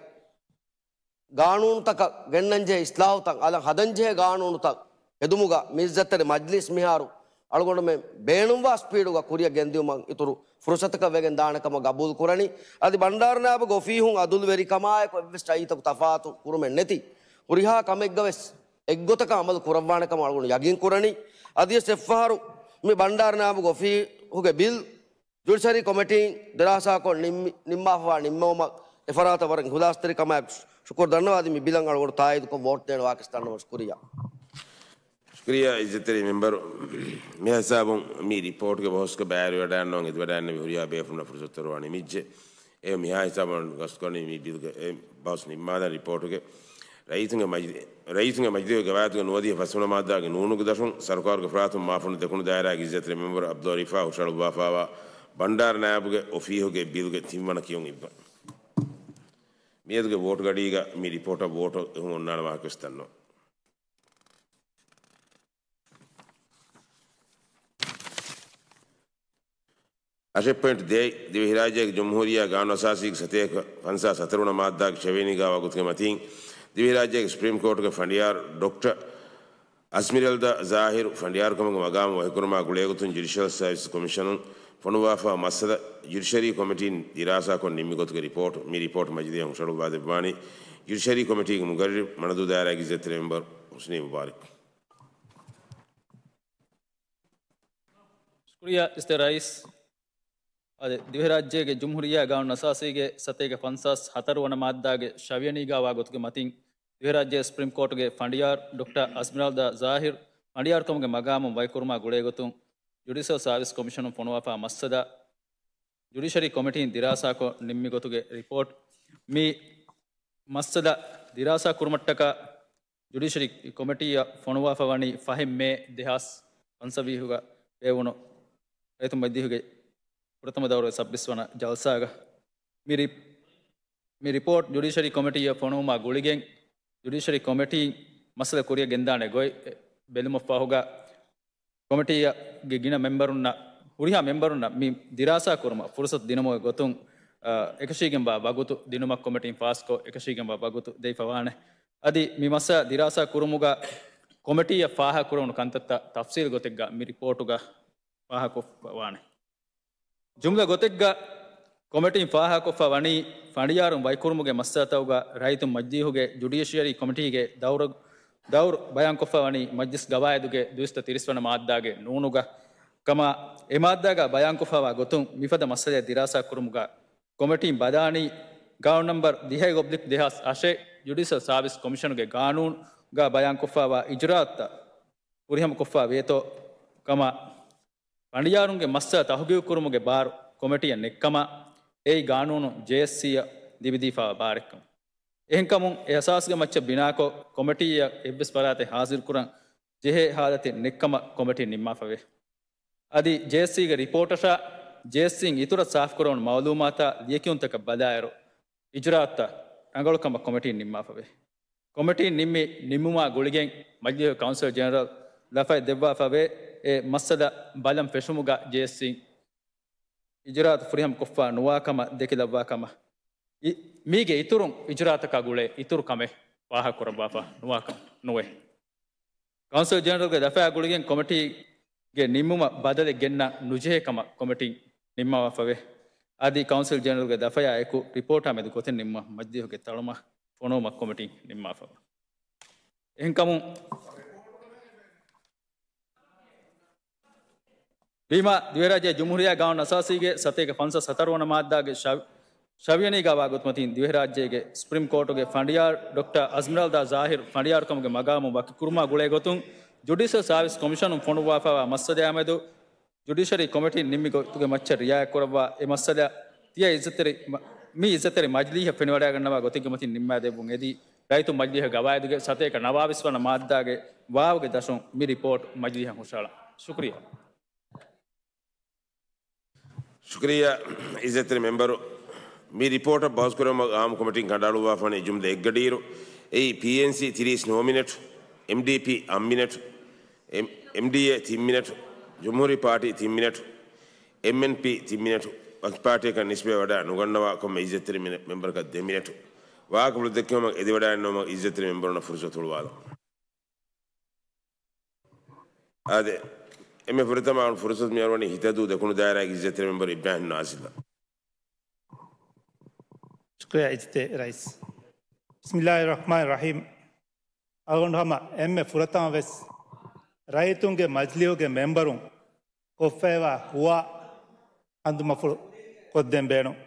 ގާނޫނުތަކަށް ގެންނަންޖެހޭ އިސްލާހުތައް، އަލަށް ހަދަންޖެހޭ ގާނޫނުތައް ހެދުމުގަ މި އިއްޒަތްތެރި މަޖްލިސް މިހާރު އަޅުގަނޑުމެން ބޭނުންވާ ސްޕީޑުގަ ކުރިއަށް ގެންދިއުމަށް އިތުރު ފުރުސަތަކަށް ވެގެން ދާނެ ކަމަށް ގަބޫލު ކުރަނީ. އަދި ބަންޑާރަ ނާއިބުގެ އޮފީހުން އަދުލުވެރިކަމާއެކު އެއްވެސް ރައްޔިތަކު ތަފާތު ކުރުމެއް ނެތި ހުރިހާ ކަމެއްގަ ވެސް އެއްގޮތަކަށް އަމަލު ކުރައްވާނެ ކަމަށް އަޅުގަނޑު ޔަގީން ކުރަނީ. އަދިވެސް އެއްފަހަރު މި ބަންޑާރަ ނާއިބުގެ އޮފީހުގެ ބިލް ޖުޑިޝަރީ ކޮމިޓީން ދިރާސާކޮށް ނިންމި، ނިންމާފަވާ ނިންމެވުމަށް އެފަރާތަށް ވަރަށް އިހުލާސްތެރިކަމާއެކު ޝުކުރު ދަންނަވާ. އަދި މި ބިލަށް އަޅުގަނޑު ތާއީދުކޮށް ވޯޓް ދޭން ވާކިސް ދަންނަވަން. ޝުކުރިއްޔާ. ޝުކުރިއްޔާ އިއްޒަތްތެރި މެމްބަރު. މިހާ ހިސާބުން މި ރިޕޯޓްގެ ބަހުސްގަ ބައިވެރިވެވަޑައިގަންނަވަން އެދިވަޑައިގަންނެވި ހުރިހާ ބޭފުޅުންނަށް ފުރުސަތު އަރުވާނީ މިއްޖެ. އެ މިހާ ހިސާބުން ގަސްތުކުރަނީ މި ބިލްގެ އެ ބަހުސް ނިންމާލަން ރިޕޯޓުގެ ރައީސުންގެ މަޖި-، ރައީސުންގެ މަޖިލީހުގެ ގަވާއިދުގެ ނުވަދިހަ ފަސްވަނަ މާއްދާގެ ނޫނުގެ ދަށުން ސަރުކާރުގެ ފަރާތުން މާފަންނު ދެކުނު ދާއިރާގެ އިއްޒަތްތެރި މެމްބަރު އަބްދުﷲ ރިފާ ހުށަހަޅުއްވާފާވާ ބަންޑާރަ ނާއިބުގެ އޮފީހުގެ ބިލްގެ ތިންވަނަ ކިޔުން އިއްވަން. މިއަދުގެ ވޯޓު ގަޑީގަ މި ރިޕޯޓަށް ވޯޓު އެހުމަށް އޮންނާނެ ވާހަކަ ވެސް ދަންނަވަން. އަށެއް ޕޮއިންޓް ދޭއް، ދިވެހިރާއްޖޭގެ ޖުމްހޫރިއްޔާ ގާނޫނު އަސާސީގެ ސަތޭކަ ފަންސާސް ހަތަރުވަނަ މާއްދާގެ ޗެވެނީގާ ވަގުތުގެ މަތީން، ދިވެހިރާއްޖޭގެ ސުޕްރީމް ކޯޓުގެ ފަނޑިޔާރު ޑޮކްޓަރ އަޒްމިރަލްދާ ޒާހިރު ފަނޑިޔާރުކަމުގެ މަގާމު ވަކިކުރުމާ ގުޅޭގޮތުން ޖުޑިޝަލް ސާވިސް ކޮމިޝަނުން ފޮނުވާފާ މައްސަލަ ޖުޑިޝަރީ ކޮމިޓީން ދިރާސާކޮށް ނިންމި ގޮތުގެ ރިޕޯޓު، މި ރިޕޯޓު މަޖިލީހަށް ހުށަހަޅުއްވާ ދެއްވާނީ ޖުޑިޝަރީ ކޮމިޓީގެ މުގައްރިރު މަނަދޫ ދާއިރާގެ އިއްޒަތްތެރި މެމްބަރު ހުސްނީ މުބާރަކް. ޝުކުރިއްޔާ އިއްޒަތްތެރި ރައީސް. އަދި ދިވެހިރާއްޖޭގެ ޖުމްހޫރިއްޔާ ގާނޫނު އަސާސީގެ ސަތޭކަ ފަންސާސް ހަތަރު ވަނަ މާއްދާގެ ށަވިޔަނީގާ ވާ ގޮތުގެ މަތިން، ދިވެހިރާއްޖޭ ސުޕްރީމް ކޯޓުގެ ފަނޑިޔާރު ޑޮކްޓަރ އަޒްމިރަލްދާ ޒާހިރު ފަނޑިޔާރުކަމުގެ މަގާމުން ވަކިކުރުމާ ގުޅޭގޮތުން، ޖުޑިޝަލް ސާވިސް ކޮމިޝަނުން ފޮނުވާފާ މައްސަލަ ޖުޑިޝަރީ ކޮމިޓީން ދިރާސާކޮށް ނިންމި ގޮތުގެ ރިޕޯޓް. މި މައްސަލަ ދިރާސާ ކުރުމަށްޓަކާ ޖުޑިޝަރީ ކޮމިޓީއަށް ފޮނުވާފަ ވަނީ ފަހެއް މޭ ދެހާސް ފަންސަވީހުގަ ބޭއްވުނު ރައްޔިތު މަޖިލީހުގެ ފުރަތަމަ ދައުރުގެ ސައްބީސް ވަނަ ޖަލްސާގަ. މި ރި-، މި ރިޕޯޓް ޖުޑިޝަރީ ކޮމިޓީއަށް ފޮނުވުމާ ގުޅިގެން، ޖުޑިޝަރީ ކޮމިޓީން މައްސަލަ ކުރިއަށް ގެންދާނެ ގޮތް ބެލުމަށްފަހުގަ، ކޮމިޓީގެ ގިނަ މެމްބަރުންނަށް، ހުރިހާ މެމްބަރުންނަށް މި ދިރާސާ ކުރުމަށް ފުރުސަތު ދިނުމުގެ ގޮތުން، އަ، އެކަށީގެންވާ ވަގުތު ދިނުމަށް ކޮމިޓީން ފާސްކޮށް، އެކަށީގެންވާ ވަގުތު ދެވިފަވާނެ. އަދި މި މައްސަލަ ދިރާސާ ކުރުމުގަ ކޮމިޓީއަށް ފާހަގަކުރެވުނު ކަންތައްތައް ތަފްސީލު ގޮތެއްގަ މި ރިޕޯޓުގަ ފާހަގަކޮށްފަވާނެ. ޖުމްލަ ގޮތެއްގަ ކޮމިޓީން ފާހަގަކޮށްފަ ވަނީ، ފަނޑިޔާރުން ވަކިކުރުމުގެ މައްސަލަތަކުގަ ރައްޔިތުން މަޖިލީހުގެ ޖުޑިޝަރީ ކޮމިޓީގެ ދައުރު، ދައުރު ބަޔާންކޮށްފަ ވަނީ މަޖްލިސް ގަވާއިދުގެ ދުއިސައްތަ ތިރީސް ވަނަ މާއްދާގެ ނޫނުގަ ކަމަށް، އެ މާއްދާގަ ބަޔާންކޮށްފައިވާ ގޮތުން މިފަދަ މައްސަލައެއް ދިރާސާ ކުރުމުގަ ކޮމިޓީން ބަލާނީ ގާނޫނު ނަންބަރު ދިހައެއް އޮބްލިކް ދެހާސް އަށެއް ޖުޑިޝަލް ސާވިސް ކޮމިޝަނުގެ ގާނޫނުގަ ބަޔާންކޮށްފައިވާ އިޖުރާއަތްތައް ފުރިހަމަކޮށްފަ ވޭތޯ ކަމަށް. ފަނޑިޔާރުންގެ މައްސަލަ ތަހުގީގު ކުރުމުގެ ބާރު ކޮމިޓީއަށް ނެތްކަމަށް، އެއީ ގާނޫނު ޖޭއެސްސީއަށް ލިބިދީފައިވާ ބާރެއްކަމަށް. އެހެންކަމުން، އެ އަސާސްގެ މައްޗަށް ބިނާކޮށް، ކޮމިޓީއަށް އެއްވެސް ފަރާތެއް ހާޒިރުކުރަން ޖެހޭ ހާލަތެއް ނެތްކަމަށް ކޮމިޓީން ނިންމާފަވޭ. އަދި ޖޭއެސްސީގެ ރިޕޯޓަށާ، ޖޭއެސްސީން އިތުރަށް ސާފުކުރެވުނު މައުލޫމާތާ ލިޔެކިޔުންތަކަށް ބަލާއިރު، އިޖުރާއަތްތައް ރަނގަޅުކަމަށް ކޮމިޓީން ނިންމާފަވޭ. ކޮމިޓީން ނިންމި ނިންމުމާ ގުޅިގެން މަޖިލީހުގެ ކައުންސިލް ޖެނެރަލް ލަފައެއް ދެއްވާފަވޭ. އެ މައްސަލަ ބަލަން ފެށުމުގަ ޖޭއެސްސީން އިޖުރާއަތު ފުރިހަމަ ކޮށްފަ ނުވާ ކަމަށް ދެކިލައްވާ ކަމަށް، އި-، މީގެ އިތުރުން އިޖުރާއަތަކާ ގުޅޭ އިތުރު ކަމެއް ފާހަގަކުރައްވާފަ ނުވާ ކަމަށް ނުވޭ. ކައުންސިލް ޖެނެރަލްގެ ލަފަޔާ ގުޅިގެން ކޮމިޓީގެ ނިންމުމަށް ބަދަލެއް ގެންނަން ނުޖެހޭ ކަމަށް ކޮމިޓީން ނިންމަވާފަވޭ. އަދި ކައުންސިލް ޖެނެރަލްގެ ލަފަޔާ އެކު ރިޕޯޓާ މެދު ގޮތެއް ނިންމުމަށް މަޖިލީހުގެ ތަޅުމަށް ފޮނުވުމަށް ކޮމިޓީން ނިންމާފަވޭ. އެހެންކަމުން، ވީމާ، ދިވެހިރާއްޖޭ ޖުމްހޫރިއްޔާ ގާނޫނު އަސާސީގެ ސަތޭކަ ފަންސާސް ހަތަރު ވަނަ މާއްދާގެ ޝަ-، ޝަވިޔަނީގާ ވާ ގޮތުމަތީން ދިވެހިރާއްޖޭގެ ސުޕްރީމް ކޯޓުގެ ފަނޑިޔާރު ޑޮކްޓަރ އަޒްމިރަލްދާ ޒާހިރު ފަނޑިޔާރުކަމުގެ މަގާމުން ވަކިކުރުމާ ގުޅޭ ގޮތުން ޖުޑިޝަލް ސާވިސް ކޮމިޝަނުން ފޮނުއްވާފައިވާ މައްސަލައާމެދު ޖުޑިޝަރީ ކޮމިޓީން ނިންމި ގޮތުގެ މައްޗަށް ރިއާޔަތްކުރައްވާ އެ މައްސަލަ ތިޔަ އިއްޒަތްތެރި މަ-، މި އިއްޒަތްތެރި މަޖިލީހަށް ފެނިވަޑައިގަންނަވާ ގޮތެއްގެ މަތިން ނިންމާދެއްވުން އެދި، ރައްޔިތު މަޖިލީހުގެ ގަވާއިދުގެ ސަތޭކަ ނަވާވީސް ވަނަ މާއްދާގެ ވާވުގެ ދަށުން މި ރިޕޯޓް މަޖިލީހަށް ހުށަހަޅަން. ޝުކުރިއްޔާ. ޝުކުރިއްޔާ އިއްޒަތްތެރި މެމްބަރު. މި ރިޕޯޓަށް ބަހުސްކުރުމަށް ގާނޫނު ކޮމިޓީން ކަނޑައަޅުއްވާފަވަނީ ޖުމްލަ އެއްގަޑިއިރު، އެއީ ޕީއެންސީ ތިރީސް ނުވަ މިނެޓް، އެމްޑީޕީ އަށް މިނެޓް، އެމް-، އެމްޑީއޭ ތިން މިނެޓް، ޖުމްހޫރީ ޕާޓީ ތިން މިނެޓް، އެމްއެންޕީ ތިން މިނެޓް، ވަކި ޕާޓީއަކަށް ނިސްބަތްވެވަޑައި ނުގަންނަވާ ކޮންމެ އިއްޒަތްތެރި މިނެ-، މެމްބަރަކަށް ދެ މިނެޓް. ވާހަކަފުޅު ދެއްކެވުމަށް އެދިވަޑައިގަންނަވުމަށް އިއްޒަތްތެރި މެމްބަރުންނަށް ފުރުސަތު ހުޅުވާލަން. އާދެ، އެންމެ ފުރަތަމަ ފުރުސަތު މިއަރުވަނީ ހިތަދޫ ދެކުނު ދާއިރާގެ އިއްޒަތްތެރި މެމްބަރު އިބްރާހިމް ނާޒިލްއަށް. ޝުކުރިއްޔާ އިއްޒަތްތެރި ރައީސް. ބިސްމިއްލާހި ރަޙްމާނި ރަޙީމް. އަޅުގަނޑު ހަމަ އެންމެ ފުރަތަމަ ވެސް ރައްޔިތުންގެ މަޖިލީހުގެ މެމްބަރުން ކޮށްފައިވާ ހުވާ ހަނދުމަފުޅު ކޮށްދޭން ބޭނުން.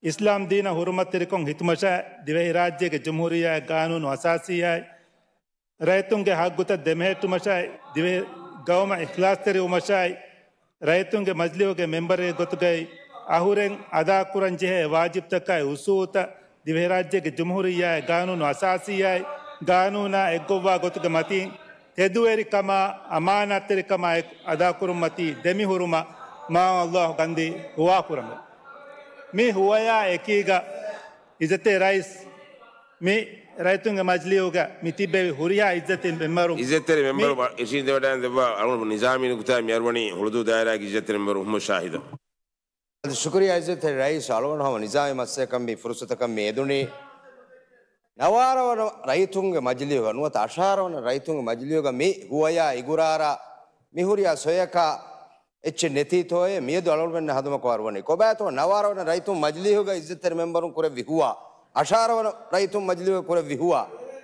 އިސްލާމް ދީނަށް ހުރުމަތްތެރިކޮށް ހިތުމަށާއި، ދިވެހިރާއްޖޭގެ ޖުމްހޫރިއްޔާގެ ގާނޫނު އަސާސީއާއި، ރައްޔިތުންގެ ހައްގުތައް ދެމެހެއްޓުމަށާއި، ދިވެހި ގައުމަށް އިޚްލާޞްތެރިވުމަށާއި، ރައްޔިތުންގެ މަޖިލީހުގެ މެމްބަރެއްގެ ގޮތުގައި އަހުރެން އަދާކުރަންޖެހޭ ވާޖިބްތަކާއި އުސޫލުތައް ދިވެހިރާއްޖޭގެ ޖުމްހޫރިއްޔާގެ ގާނޫނު އަސާސީއާއި، ގާނޫނާ އެއްގޮއްވާ ގޮތުގެ މަތީން ތެދުވެރިކަމާ، އަމާނާތްތެރިކަމާ އެކު އަދާކުރުންމަތީ ދެމިހުރުމަށް މާތް ﷲ ގަންދީ ހުވާކުރަމެވެ. މި ހުވަޔާ އެކީގަ އިއްޒަތްތެރި ރައީސް، މި ރައްޔިތުންގެ މަޖިލީހުގަ މި ތިއްބެވި ހުރިހާ އިއްޒަތްތެރި މެމްބަރު، އިއްޒަތްތެރި މެމްބަރު މި އިށީނދެވަޑައިގެން ދެއްވާ އަޅުގަނޑު ނިޒާމީ ނުކުތާ މިއަރުވަނީ ހުޅުދޫ ދާއިރާގެ އިއްޒަތްތެރި މެމްބަރު އުހްމަދު ޝާހިދަށް. އަދި ޝުކުރިއްޔާ އިއްޒަތްތެރި ރައީސް، އަޅުގަނޑު ހަމަ ނިޒާމީ މައްސަލަކަށް މި ފުރުސަތަކަށް މި އެދުނީ. ނަވާރަ ވަނަ ރައްޔިތުންގެ މަޖިލީހުގަ ނުވަތަ އަށާރަ ވަނަ ރައްޔިތުންގެ މަޖިލީހުގަ މި ހުވަޔާ އިގުރާރާ މިހުރިހާ ސޮޔަކާ އެއްޗެއް ނެތީތޯއޭ މިއަދު އަޅުގަނޑުމެންނަށް ހަނދުމަކު އަރުވަނީ. ކޮބާތޯ ނަވާރަ ވަނަ ރައްޔިތުން މަޖިލީހުގަ އިއްޒަތްތެރި މެމްބަރުން ކުރެއްވި ހުވާ، އަށާރަ ވަނަ ރައްޔިތުން މަޖިލީހުގަ ކުރެއްވި ހުވާ.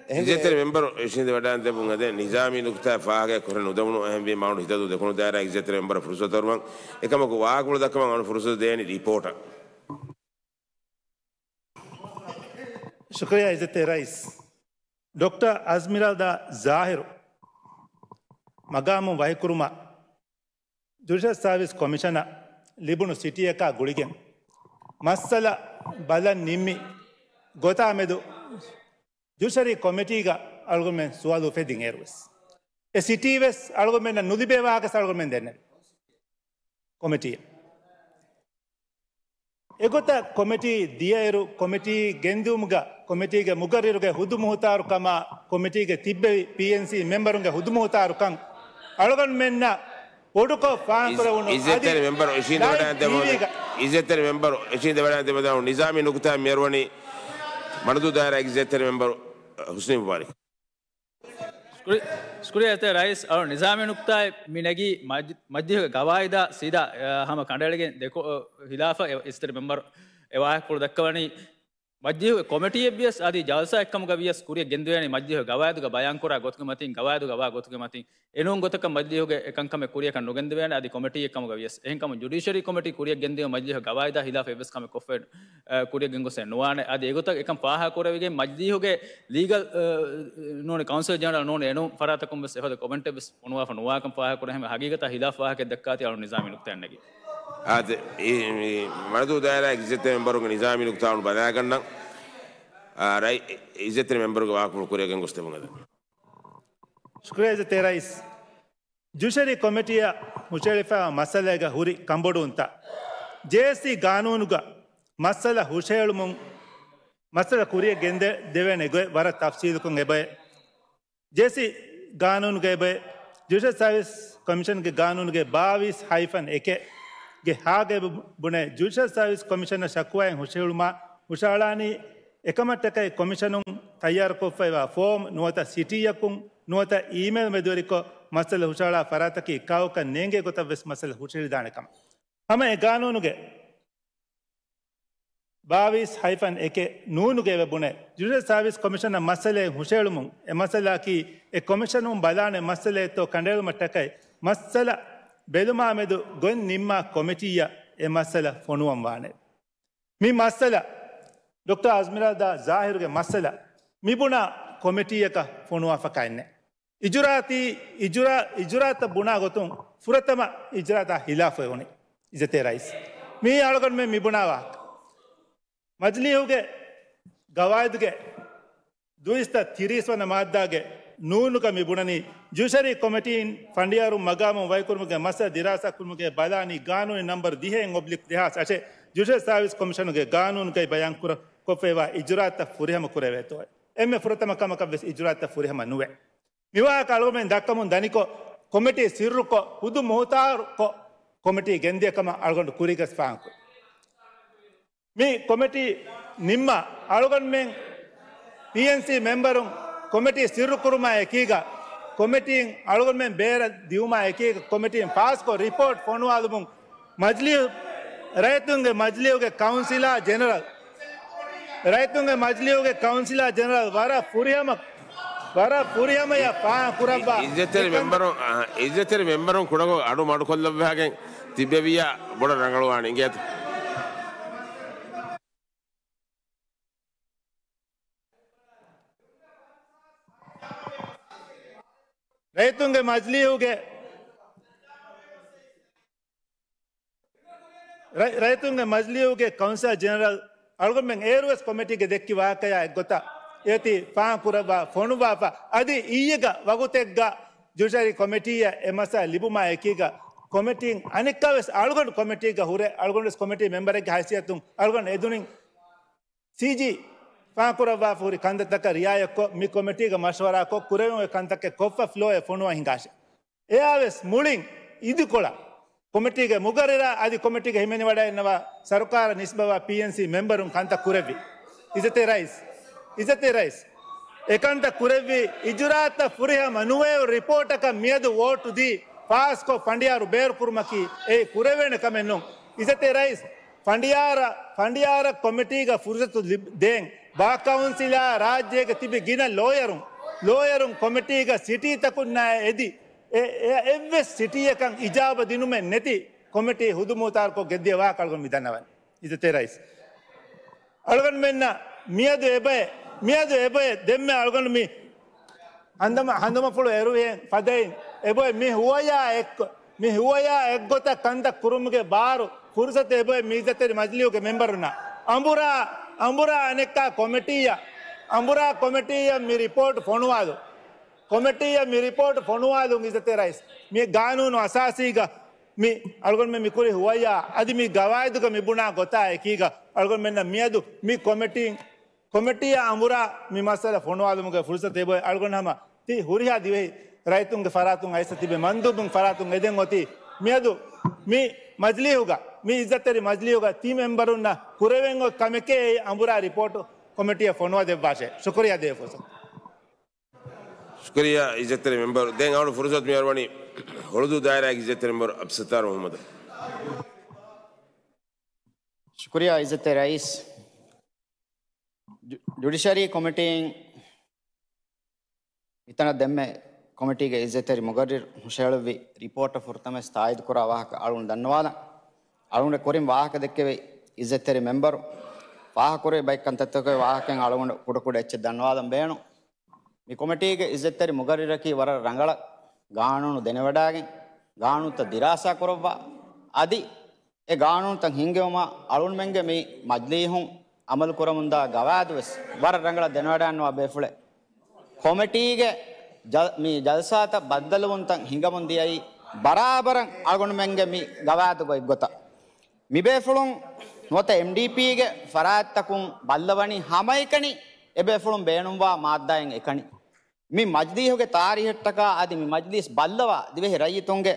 އެހެން އިއްޒަތްތެރި މެމްބަރު އިށީނދެވަޑައިގެން ދެމުން އަދި ނިޒާމީ ނުކުތާ ފާހަގަ ކުރެ ނުދެމުނު އެހެންވީމަ އަޅުގަނޑު ހިތަދޫ ދެކުނު ދާއިރާ އިއްޒަތްތެރި މެމްބަރަށް ފުރުސަތު އަރުވަން. އެކަމަކު ވާހަކަފުޅު ދައްކަވަން އަޅުގަނޑު ފުރުސަތު ދޭނީ ރިޕޯޓަށް. ޝުކުރިއްޔާ އިއްޒަތްތެރި ރައީސް. ޑޮކްޓަރ އަޒްމިރާލްދާ ޒާހިރު މަގާމުން ވަކިކުރުމަށް ޖުޑިޝަލް ސާވިސް ކޮމިޝަނަށް ލިބުނު ސިޓީއަކާ ގުޅިގެން މައްސަލަ ބަލަން ނިންމި ގޮތާ މެދު ޖުޑިޝަރީ ކޮމިޓީގަ އަޅުގަނޑުމެން ސުވާލު އުފެދިން އޭރުވެސް އެ ސިޓީ ވެސް އަޅުގަނޑުމެންނަށް ނުލިބޭ ވާހަކަ އަޅުގަނޑުމެން ދެންނެވި ކޮމިޓީއަށް. އެގޮތަށް ކޮމިޓީ ދިޔައިރު، ކޮމިޓީ ގެންދިއުމުގަ، ކޮމިޓީގެ މުގައްރިރުގެ ހުދުމުހުތާރުކަމާ، ކޮމިޓީގެ ތިއްބެވި ޕީއެންސީ މެމްބަރުންގެ ހުދުމުހުތާރުކަން އަޅުގަނޑުމެންނަށް ބޮޑުކޮށް ފާހަގަކުރެވުނު. އިއްޒަތްތެރި މެމްބަރު އިށީނދެވަޑައިގެން ދެމުން، އިއްޒަތްތެރި މެމްބަރު އިށީނދެވަޑައިގެން ދެމުން ނިޒާމީ ނުކުތާ މިއަރުވަނީ މަނަދޫ ދާއިރާ އިއްޒަތްތެރި މެމްބަރު ޙުސްނީ މުބާރިކް. ޝުކުރި-، ޝުކުރިއްޔާ އިއްޒަތްތެރި ރައީސް. އަޅު ނިޒާމީ ނުކުތާއެއް މި ނެގީ މަޖް-، މަޖްލީހުގެ ގަވާއިދާ ސީދާ، އަ، ހަމަ ކަނޑައެޅިގެން ދެކޮ-، އަ، ހިލާފަށް އިއްޒަތްތެރި މެމްބަރު އެ ވާހަކަފުޅު ދައްކަވަނީ. މަޖްލީހުގެ ކޮމިޓީއެއްވިޔަސް އަދި ޖަލްސާއެއްކަމުގަ ވިޔަސް ކުރިއަށް ގެންދެވޭނީ މަޖްލީހުގެ ގަވާއިދުގަ ބަޔާންކުރާ ގޮތުގެ މަތިން، ގަވާއިދުގަ ވާ ގޮތުގެ މަތިން. އެނޫން ގޮތަކަށް މަޖްލީހުގެ އެކަންކަމެއް ކުރިއަކަށް ނުގެންދެވޭނެ އަދި ކޮމިޓީއެއްކަމުގަ ވިޔަސް. އެހެންކަމުން ޖުޑިޝަރީ ކޮމިޓީ ކުރިއަށް ގެންދިޔުމަށް މަޖްލީހުގެ ގަވާއިދާ ހިލާފަށް އެއްވެސް ކަމެއް ކޮށްފައި، އަ، ކުރިއަށް ގެންގޮސްފައެއް ނުވާނެ. އަދި އެގޮތަށް އެކަން ފާހަގަކުރެވިގެން މަޖްލީހުގެ ލީގަލް، އަ، ނޫނީ ކައުންސިލް ޖެނެރަލް ނޫނީ އެނޫން ފަރާތަކުން ވެސް އެފަދަ ކޮމެންޓެއް ވެސް ފޮނުވާފަ ނުވާކަން ފާހަގަކުރެ ހަމަ ހަގީގަތަށް ހިލާފް ވާހަކައެއް ދައްކާތީ އަޅު ނިޒާމީ ނުކުތާއެއް ނެގީ. އާދެ، އެ، މި މަނަދޫ ދާއިރާ އިއްޒަތްތެރި މެމްބަރުންގެ ނިޒާމީ ނުކުތާ އަޅު ބަލާގަންނަން. އާ، ރައި-، އިއްޒަތްތެރި މެމްބަރުގެ ވާހަކަފުޅު ކުރިއަށް ގެންގޮސްދެމުން އެދެން. ޝުކުރިއްޔާ އިއްޒަތްތެރި ރައީސް. ޖުޑިޝަރީ ކޮމިޓީއަށް ހުށަހެޅިފައިވާ މައްސަލައިގަ ހުރި ކަންބޮޑުވުންތައް ޖޭސީ ގާނޫނުގަ މައްސަލަ ހުށަހެޅުމުން މައްސަލަ ކުރިއަށް ގެންދެ-، ދެވޭނެ ގޮތް ވަރަށް ތަފްސީލުކޮށް އެބައޮތް. ޖޭސީ ގާނޫނުގައި އެބައޮތް ޖުޑިޝަލް ސާވިސް ކޮމިޝަންގެ ގާނޫނުގެ ބާވީސް ހައިފަން އެކެއްގެ ހާގައި ބުނޭ، ޖުޑިޝަލް ސާވިސް ކޮމިޝަނަށް ޝަކުވާއެއް ހުށަހެޅުމާ ހުށަހަޅާނީ އެކަމަށްޓަކައި ކޮމިޝަނުން ތައްޔާރުކޮށްފައިވާ ފޯމް ނުވަތަ ސިޓީއަކުން ނުވަތަ އީމެއިލް މެދުވެރިކޮށް މައްސަލަ ހުށަހަޅާ ފަރާތަކީ ކާކުކަން ނޭނގޭ ގޮތަށް ވެސް މައްސަލަ ހުށަހެޅިދާނެ ކަމަށް. ހަމަ އެ ގާނޫނުގެ ބާވީސް ހައިފަން އެކެއް ނޫނުގައި އެބަ ބުނޭ، ޖުޑިޝަލް ސާވިސް ކޮމިޝަނަށް މައްސަލައެއް ހުށަހެޅުމުން، އެ މައްސަލައަކީ އެ ކޮމިޝަނުން ބަލާނެ މައްސަލައެއްތޯ ކަނޑައެޅުމަށްޓަކައި، މައްސަލަ ބެލުމާމެދު ގޮތް ނިންމާ ކޮމިޓީއަށް އެ މައްސަލަ ފޮނުވަން ވާނެ. މި މައްސަލަ، ޑޮކްޓަރ އަޒްމިރާލްދާ ޒާހިރުގެ މައްސަލަ، މިބުނާ ކޮމިޓީއަކަށް ފޮނުވާފަކައެއް ނެތް. އިޖުރާތީ، އިޖުރާ، އިޖުރާތައް ބުނާ ގޮތުން ފުރަތަމަ އިޖުރާތާ ހިލާފު ވެވުނީ އިއްޒަތްތެރި ރައީސް. މީ އަޅުގަނޑުމެން މިބުނާ ވާހަކަ. މަޖިލީހުގެ ގަވާއިދުގެ ދުއިސައްތަ ތިރީސް ވަނަ މާއްދާގެ ނޫނުގަ މިބުނަނީ، ޖުޑިޝަރީ ކޮމިޓީން ފަނޑިޔާރުން މަގާމުން ވަކިކުރުމުގެ މައްސަލަ ދިރާސާކުރުމުގެ ބަލާނީ ގާނޫނީ ނަންބަރު ދިހައިން އޮބްލިކް ދެހާސް އަށެއް ޖުޑިޝަރީ ސާވިސް ކޮމިޝަނުގެ ގާނޫނުގައި ބަޔާންކުރ-، ކޮށްފައިވާ އިޖުރާތައް ފުރިހަމަ ކުރެވޭތޯއޭ. އެންމެ ފުރަތަމަ ކަމަކަށް ވެސް އިޖުރާތައް ފުރިހަމަ ނުވޭ. މިވާހަކަ އަޅުގަނޑުމެން ދައްކަމުން ދަނިކޮށް، ކޮމިޓީ ސިއްރުކޮށް، ހުދު މުހުތާރުކޮށް، ކޮމިޓީ ގެންދިޔަ ކަމަށް އަޅުގަނޑު ކުރީގަސް ފާހަގަކުރި. މި ކޮމިޓީ ނިންމާ، އަޅުގަނޑުމެން ޕީއެންސީ މެމްބަރުން ކޮމިޓީ ސިއްރުކުރުމާ އެކީގަ، ކޮމިޓީން އަޅުގަނޑުމެން ބޭރަށް ދިއުމާ އެކީގަ، ކޮމިޓީން ފާސްކޮށް ރިޕޯޓް ފޮނުވާލުމުން، މަޖިލީހު، ރައްޔިތުންގެ މަޖިލީހުގެ ކައުންސިލާ ޖެނެރަލް، ރައްޔިތުންގެ މަޖިލީހުގެ ކައުންސިލާ ޖެނެރަލް ވަރަށް ފުރިހަމަ، ވަރަށް ފުރިހަމަޔަށް ފާހަގަ ކުރައްވާ. އިއްޒަތްތެރި މެމްބަރުން، އަ، އިއްޒަތްތެރި މެމްބަރުން ކުޑަކޮށް އަޑު މަޑުކޮށްލައްވާގެން ތިއްބެވިއްޔާ ބޮޑަށް ރަނގަޅުވާނެ އިނގޭތަ؟ ރައްޔިތުންގެ މަޖިލީހުގެ ރައް-، ރައްޔިތުންގެ މަޖިލީހުގެ ކައުންސިލަރ ޖެނެރަލް އަޅުގަނޑުމެން އޭރުވެސް ކޮމިޓީގެ ދެއްކި ވާހަކަޔާ އެއްގޮތަށް އޭތި ފާހަގަ ކުރައްވާ ފޮނުވާފަ، އަދި އިއްޔެގަ ވަގުތެއްގަ ޖުޑިޝަރީ ކޮމިޓީއަށް އެ މައްސަލަ ލިބުމާ އެކީގަ ކޮމިޓީން އަނެއްކާވެސް އަޅުގަނޑު ކޮމިޓީގަ ހުރެ އަޅުގަނޑުވެސް ކޮމިޓީ މެމްބަރެއްގެ ހައިސިއްޔަތުން އަޅުގަނޑު އެދުނިން ސީޖީ ފާހަގަކުރައްވާފަ ހުރި ކަންތައްތަކަށް ރިއާޔަތްކޮށް، މި ކޮމިޓީގަ މަޝްވަރާކޮށް، ކުރެވެން އޮތް ކަންތަކެއް ކޮށްފަ ފްލޯއެއް ފޮނުވަން ހިނގާށޭ. އެއާވެސް މުޅިން އިދިކޮޅަށް ކޮމިޓީގެ މުގައްރިރާ އަދި ކޮމިޓީގެ ހިމެނިވަޑައިންނަވާ ސަރުކާރަށް ނިސްބަވާ ޕީއެންސީ މެމްބަރުން ކަންތައް ކުރެއްވި. އިއްޒަތްތެރި ރައީސް، އިއްޒަތްތެރި ރައީސް، އެކަންތައް ކުރެއްވި އިޖުރާއަތްތައް ފުރިހަމަ ނުވެއެވު ރިޕޯޓަކަށް މިއަދު ވޯޓު ދީ ފާސްކޮށް ފަނޑިޔާރު ބޭރުކުރުމަކީ އެއީ ކުރެވޭނެ ކަމެއް ނޫން. އިއްޒަތްތެރި ރައީސް، ފަނޑިޔާރަށް، ފަނޑިޔާރަށް ކޮމިޓީގަ ފުރުސަތު ލިބ-، ދޭން. ބާ ކައުންސިލާ ރާއްޖޭގަ ތިބި ގިނަ ލޯޔަރުން، ލޯޔަރުން ކޮމިޓީގަ ސިޓީތަކުންނާ އެދި، އެ-، އެ-، އެއްވެސް ސިޓީއަކަށް އިޖާބަ ދިނުމެއް ނެތި ކޮމިޓީ ހުދު މުހުތާރުކޮށް ގެއްލި ވާހަކަ އަޅުގަނޑު މި ދަންނަވަން. އިއްޒަތްތެރި ރައީސް، އަޅުގަނޑުމެންނަށް މިއަދު އެބައެއް، މިއަދު އެބައެއް ދެންމެ އަޅުގަނޑު މި ހަނދަމަ-، ހަނދުމަފުޅު އެރުވިހެން ފަދައިން އެބައެއް މި ހުވަޔާ އެއްކޮ-، މި ހުވަޔާ އެއްގޮތަށް ކަންތައް ކުރުމުގެ ބާރު ފުރުސަތު އެބައެއް މި އިއްޒަތްތެރި މަޖިލީހުގެ މެމްބަރުންނަށް. އަނބުރާ، އަނބުރާ އަނެއްކާ ކޮމިޓީއަށް، އަނބުރާ ކޮމިޓީއަށް މި ރިޕޯޓް ފޮނުވާލު. ކޮމިޓީއަށް މި ރިޕޯޓް ފޮނުވާލުން އިއްޒަތްތެރި ރައީސް. މި ގާނޫނު އަސާސީގަ މި އަޅުގަނޑުމެން މި ކުރި ހުވަޔާ އަދި މި ގަވާއިދުގަ މި ބުނާ ގޮތާ އެކީގަ އަޅުގަނޑުމެންނަށް މިއަދު މި ކޮމިޓީން، ކޮމިޓީއާ އަނބުރާ މި މައްސަލަ ފޮނުވާލުމުގެ ފުރުސަތު އެބައޮތް. އަޅުގަނޑު ހަމަ ތި ހުރިހާ ދިވެހި ރައްޔިތުންގެ ފަރާތުން އައިސް ތިބެ މަންދޫބުން ފަރާތުން އެދެން އޮތީ މިއަދު މި މަޖިލީހުގަ މި އިއްޒަތްތެރި މަޖިލީހުގަ ތި މެމްބަރުންނަށް ކުރެވެން އޮތް ކަމެކޭ އެއީ އަނބުރާ ރިޕޯޓު ކޮމިޓީއަށް ފޮނުވަދެއްވާށޭ. ޝުކުރިއްޔާ ދޭ ފުރުސަތު. ޝުކުރިއްޔާ އިއްޒަތްތެރި މެމްބަރު. ދެން އަޅު ފުރުސަތު މިއަރުވަނީ ހުޅުދޫ ދާއިރާގެ އިއްޒަތްތެރި މެމްބަރު އަބްސައްތާރު މުހައްމަދަށް. ޝުކުރިއްޔާ އިއްޒަތްތެރި ރައީސް. ޖު-، ޖުޑިޝަރީ ކޮމިޓީން މިތަނަށް ދެންމެ ކޮމިޓީގެ އިއްޒަތްތެރި މުގައްރިރު ހުށަހެޅުއްވި ރިޕޯޓަށް ފުރަތަމަވެސް ތާއީދުކުރާ ވާހަކަ އަޅުގަނޑު ދަންނަވާލަން. އަޅުގަނޑު ކުރިން ވާހަކަ ދެއްކެވި އިއްޒަތްތެރި މެމްބަރު ފާހަގަކުރެވި ބައެއް ކަންތައްތަކުގެ ވާހަކައިން އަޅުގަނޑު ކުޑަކުޑަ އެއްޗެއް ދަންނަވާލަން ބޭނުން. މި ކޮމިޓީގެ އިއްޒަތްތެރި މުގައްރިރަކީ ވަރަށް ރަނގަޅަށް ގާނޫނު ދެނެވަޑައިގެން، ގާނޫނުތައް ދިރާސާ ކުރައްވާ، އަދި އެ ގާނޫނުތައް ހިންގެވުމަށް އަޅުގަނޑުމެންގެ މި މަޖިލީހުން އަމަލު ކުރަމުންދާ ގަވާއިދުވެސް ވަރަށް ރަނގަޅަށް ދެނެވަޑައިގަންނަވާ ބޭފުޅެއް. ކޮމިޓީގެ ޖަ-، މި ޖަލްސާތައް ބައްދަލުވުންތައް ހިނގަމުން ދިޔައީ ބަރާބަރަށް އަޅުގަނޑުމެންގެ މި ގަވާއިދުގަ އެއްގޮތަށް. މިބޭފުޅުން ނުވަތަ އެމްޑީޕީގެ ފަރާތްތަކުން ބައްލަވަނީ ހަމައެކަނި އެބޭފުޅުން ބޭނުންވާ މާއްދާއިން އެކަނި. މި މަޖިލީހުގެ ތާރީހަށްޓަކާ އަދި މި މަޖިލީސް ބައްލަވާ ދިވެހި ރައްޔިތުންގެ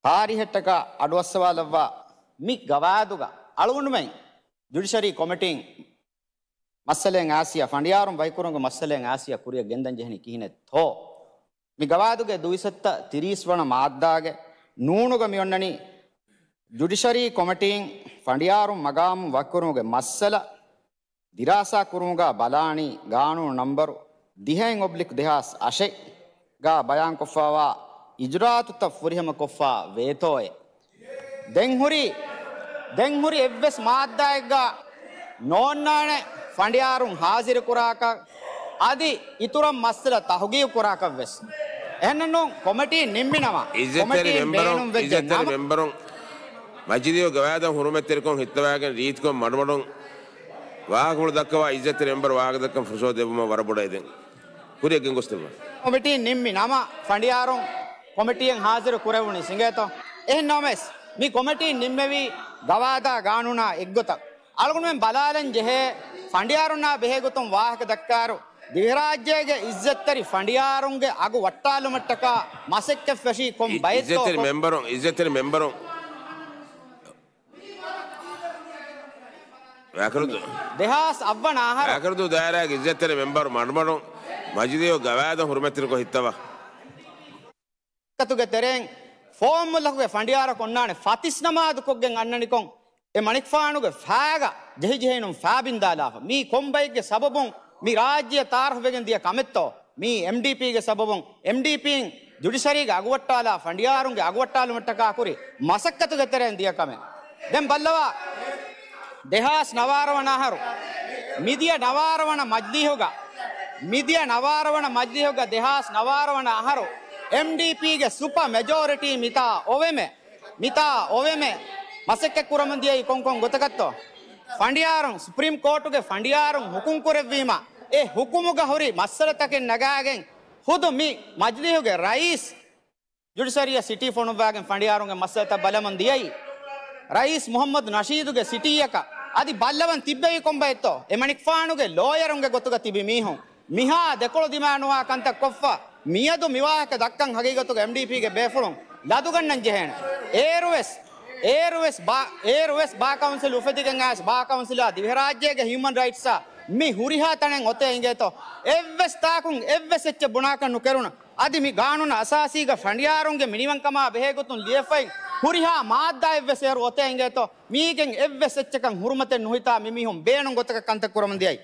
ތާރީހަށްޓަކާ އަޑުއައްސަވާލައްވާ މި ގަވާއިދުގަ އަޅުގަނޑުމެން ޖުޑިޝަރީ ކޮމިޓީން މައްސަލައިން އާސިޔާ ފަނޑިޔާރުން ވަކިކުރުމުގެ މައްސަލައިން އާސިޔާ ކުރިއަށް ގެންދަން ޖެހެނީ ކިހިނެއްތޯ؟ މި ގަވާއިދުގެ ދުއިސައްތަ ތިރީސް ވަނަ މާއްދާގެ ނޫނުގަ މިއޮންނަނީ، ޖުޑިޝަރީ ކޮމިޓީން ފަނޑިޔާރުން މަގާމުން ވަކިކުރުމުގެ މައްސަލަ ދިރާސާ ކުރުމުގަ ބަލާނީ ގާނޫނު ނަންބަރު ދިހައިން އޮބްލިކް ދެހާސް އަށެއް ގާ ބަޔާންކޮށްފައިވާ އިޖުރާއަތުތައް ފުރިހަމަކޮށްފަ ވޭތޯއޭ. ދެން ހުރި، ދެން ހުރި އެއްވެސް މާއްދާއެއްގަ ނޯންނާނެ ފަނޑިޔާރުން ހާޒިރު ކުރާކަށް އަދި އިތުރަށް މައްސަލަ ތަހުގީގު ކުރާކަށްވެސް. އެހެންނޫން ކޮމިޓީ ނިންމި ނަމަ، އިއްޒަތްތެރި ކޮމިޓީން މެމްބަރުން، ބޭނުންވެއްޖެ އިއްޒަތްތެރި ނަމަ، މެމްބަރުން މަޖިލީހު ގަވާއިދަށް ހުރުމަތްތެރިކޮށް ހިއްތަވާގެން ރީތިކޮށް މަޑުމަޑުން ވާހަކަފުޅު ދައްކަވާ އިއްޒަތްތެރި މެމްބަރު ވާހަކަދައްކަން ފުރުސަތު ދެއްވުމަށް ވަރަށް ބޮޑަށް އެދެން. ކުރިއަށް ގެންގޮސްދެއްވާ. ކޮމިޓީން ނިންމި ނަމަ، ފަނޑިޔާރުން ކޮމިޓީއަށް ހާޒިރު ކުރެވުނީ ސިނގޭތޯ؟ އެހެން ނަމަވެސް، މި ކޮމިޓީން ނިންމެވީ ގަވާއިދާ ގާނޫނާ އެއްގޮތަށް. އަޅުގަނޑުމެން ބަލާލަން ޖެހޭ، ފަނޑިޔާރުންނާ ބެހޭގޮތުން ވާހަކަ ދައްކާއިރު، ދިވެހިރާއްޖޭގެ އިއްޒަތްތެރި ފަނޑިޔާރުންގެ އަގު ވައްޓާލުމަށްޓަކާ މަސައްކަތް ފެށީ ކޮން އި-، ބައެއްތޯ؟ އިއްޒަތްތެރި މެމްބަރުން، އިއްޒަތްތެރި މެމްބަރުން ވަކިރުދޫ، ދެހާސް އަށްވަނަ އަހަރު ވަކިރުދޫ ދާއިރާގެ އިއްޒަތްތެރި މެމްބަރު މަޑުމަޑުން މަޖިލީހު ގަވާއިދަށް ހުރުމަތްތެރިކޮށް ހިއްތަވާ. ކަތުގެ ތެރެއިން ފޯއްމުލަކުގެ ފަނޑިޔާރަކު އޮންނާނެ ފަތިސް ނަމާދު ކޮށްގެން އަންނަނިކޮށް، އެ މަނިކުފާނުގެ ފާގަ ޖެހިޖެހިނުން ފާބިންދާލާފަ. މީ ކޮންބައެއްގެ ސަބަބުން މި ރާއްޖެއަށް ތާރަފްވެގެން ދިޔަ ކަމެއްތޯ؟ މީ އެމްޑީޕީގެ ސަބަބުން، އެމްޑީޕީން ޖުޑިޝަރީގެ އަގުވައްޓާލާ ފަނޑިޔާރުންގެ އަގުވައްޓާލުމަށްޓަކާ ކުރި މަސައްކަތުގެ ތެރެއިން ދިޔަ ކަމެއް. ދެން ބައްލަވާ، ދެހާސް ނަވާރަ ވަނަ އަހަރު، މިދިޔަ ނަވާރަ ވަނަ މަޖްލީހުގަ، މިދިޔަ ނަވާރަ ވަނަ މަޖްލީހުގަ ދެހާސް ނަވާރަ ވަނަ އަހަރު އެމްޑީޕީގެ ސުޕަ މެޖޯރިޓީ މިތާ އޮވެމެ، މިތާ އޮވެމެ މަސައްކަތް ކުރަމުން ދިޔައީ ކޮންކޮން ގޮތަކަށްތޯ؟ ފަނޑިޔާރުން ސުޕްރީމް ކޯޓުގެ ފަނޑިޔާރުން ހުކުމް ކުރެއްވީމަ، އެ ހުކުމުގަ ހުރި މައްސަލަތަކެއް ނަގާގެން ޚުދު މި މަޖްލީހުގެ ރައީސް ޖުޑިޝަރީއަށް ސިޓީ ފޮނުއްވާގެން ފަނޑިޔާރުންގެ މައްސަލަތައް ބަލަމުން ދިޔައީ. ރައީސް މުޙައްމަދު ނަޝީދުގެ ސިޓީއަކަށް އަދި ބައްލަވަން ތިއްބެވީ ކޮންބައެއްތޯ؟ އެމަނިކުފާނުގެ ލޯޔަރުންގެ ގޮތުގަ ތިބި މީހުން މިހާ ދެކޮޅު ދިމާނުވާ ކަންތައް ކޮށްފަ، މިއަދު މިވާހަކަ ދައްކަން ހަގީގަތުގަ އެމްޑީޕީގެ ބޭފުޅުން ލަދުގަންނަން ޖެހޭނެ. އޭރުވެސް، އޭރުވެސް ބާ، އޭރުވެސް ބާ ކައުންސިލް އުފެދިގެން އައިސް ބާ ކައުންސިލާ ދިވެހިރާއްޖޭގެ ހިއުމަން ރައިޓްސްއާ މި ހުރިހާ ތަނެއް އޮތޭ އިނގޭތޯ، އެއްވެސް ތާކުން އެއްވެސް އެއްޗެއް ބުނާކަށް ނުކެރުނު. އަދި މި ގާނޫނު އަސާސީގަ ފަނޑިޔާރުންގެ މިނިވަންކަމާ ބެހޭގޮތުން ލިޔެފައި ހުރިހާ މާއްދާ އެއްވެސް އޭރު އޮތޭ އިނގޭތޯ، މީގެން އެއްވެސް އެއްޗަކަށް ހުރުމަތެއް ނުހިތާ މި މީހުން ބޭނުން ގޮތަކަށް ކަންތައް ކުރަމުން ދިޔައީ.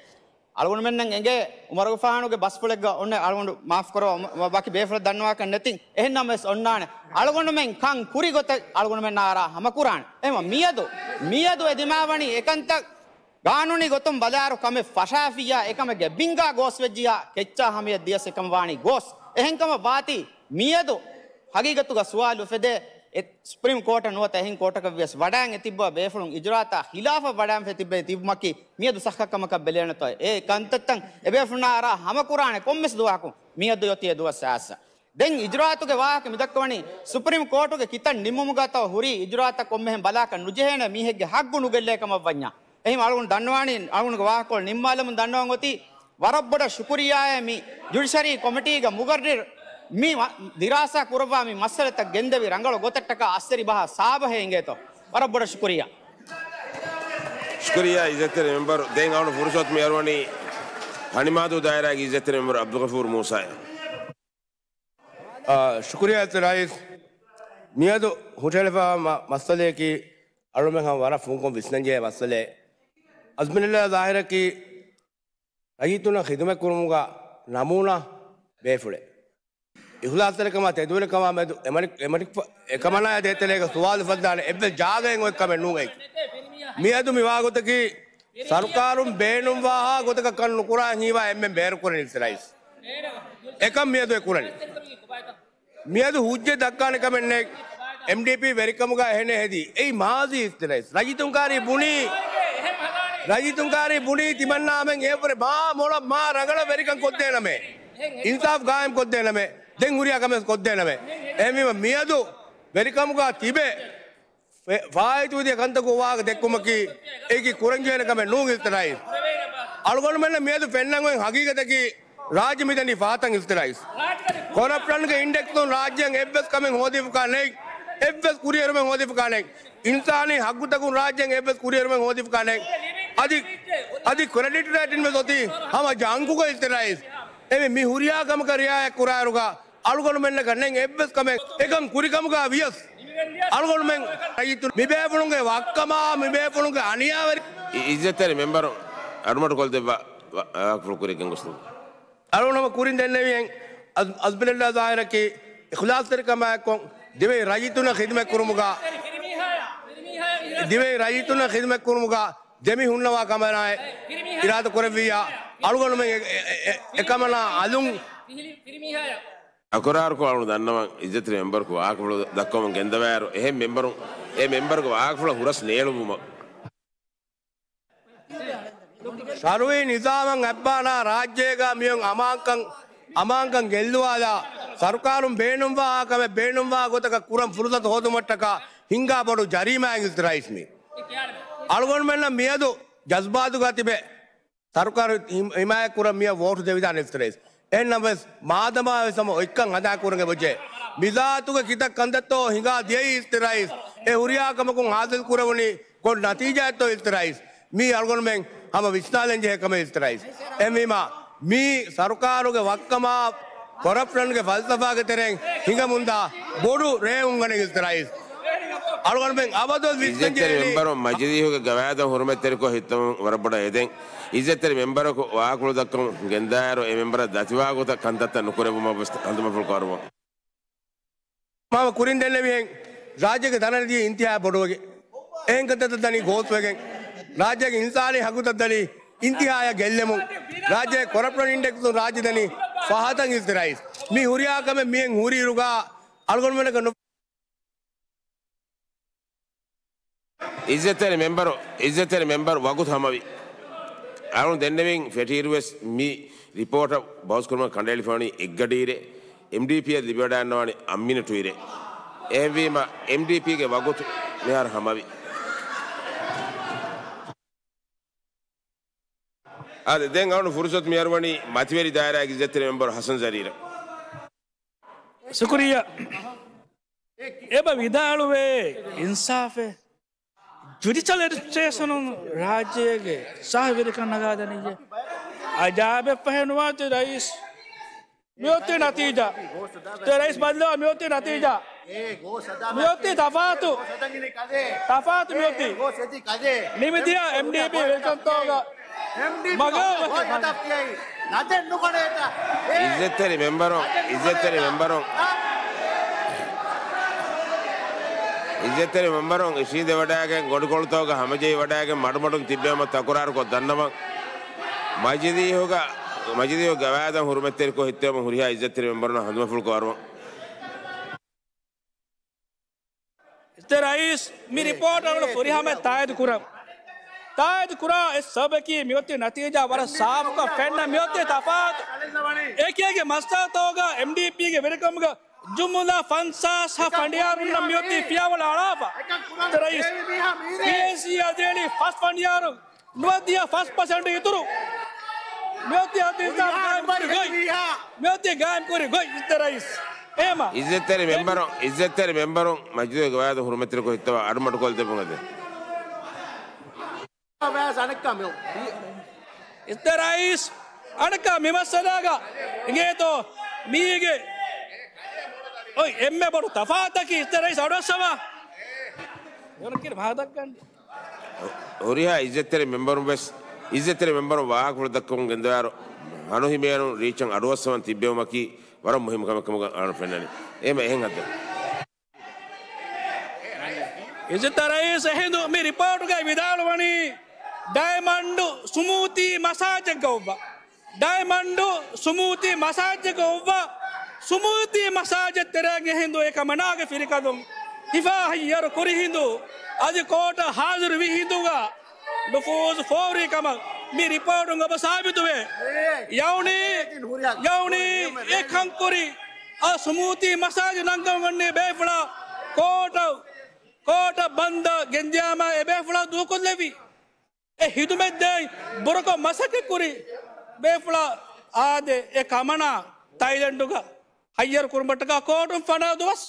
އަޅުގަނޑުމެންނަށް އެނގޭ އުމަރުގެފާނުގެ ބަސްފުޅެއްގަ އޮންނަ އަޅުގަނޑު މާފް ކުރަވާ، މަ-، ވަކި ބޭފުޅެއް ދަންނަވާކަށް ނެތިން. އެހެންނަމަވެސް އޮންނާނެ. އަޅުގަނޑުމެން ކަން ކުރި ގޮތަށް އަޅުގަނޑުމެންނާ އަރާ ހަމަކުރާނެ. އެހެންވީމަ މިއަދު، މިއަދު އެ ދިމާވަނީ އެކަންތައް ގާނޫނީ ގޮތުން ބަލާއިރު ކަމެއް ފަށާފިއްޔާ އެކަމެއްގެ ބިންގާ ގޯސްވެއްޖިއްޔާ ކެއްޗާ ހަމަޔަށް ދިޔަސް އެކަމަށް ވާނީ ގޯސް. އެހެންކަމަށް ވާތީ މިއަދު ހަގީގަތުގަ ސުވާލު އުފެދޭ، އެ ސުޕްރީމް ކޯޓަށް ނުވަތަ އެހެން ކޯޓަކަށް ވިޔަސް ވަޑައިގެން ތިއްބާ ބޭފުޅުން އިޖުރާތާ ޚިލާފަށް ވަޑައިގެން ތިއްބެވި ތިބުމަކީ މިއަދު ސައްހަ ކަމަކަށް ބެލޭނެތޯ؟ އެ ކަންތައްތައް އެބޭފުޅުންނާ އަރާ ހަމަކުރާނެ ކޮންމެސް ދުވަހަކު މިއަދު އޮތީ އެ ދުވަސް އާސް. ދެން އިޖުރާތުގެ ވާހަކަ މިދައްކަވަނީ ސުޕްރީމް ކޯޓުގެ ކިތައް ނިންމުމުގަތޯ ހުރީ އިޖުރާތަށް ކޮންމެހެން ބަލާކަށް ނުޖެހޭނެ މީހެއްގެ ހައްގު ނުގެއްލޭ ކަމަށް ވަންޏާ. އެހެން އަޅުގަނޑު ދަންނަވާނީ އަޅުގަނޑުގެ ވާހަކަކޮޅު ނިންމާލަމުން ދަންނަވަން އޮތީ ވަރަށް ބޮޑަށް ޝުކުރިއްޔާއޭ މި ޖުޑިޝަރީ ކޮމިޓީގެ މުގައްރިރު މި މަ-، ދިރާސާ ކުރައްވާ މި މައްސަލަތައް ގެންދެވި ރަނގަޅު ގޮތަށްޓަކާ އައްސެރި ބަހާ ސާބަހޭ އިނގޭތޯ. ވަރަށް ބޮޑަށް ޝުކުރިއްޔާ. ޝުކުރިއްޔާ އިއްޒަތްތެރި މެމްބަރު. ދެން އަޅުން ފުރުސަތު މި އަރުވަނީ ހަނިމާދޫ ދާއިރާގެ އިއްޒަތްތެރި މެމްބަރު އަބްދުލްޣަފޫރު މޫސާއަށް. އާ، ޝުކުރިއްޔާ އިއްޒަތްތެރި ރައީސް. މިއަދު ހުށަހެޅިފައިވާ މަ-، މައްސަލަޔަކީ އަޅުމެން ހަމަ ވަރަށް ފުންކޮށް ވިސްނަންޖެހޭ މައްސަލައެއް. އަޒްމިނުއްލާ ޒާހިރަކީ ރައްޔިތުންނަށް ޚިދުމަތް ކުރުމުގަ ނަމޫނާ ބޭފުޅެއް. އިޚްލާޞްތެރިކަމާ ތެދުވެރިކަމާ މެދު އެމަނިކް-، އެމަނިކް-، އެކަމަނާޔާ ދޭތެރޭގަ ސުވާލު އުފައްދާނެ އެއްވެސް ޖާގައެއް އޮތް ކަމެއް ނޫން އެއީ. މިއަދު މި ވާގޮތަކީ ސަރުކާރުން ބޭނުންވާހާ ގޮތަކަށް ކަން ނުކުރާ ހީވާ އެންމެން ބޭރުކުރަނީ އިއްޒަތްތެރި ރައީސް. އެކަން މިއަދު އެ ކުރަނީ. މިއަދު ހުއްޖަތް ދައްކާނެ ކަމެއް ނެތް. އެމްޑީޕީ ވެރިކަމުގަ އެހެނެއް ހެދީ. އެއީ މާޒީ އިއްޒަތްތެރި ރައީސް. ރައްޔިތުން ކާރީ ބުނީ، ރައްޔިތުން ކާރީ ބުނީ ތިމަންނާމެން އެއަށްވުރެ މާ މޮޅަށް މާ ރަނގަޅަށް ވެރިކަން ކޮށްދޭނަމޭ. އިންސާފް ގާއިމް ކޮށްދޭނަމޭ. ދެން ހުރިހާ ކަމެއް ކޮށްދޭނަމޭ. އެހެންވީމަ މިއަދު ވެރިކަމުގަ ތިބެ ފެ-، ފާއިތުވެދިޔަ ކަންތަކުގެ ވާހަކަ ދެއްކުމަކީ އެއީކީ ކުރަންޖެހޭނެ ކަމެއް ނޫން އިއްޒަތްތެރި ރައީސް. އަޅުގަނޑުމެންނަށް މިއަދު ފެންނަން އޮތް ހަގީގަތަކީ ރާއްޖެ މިދަނީ ފަހަތަށް އިއްޒަތްތެރި ރައީސް. ކޮރަޕްޝަންގެ އިންޑެކްސުން ރާއްޖެއަށް އެއްވެސް ކަމެއް ހޯދިފަކާ ނެތް. އެއްވެސް ކުރިއެރުމެއް ހޯދިފަކާ ނެތް. އިންސާނީ ހައްގުތަކުން ރާއްޖެއަށް އެއްވެސް ކުރިއެރުމެއް ހޯދިފަކާ ނެތް. އަދި، އަދި ކްރެޑިޓް ރޭޓިން ވެސް އޮތީ ހަމަ ޖަންކުގަ އިއްޒަތްތެރި ރައީސް. އެމެ މި ހުރިހާ ކަމަކަށް ރިއާޔަތް ކުރާއިރުގަ އަޅުގަނޑުމެންނަކަށް ނެތް އެއްވެސް ކަމެއް. އެކަން ކުރިކަމުގަ ވިޔަސް އަޅުގަނޑުމެން ރައްޔިތުން މިބޭފުޅުންގެ ވައްކަމާ މިބޭފުޅުންގެ އަނިޔާވެރި. އި-، އިއްޒަތްތެރި މެމްބަރު އަޑުމަޑުކޮށްދެއްވާ ވާ-، ވާހަކަފުޅު ކުރިއަށް ގެންގޮސްލުން. އަޅުގަނޑު ހަމަ ކުރިން ދެންނެވިހެން އަޒް-، އަޒްމިނުއްލާ ޒާހިރަކީ އިޚްލާޞްތެރިކަމާއެއްކޮށް ދިވެހި ރައްޔިތުންނަށް ޚިދުމަތް ކުރުމުގަ، ދިވެހި ރައްޔިތުންނަށް ޚިދުމަތް ކުރުމުގަ ދެމި ހުންނަވާ ކަމަނާއެއް އިރާދަ ކުރެއްވިއްޔާ، އަޅުގަނޑުމެން އެ-، އެ-، އެ-، އެކަމަނާ އަލުން އަކުރާރުކޮށް އަޅުން ދަންނަވަން އިއްޒަތްތެރި މެމްބަރަކު ވާހަކަފުޅު ދައްކަވަމުން ގެންދަވާއިރު، އެހެން މެމްބަރުން އެ މެމްބަރުގެ ވާހަކަފުޅަށް ހުރަސް ނޭޅުއްވުމަށް. ޝަރުއީ ނިޒާމަށް އަތްބާނާ ރާއްޖޭގަ މިއޮތް އަމާންކަން، އަމާންކަން ގެއްލުވާލާ، ސަރުކާރުން ބޭނުންވާ ކަމެއް ބޭނުންވާ ގޮތަކަށް ކުރަން ފުރުސަތު ހޯދުމަށްޓަކާ ހިންގާ ބޮޑު ޖަރީމާއެއް އިއްޒަތްތެރި ރައީސް މީ. އަޅުގަނޑުމެންނަށް މިއަދު ޖަޒްބާތުގަ ތިބެ ސަރުކާރު ހިމް-، ހިމާޔަތް ކުރަން މިއަށް ވޯޓު ދެވިދާނެ އިއްޒަތްތެރި ރައީސް. އެހެންނަމަވެސް މާދަމާ ވެސް ހަމަ އޮތްކަން ހަނދާން ކުރަން އެބަޖެހޭ. މިޒާތުގެ ކިތައް ކަންތައްތޯ ހިނގާ ދިޔައީ އިއްޒަތްތެރި ރައީސް. އެ ހުރިހާ ކަމަކުން ހާސިލް ކުރެވުނީ ކޮން ނަތީޖާއެއްތޯ އިއްޒަތްތެރި ރައީސް؟ މީ އަޅުގަނޑުމެން ހަމަ ވިސްނާލަން ޖެހޭ ކަމެއް އިއްޒަތްތެރި ރައީސް. އެހެންވީމާ މީ ސަރުކާރުގެ ވައްކަމާ ކޮރަޕްޝަންގެ ފަލްސަފާގެ ތެރެއިން ހިނގަމުންދާ ބޮޑު ރޭވުން ގަނެ އިއްޒަތްތެރި ރައީސް. އަޅުގަނޑުމެން އަބަދުވެސް ވިސްނަން އިއްޒަތްތެރި ޖެހޭނީ. މެމްބަރުން މަޖިލީހުގެ ގަވާއިދަށް ހުރުމަތްތެރިކޮށް ހިތަމުން ވަރަށް ބޮޑަށް އެދެން. އިއްޒަތްތެރި މެމްބަރަކު ވާހަކަފުޅު ދައްކަމުން ގެންދާއިރު، އެ މެމްބަރަށް ދަތިވާ ގޮތަށް ކަންތައްތައް ނުކުރެއްވުމަށް ވެސް ހަނދުމަފުޅު ކުރައްވަން. މާ ކުރިން ދެންނެވިހެން، ރާއްޖޭގެ ދަނަނިދީ އިންތިހާއަށް ބޮޑުވެގެން، އެހެން ކަންތައްތައް ދަނީ ގޯސްވެގެން، ރާއްޖޭގެ އިންސާނީ ހައްގުތައް ދަނީ އިންތިހާޔަށް ގެއްލެމުން، ރާއްޖޭގެ ކޮރަޕްޝަން އިންޑެކްސުން ރާއްޖެ ދަނީ ފަހަތަށް އިއްޒަތްތެރި ރައީސް. މި ހުރިހާ ކަމެއް މިހެން ހުރިއިރުގަ އަޅުގަނޑުމެންނަކަށް ނު- އިއްޒަތްތެރި މެމްބަރު، އިއްޒަތްތެރި މެމްބަރު ވަގުތު ހަމަވި. އަޅުން ދެންނެވިން ފެޓީރުވެސް މި ރިޕޯޓަށް ބަހުސްކުރުމަށް ކަނޑައެޅިފަވަނީ އެއްގަޑިއިރެއް، އެމްޑީޕީއަށް ލިބިވަޑައިގަންނަވާނީ އަށް މިނިޓު އިރެއް. އެހެންވީމަ، އެމްޑީޕީގެ ވަގުތު މިހާރު ހަމަވި. އާދެ، ދެން އަޅުން ފުރުސަތު މިއަރުވަނީ މަތިވެރި ދާއިރާގެ އިއްޒަތްތެރި މެމްބަރު ހަސަން ޒަރީރަށް. ޝުކުރިއްޔާ. އެބަ ވިދާޅުވޭ އިންސާފެއް ޖުޑިޝަލް އެޑްމިނިސްޓްރޭޝަނުން ރާއްޖޭގެ ސާފު ވެރިކަން ނަގާދެނީ އެ އަޖާއިބެއް ފަހެއް ނުވާތީ ރައީސް. މިއޮތީ ނަތީޖާ. ތެ ރައީސް ބައްލަވާ މިއޮތީ ނަތީޖާ. މިއޮތީ ތަފާތު. ތަފާތު މިއޮތީ. ނިމިދިޔަ އެމްޑީޕީ ވެލްކަމްތޯގަ މަގާ އިއްޒަތްތެރި މެމްބަރުން، އިއްޒަތްތެރި މެމްބަރުން، އިއްޒަތްތެރި މެމްބަރުން އިށީނދެ ވަޑައިގެން ގޮނޑިކޮޅުތަކުގަ ހަމަޖެހި ވަޑައިގެން މަޑުމަޑުން ތިއްބެވުމަށް ތަކުރާރުކޮށް ދަންނަވަން. މަޖިލީހުގަ، މަޖިލީހުގެ ގަވާއިދަށް ހުރުމަތްތެރިކޮށް ހިއްތެވުމަށް ހުރިހާ އިއްޒަތްތެރި މެމްބަރުންނަށް ހަނދުމަފުޅު ކޮށް އަރުވަން. އިއްޒަތްތެރި ރައީސް، މި ރިޕޯޓް އަޅުގަނޑު ފުރިހަމައަށް ތާއީދު ކުރަން. ތާއީދު ކުރާ އެއް ސަބަބަކީ މިއޮތީ ނަތީޖާ ވަރަށް ސާފުކޮށް ފެންނަ މިއޮތީ ތަފާތު. އެކިއެކި މައްސަލަތަކުގަ އެމްޑީޕީގެ ވެރިކަމުގަ ޖުމުލަ ފަންސާސް ހަ ފަނޑިޔާރުންނަށް މިއޮތީ ފިޔަވަޅު އަޅާފަ. އިއްޒަތްތެރި ރައީސް، ޕީއޭސީ އަދި އެޅި ފަސް ފަނޑިޔާރު ނުވަދިހަ ފަސް ޕަސެންޓް އިތުރު. މިއޮތީ އަދި ގާއިމްކުރި ގޮތް. މިއޮތީ ގާއިމްކުރި ގޮތް އިއްޒަތްތެރި ރައީސް. އެހެމަ. އިއްޒަތްތެރި މެމްބަރުން، އިއްޒަތްތެރި މެމްބަރުން މަޖިލީހުގެ ގަވާއިދަށް ހުރުމަތްތެރިކޮށް ހިއްތަވާ އަޑުމަޑުކޮށްލަދެއްވުން އެދެން. އިއްޒަތްތެރި ރައީސް، އަނެއްކާ މި މައްސަލާގަ އިނގޭތޯ މީގެ އޮތް އެންމެ ބޮޑު ތަފާތަކީ އިއްޒަތްތެރި ރައީސް އަޑުއައްސަވާ. އޭނަ ކިރި މާދައްކަން. ހުރިހާ އިއްޒަތްތެރި މެމްބަރުން ވެސް، އިއްޒަތްތެރި މެމްބަރުން ވާހަކަފުޅު ދައްކަމުން ގެންދަވާއިރު، ހަނުހިމޭނުން ރީއެކްޝަން އަޑުއައްސަވަން ތިއްބެވުމަކީ ވަރަށް މުހިއްމު ކަމެއް ކަމުގަ އަޅުގަނޑު ފެންނަނީ. އެހެމަ އެހެން ހައްދަ. އިއްޒަތްތެރި ރައީސް އެހިނދު މި ރިޕޯޓުގައި ވިދާޅުވަނީ، ޑައިމަންޑު ސުމޫތީ މަސާޖެއްގަ އޮއްވާ. ޑައިމަންޑު ސުމޫތީ މަސާޖެއްގަ އޮއްވާ. ސުމޫތީ މަސާޖެއް ތެރޭގަ ހިނދު އެ ކަމަނާގެ ފިރިކަލުން ހިފާ ހައްޔަރު ކުރި ހިނދު އަދި ކޯޓަށް ހާޒިރު ވި ހިނދުގަ ނުފޫޒު ފޯރުވި ކަމަށް މި ރިޕޯޓުން އެބަ ސާބިތުވޭ. ޔައުނީ، ޔައުނީ އެ ކަންކުރި އަ ސުމޫތީ މަސާޖެއް ނަންގަވަން އޮންނަ ބޭފުޅާ ކޯޓަށް، ކޯޓަށް ބަންދަށް ގެންދިޔާމަ އެ ބޭފުޅާ ދޫކޮށްލެއްވި. އެ ހިދުމަތް ދޭ ބުރަކޮށް މަސައްކަތް ކުރި ބޭފުޅާ އާދެ، އެ ކަމަނާ ތައިލެންޑުގަ ހައްޔަރު ކުރުމަށްޓަކާ ކޯޓުން ފަނަރަ ދުވަސް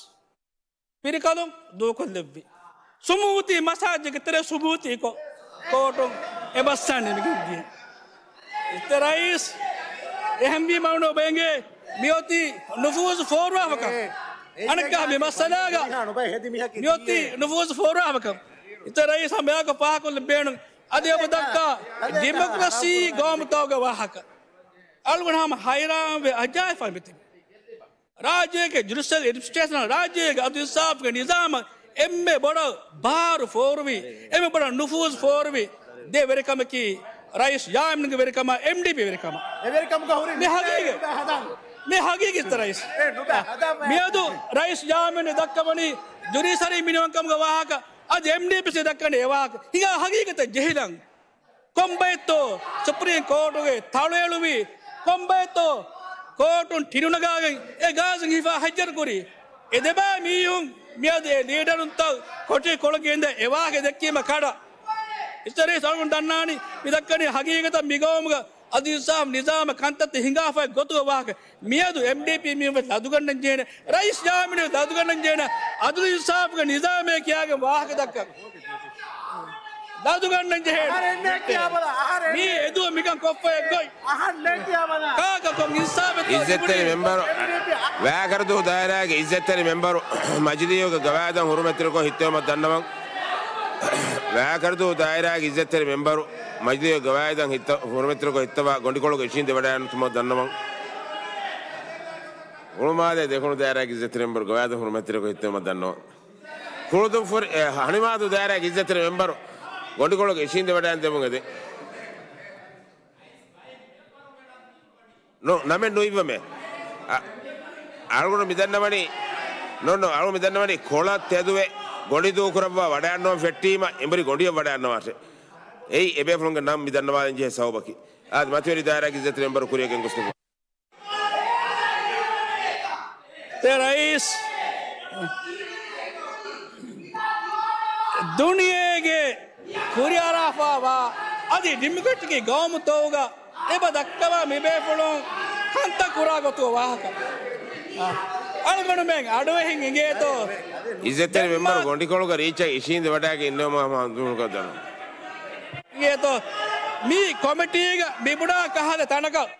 ފިރިކަލުން ދޫކޮށްލެއްވި. ސުމޫތީ މަސާޖެއްގެ ތެރޭ ސުމޫތީކޮށް ކޯޓުން އެ މައްސަލަ ނިމިގެން ދިޔަ. އިއްޒަތްތެރި ރައީސް، އެހެންވީމަ އަޅުގަނޑު އެނގޭ މިއޮތީ ނުފޫޒު ފޯރުވާފަކަން. އަނެއްކާ މި މައްސަލާގަ މިއޮތީ ނުފޫޒު ފޯރުވާފަކަން. އިއްޒަތްތެރި ރައީސް ހަމައެއާއެކު ފާހަގަކޮށްލައްވައިގެން އަދި އެބަ ދައްކާ ޑިމޮކްރަސީ ގައުމުތަކުގެ ވާހަކަ. އަޅުގަނޑު ހަމަ ހައިރާންވެ އަޖާއިބުވެ މިތިބީ. ރާއްޖޭގެ ޖުޑިޝަލް އެޑްމިނިސްޓްރޭޝަނަށް، ރާއްޖޭގެ އަދުލު އިންސާފުގެ ނިޒާމަށް އެންމެ ބޮޑަށް ބާރު ފޯރުވި، އެންމެ ބޮޑަށް ނުފޫޒު ފޯރުވި ދެ ވެރިކަމަކީ ރައީސް ޔާމީނުގެ ވެރިކަމާ އެމްޑީޕީ ވެރިކަމާ. މި ހަގީގަތް، މި ހަގީގަތް އިއްޒަތްތެރި ރައީސް. މިއަދު ރައީސް ޔާމީނު ދައްކަވަނީ ޖުޑިޝަރީ މިނިވަންކަމުގެ ވާހަކަ، އަދި އެމްޑީޕީ ދައްކަނީ އެ ވާހަކަ. ހިނގާ ހަގީގަތަށް ޖެހިލަން. ކޮންބައެއްތޯ ސުޕްރީމް ކޯޓުގެ ތަޅުއެޅުވި، ކޮންބައެއްތޯ ކޯޓުން ޓިނުނަގާގެން އެ ގާޒިން ހިފާ ހައްޔަރުކުރީ؟ އެ ދެބައި މީހުން މިއަދު އެ ލީޑަރުންތައް ކޮޓަރި ކޮޅަށް ގެންދަ އެ ވާހަކަ ދެއްކީމަ ކަޑަ. އިއްޒަތްތެރި ރައީސް އަޅުގަނޑު ދަންނާނީ މި ދައްކަނީ ހަގީގަތަށް މި ގައުމުގަ އަދުލު އިންސާފު ނިޒާމަށް ކަންތައްތައް ހިނގާފައި ގޮތުގެ ވާހަކަ. މިއަދު އެމްޑީޕީ މީހުން ވެސް ލަދުގަންނަން ޖެހޭނެ. ރައީސް ޔާމީނު ލަދުގަންނަން ޖެހޭނެ. އަދުލު އިންސާފުގެ ނިޒާމޭ ކިޔާގެން ވާހަކަ ދައްކަން. ލަދުގަންނަން ޖެހޭނެ. މީ އެދުވަ މިކަން ކޮށްފައި ގޮތް. ކާކަކޮށް އިންސާފެއްތޯ އިއްޒަތްތެރި މެމްބަރު، ވައިކަރަދޫ ދާއިރާގެ އިއްޒަތްތެރި މެމްބަރު މަޖިލީހުގެ ގަވާއިދަށް ހުރުމަތްތެރިކޮށް ހިއްތެވުމަށް ދަންނަވަން. ވައިކަރަދޫ ދާއިރާގެ އިއްޒަތްތެރި މެމްބަރު މަޖިލީހުގެ ގަވާއިދަށް ހިއްތަ، ހުރުމަތްތެރިކޮށް ހިއްތަވާ ގޮނޑިކޮޅުގެ އިށީނދެވަޑައިގަންނަވަން. ހުޅުމާލޭ ދެކުނު ދާއިރާގެ އިއްޒަތްތެރި މެމްބަރު ގަވާއިދަށް ހުރުމަތްތެރިކޮށް ހިއްތެވުމަށް ދަންނަވަން. ކުޅުދުންފުރި، އެ، ހަނިމާދޫ ދާއިރާގެ އިއްޒަތްތެރި މެމްބަރު ގޮނޑިކޮޅުގެ އިށީނދެވަޑައިގެން ދެމުން އެދެން. ނޫން، ނަމެއް ނުއިއްވަމޭ. އަ، އަޅުގަނޑު މިދަންނަވަނީ، ނޫން، ނޫން، އަޅުގަނޑު މިދަންނަވަނީ ކޮޅަށް ތެދުވެ ގޮނޑި ދޫކުރައްވާ ވަޑައިގަންނަވަން ފެއްޓީމަ އެނބުރި ގޮނޑިއަށް ވަޑައިގަންނަވާށޭ. އެއީ އެބޭފުޅުންގެ ނަން މިދަންނަވާލަން ޖެހޭ ސަބަބަކީ. އާދެ، މަތިވެރި ދާއިރާގެ އިއްޒަތްތެރި މެމްބަރު ކުރިއަށް ގެންގޮސްދެއްވާ. އިއްޒަތްތެރި ރައީސް، ދުނިޔޭގެ ކުރިއަރާފައިވާ އަދި ޑިމޮކްރެޓިކް ގައުމުތަކުގަ އެބަ ދައްކަވާ މިބޭފުޅުން ކަންތައް ކުރާ ގޮތުގެ ވާހަކަ. އަޅުގަނޑުމެން އަޑުއެހިން އިނގޭތޯ؟ އިއްޒަތްތެރި މެމްބަރު ގޮނޑިކޮޅުގަ ރީއްޗަށް އިށީނދެ ވަޑައިގެން އިންނެވުމަށް ހަމަ ހަމަ ދުވަހަކަށް ދަންނަ. އިނގޭތޯ، މި ކޮމިޓީގަ މިބުނާ ކަހަލަ ތަނަކަށް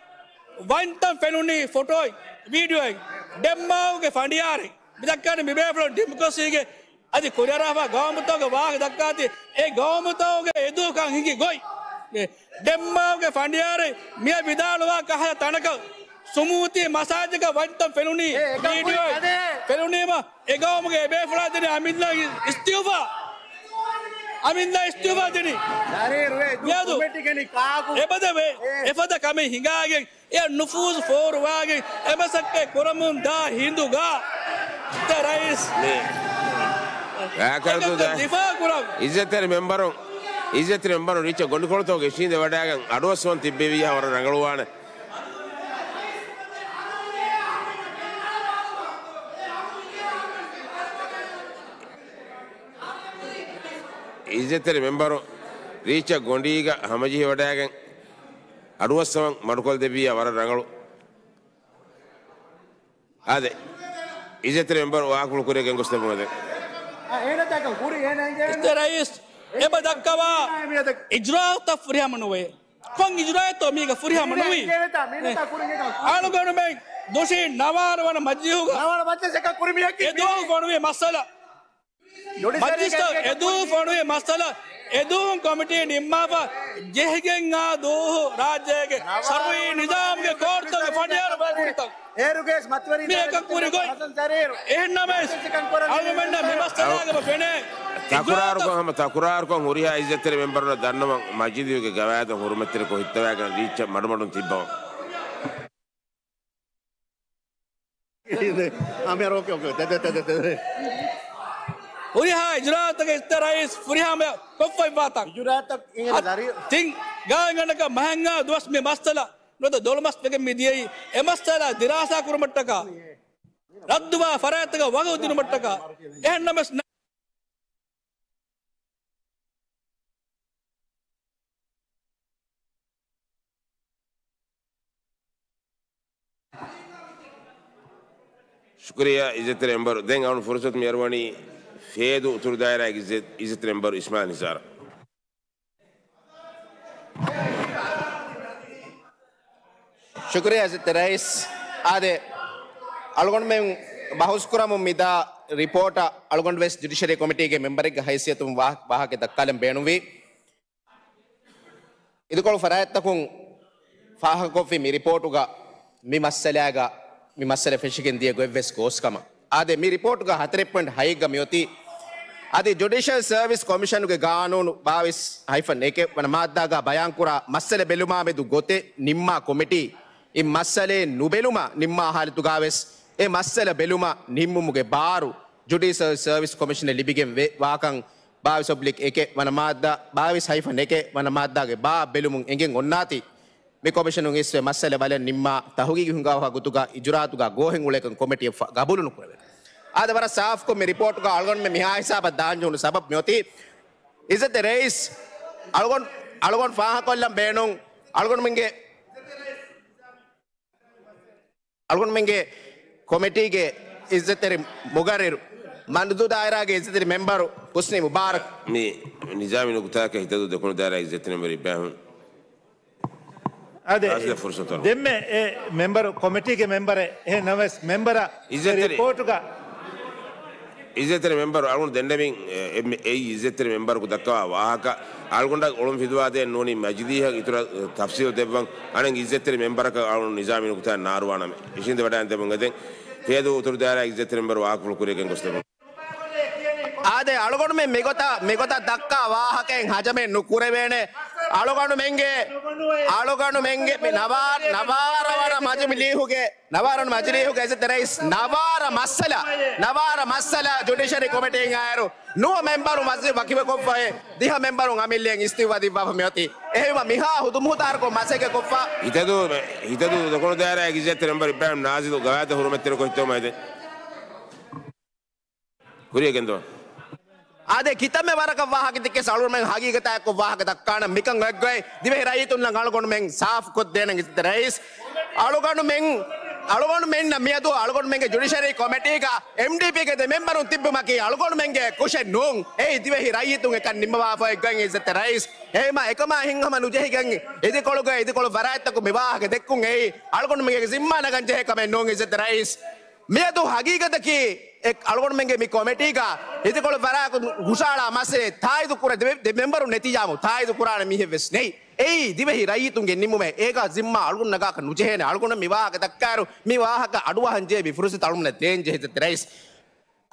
ވަންތަން ފެނުނީ ފޮޓޯއެއް، ވީޑިއޯއެއް، ޑެންމާވުގެ ފަނޑިޔާރެއް. މި ދައްކާނީ މި ބޭފުޅުން ޑިމޮކްރަސީގެ އަދި ކުރިއަރާފަ ގައުމުތަކުގެ ވާހަކަ ދައްކާތީ، އެ ގައުމުތަކުގެ އެދުވަހު ކަން ހިނގި ގޮތް. އެ ޑެންމާވުގެ ފަނޑިޔާރެއް މިއަށް ވިދާޅުވާ ކަހަލަ ތަނަކަށް ސުމޫތީ މަސާޖަކަށް ވަންތަން ފެނުނީ، ވީޑިއޯއެއް ފެނުނީމަ، އެ ގައުމުގެ އެ ބޭފުޅާ ދިނީ އަމިއްލަ އިސްތިއުފާ. އަމިއްލަ އިސްތިއުފާ ދިނީ. މިއަދު އެބަދެވޭ. އެ އެފަދަ ކަމެއް ހިނގާގެން، އެ ނުފޫޒު ފޯރުވާގެން އެ މަސައްކަތް ކުރަމުން ދާ ހިނދުގަ އިއްޒަތްތެރި މެމްބަރު، އިއްޒަތްތެރި މެމްބަރު ރީއްޗަށް ގޮނޑިކޮޅުތަކުގެ އިށީނދެ ވަޑައިގެން އަޑުއައްސަވަން ތިއްބެވިއްޔާ ވަރަށް ރަނގަޅުވާނެ. އިއްޒަތްތެރި މެމްބަރު ރީއްޗަށް ގޮނޑީގަ ހަމަޖެހިވަޑައިގެން އަޑުއައްސަވަން މަޑުކޮށްދެއްވިއްޔާ ވަރަށް ރަނގަޅު. އާދެ، އިއްޒަތްތެރި މެމްބަރު ވާހަކަފުޅު ކުރިއަށް ގެންގޮސްދެއްވުމަށް ދެން. އިއްޒަތްތެރި ރައީސް، އެބަ ދައްކަވާ އިޖުރާއަތްތައް ފުރިހަމަ ނުވޭ. ކޮން އިޖުރާއަތްތޯ މީގަ ފުރިހަމަ ނުވީ؟ އަޅުގަނޑުމެން ދުށީ ނަވާރަ ވަނަ މަޖިލީހުގަ އެދުވަހު ފޮނުވި މައްސަލަ. މަޖިލިސްތައް އެދުވަހު ފޮނުވި މައްސަލަ އެދުވަހު ކޮމިޓީ ނިންމާފަ ޖެހިގެން އާ ދުވަހު ރާއްޖޭގެ ޝަރުއީ ނިޒާމްގެ ކޯޓުތަކުގެ ފަނޑިޔާރު ބައިކުރިތައް މި އެކަށް ކުރި ގޮތް. އެހެންނަމަވެސް، އަޅުގަނޑަށް މި މައްސަލާގަ ފެނޭ ތަކުރާރުކޮށް، ހަމަ ތަކުރާރުކޮށް ހުރިހާ އިއްޒަތްތެރި މެމްބަރުންނަށް ދަންނަވަން، މަޖިލީހުގެ ގަވާއިދަށް ހުރުމަތްތެރިކޮށް ހިއްތަވައިގެން ރީއްޗަށް މަޑުމަޑުން ތިއްބަވަން. އާ، މިހާރު އޯކޭ، އޯކޭ. ތެ، ތެ، ތެ، ތެ، ތެ. ހުރިހާ އިޖުރާއަތުގެ އިއްޒަތްތެރި ރައީސް ފުރިހަމަ ކޮށްފައިވާތަން. އިޖުރާއަތަށް އިނގޭ ހަ، ދަރި. ތިން ގާތްގަނޑަކަށް މަހެއްހާ ދުވަސް މި މައްސަލަ ނުވަތަ ދޮޅުމަސް ވެގެން މި ދިޔައީ އެ މައްސަލަ ދިރާސާ ކުރުމަށްޓަކާ، ރައްދުވާ ފަރާތްތަކަށް ވަގުތު ދިނުމަށްޓަކާ. އެހެންނަމަވެސް، ޝުކުރިއްޔާ އިއްޒަތްތެރި މެމްބަރު. ދެން އަޅުން ފުރުސަތު މި އަރުވަނީ ފޭދޫ އުތުރު ދާއިރާގެ އިއްޒަތް، އިއްޒަތްތެރި މެމްބަރު އިސްމާއިލް ނިޒާރަށް. ޝުކުރިއްޔާ އިއްޒަތްތެރި ރައީސް. އާދެ، އަޅުގަނޑުމެން ބަހުސްކުރަމުން މިދާ ރިޕޯޓަށް އަޅުގަނޑުވެސް ޖުޑިޝަރީ ކޮމިޓީގެ މެމްބަރެއްގެ ހައިސިއްޔަތުން ވާ، ވާހަކަ ދައްކާލަން ބޭނުންވީ. އިދިކޮޅު ފަރާތްތަކުން ފާހަގަކޮށްފި މި ރިޕޯޓުގަ މި މައްސަލާގަ، މި މައްސަލަ ފެށިގެން ދިޔަ ގޮތްވެސް ގޯސްކަމަށް. އާދެ، މި ރިޕޯޓުގަ ހަތަރެއް ޕޮއިންޓް ހައެއްގަ މިއޮތީ، އަދި ޖުޑިޝަލް ސަރވިސް ކޮމިޝަނުގެ ގާނޫނު ބާވީސް ހައިފަން އެކެއް ވަނަ މާއްދާގަ ބަޔާންކުރާ މައްސަލަ ބެލުމާމެދު ގޮތެއް ނިންމާ ކޮމިޓީ، އި މައްސަލައެއް ނުބެލުމަށް ނިންމާ ހާލަތުގަވެސް، އެ މައްސަލަ ބެލުމަށް ނިންމުމުގެ ބާރު ޖުޑިޝަލް ސަރވިސް ކޮމިޝަނަށް ލިބިގެން ވޭ ވާކަން ބާވީސް އޮބްލިކް އެކެއް ވަނަ މާއްދާ، ބާވީސް ހައިފަން އެކެއް ވަނަ މާއްދާގެ ބާ ބެލުމުން އެނގެން އޮންނާތީ، މި ކޮމިޝަނުން އިސްވެ މައްސަލަ ބަލަން ނިންމާ ތަހުގީގު ހިނގާފަ ގޮތުގަ އިޖުރާއަތުގަ ގޯހެއް އުޅޭކަން ކޮމިޓީއަށް ގަބޫލު ނުކުރެވޭ. އާދެ، ވަރަށް ސާފުކޮށް މި ރިޕޯޓުގަ އަޅުގަނޑުމެން މިހާ ހިސާބަށް ދާން ޖެހުނު ސަބަބު މިއޮތީ، އިއްޒަތްތެރި ރައީސް، އަޅުގަނޑު، އަޅުގަނޑު ފާހަގަކޮށްލަން ބޭނުން، އަޅުގަނޑުމެންގެ އަޅުގަނޑުމެންގެ ކޮމިޓީގެ އިއްޒަތްތެރި މުގައްރިރު، މަންދޫ ދާއިރާގެ އިއްޒަތްތެރި މެމްބަރު ކުސްނި މުބާރަކް. މި ނިޒާމީ ނުކުތާއަކަށް ހިތަދޫ ދެކުނު ދާއިރާގެ އިއްޒަތްތެރި މެމްބަރު އިބްރާހިމް. އާދެ، ރާޝިދަށް ފުރުސަތު. ދެންމެ އެ މެމްބަރު ކޮމިޓީގެ މެމްބަރެއް އެހެން ނަމަވެސް މެމްބަރަށް އިއްޒަތްތެރި، ރިޕޯޓުގަ އިއްޒަތްތެރި މެމްބަރު އަޅުގަނޑު ދެންނެވިން، އެ، އެ، އެއީ އިއްޒަތްތެރި މެމްބަރަކު ދައްކަވާ ވާހަކަ އަޅުގަނޑަށް އޮޅުން ފިލުވާދޭން ނޫނީ މަޖިލީހަށް އިތުރަށް ތަފްސީލު ދެއްވަން. އަނެއް އިއްޒަތްތެރި މެމްބަރަކަށް އަޅުގަނޑު ނިޒާމީ ނުކުތާ ނާރުވާނަމެ އިށީނދެ ވަޑައިން ދެމުން އެދެން. ފޭދޫ އުތުރު ދާއިރާ އިއްޒަތްތެރި މެމްބަރު ވާހަކަފުޅު ކުރިއަށް ގެންގޮސްދެމުން. އާދެ، އަޅުގަނޑުމެން މިގޮތަށް، މިގޮތަށް ދައްކާ ވާހަކައެއް ހަޖަމެއް ނުކުރެވޭނެ. އަޅުގަނޑުމެންގެ، އަޅުގަނޑުމެންގެ މި ނަވާ، ނަވާރަ ވަރަ މަޖިލީހުގެ ނަވާރަން މަޖިލީހުގެ އިއްޒަތްތެރި ރައީސް ނަވާރަ މައްސަލަ، ނަވާރަ މައްސަލަ ޖުޑިޝަރީ ކޮމިޓީން އާއިރު ނުވަ މެމްބަރު ވަޒީ ވަކިވެ ކޮށްފައި، ދިހަ މެމްބަރުން އަމިއްލައިން އިސްތިއުފާ ދިއްވާފަ މިއޮތީ. އެހެންވީމަ މިހާ ހުދުމުހުތާރުކޮށް މަސައްކަތް ކޮށްފަ. ހިތަދޫ، ހިތަދޫ ދެކުނު ދާއިރާގެ އިއްޒަތްތެރި މެމްބަރު އިބްރާހިމް ނާޒިލު ގަވާއިދަށް ހުރުމަތްތެރިކޮށް ހިއްތަވަމުން އެދެން. ކުރިއަށް ގެންދަވާ. އާދެ، ކިތަންމެ ވަރަކަށް ވާހަކަ ދެއްކިޔަސް އަޅުގަނޑުމެން ހަގީގަތާއެއްކޮށް ވާހަކަ ދައްކާނަން. މިކަން އޮތްގޮތް ދިވެހި ރައްޔިތުންނަށް އަޅުގަނޑުމެން ސާފުކޮށްދޭނަން އިއްޒަތްތެރި ރައީސް. އަޅުގަނޑުމެން އަޅުގަނޑުމެންނަށް މިއަދު އަޅުގަނޑުމެންގެ ޖުޑިޝަރީ ކޮމިޓީގަ އެމްޑީޕީގެ ދެ މެމްބަރުން ތިއްބުމަކީ އަޅުގަނޑުމެންގެ ކުށެއް ނޫން. އެއީ ދިވެހި ރައްޔިތުން އެކަން ނިންމަވާފައި އޮތްގޮތް އިއްޒަތްތެރި ރައީސް. އެހެމަ އެކަމާ ހިތްހަމަ ނުޖެހިގެން އިދިކޮޅުގަ އިދިކޮޅު ފަރާތްތަކުން މި ވާހަކަ ދެއްކުން އެއީ އަޅުގަނޑުމެންގެ ޒިންމާ ނަގަން ޖެހޭ ކަމެއް ނޫން އިއްޒަތްތެރި ރައީސް. މިއަދު ހަގީގަތަކީ އެ އަޅުގަނޑުމެންގެ މި ކޮމިޓީގަ އިދިކޮޅު ފަރާތުން ހުށަހަޅާ މައްސަލައެއް ތާއީދު ކުރާ ދެ، ދެ މެމްބަރުން ނެތިއްޔާމު ތާއީދު ކުރާނެ މީހެއް ވެސް ނެތް. އެއީ ދިވެހި ރައްޔިތުންގެ ނިންމުމެއް. އޭގަ ޒިންމާ އަޅުގަނޑު ނަގާކަށް ނުޖެހޭނެ. އަޅުގަނޑު މި ވާހަކަ ދައްކާއިރު މި ވާހަކަ އަޑުއަހަން ޖެހޭ މި ފުރުސަތު އަޅުގަނޑަށް ދޭން ޖެހޭ އިއްޒަތްތެރި ރައީސް.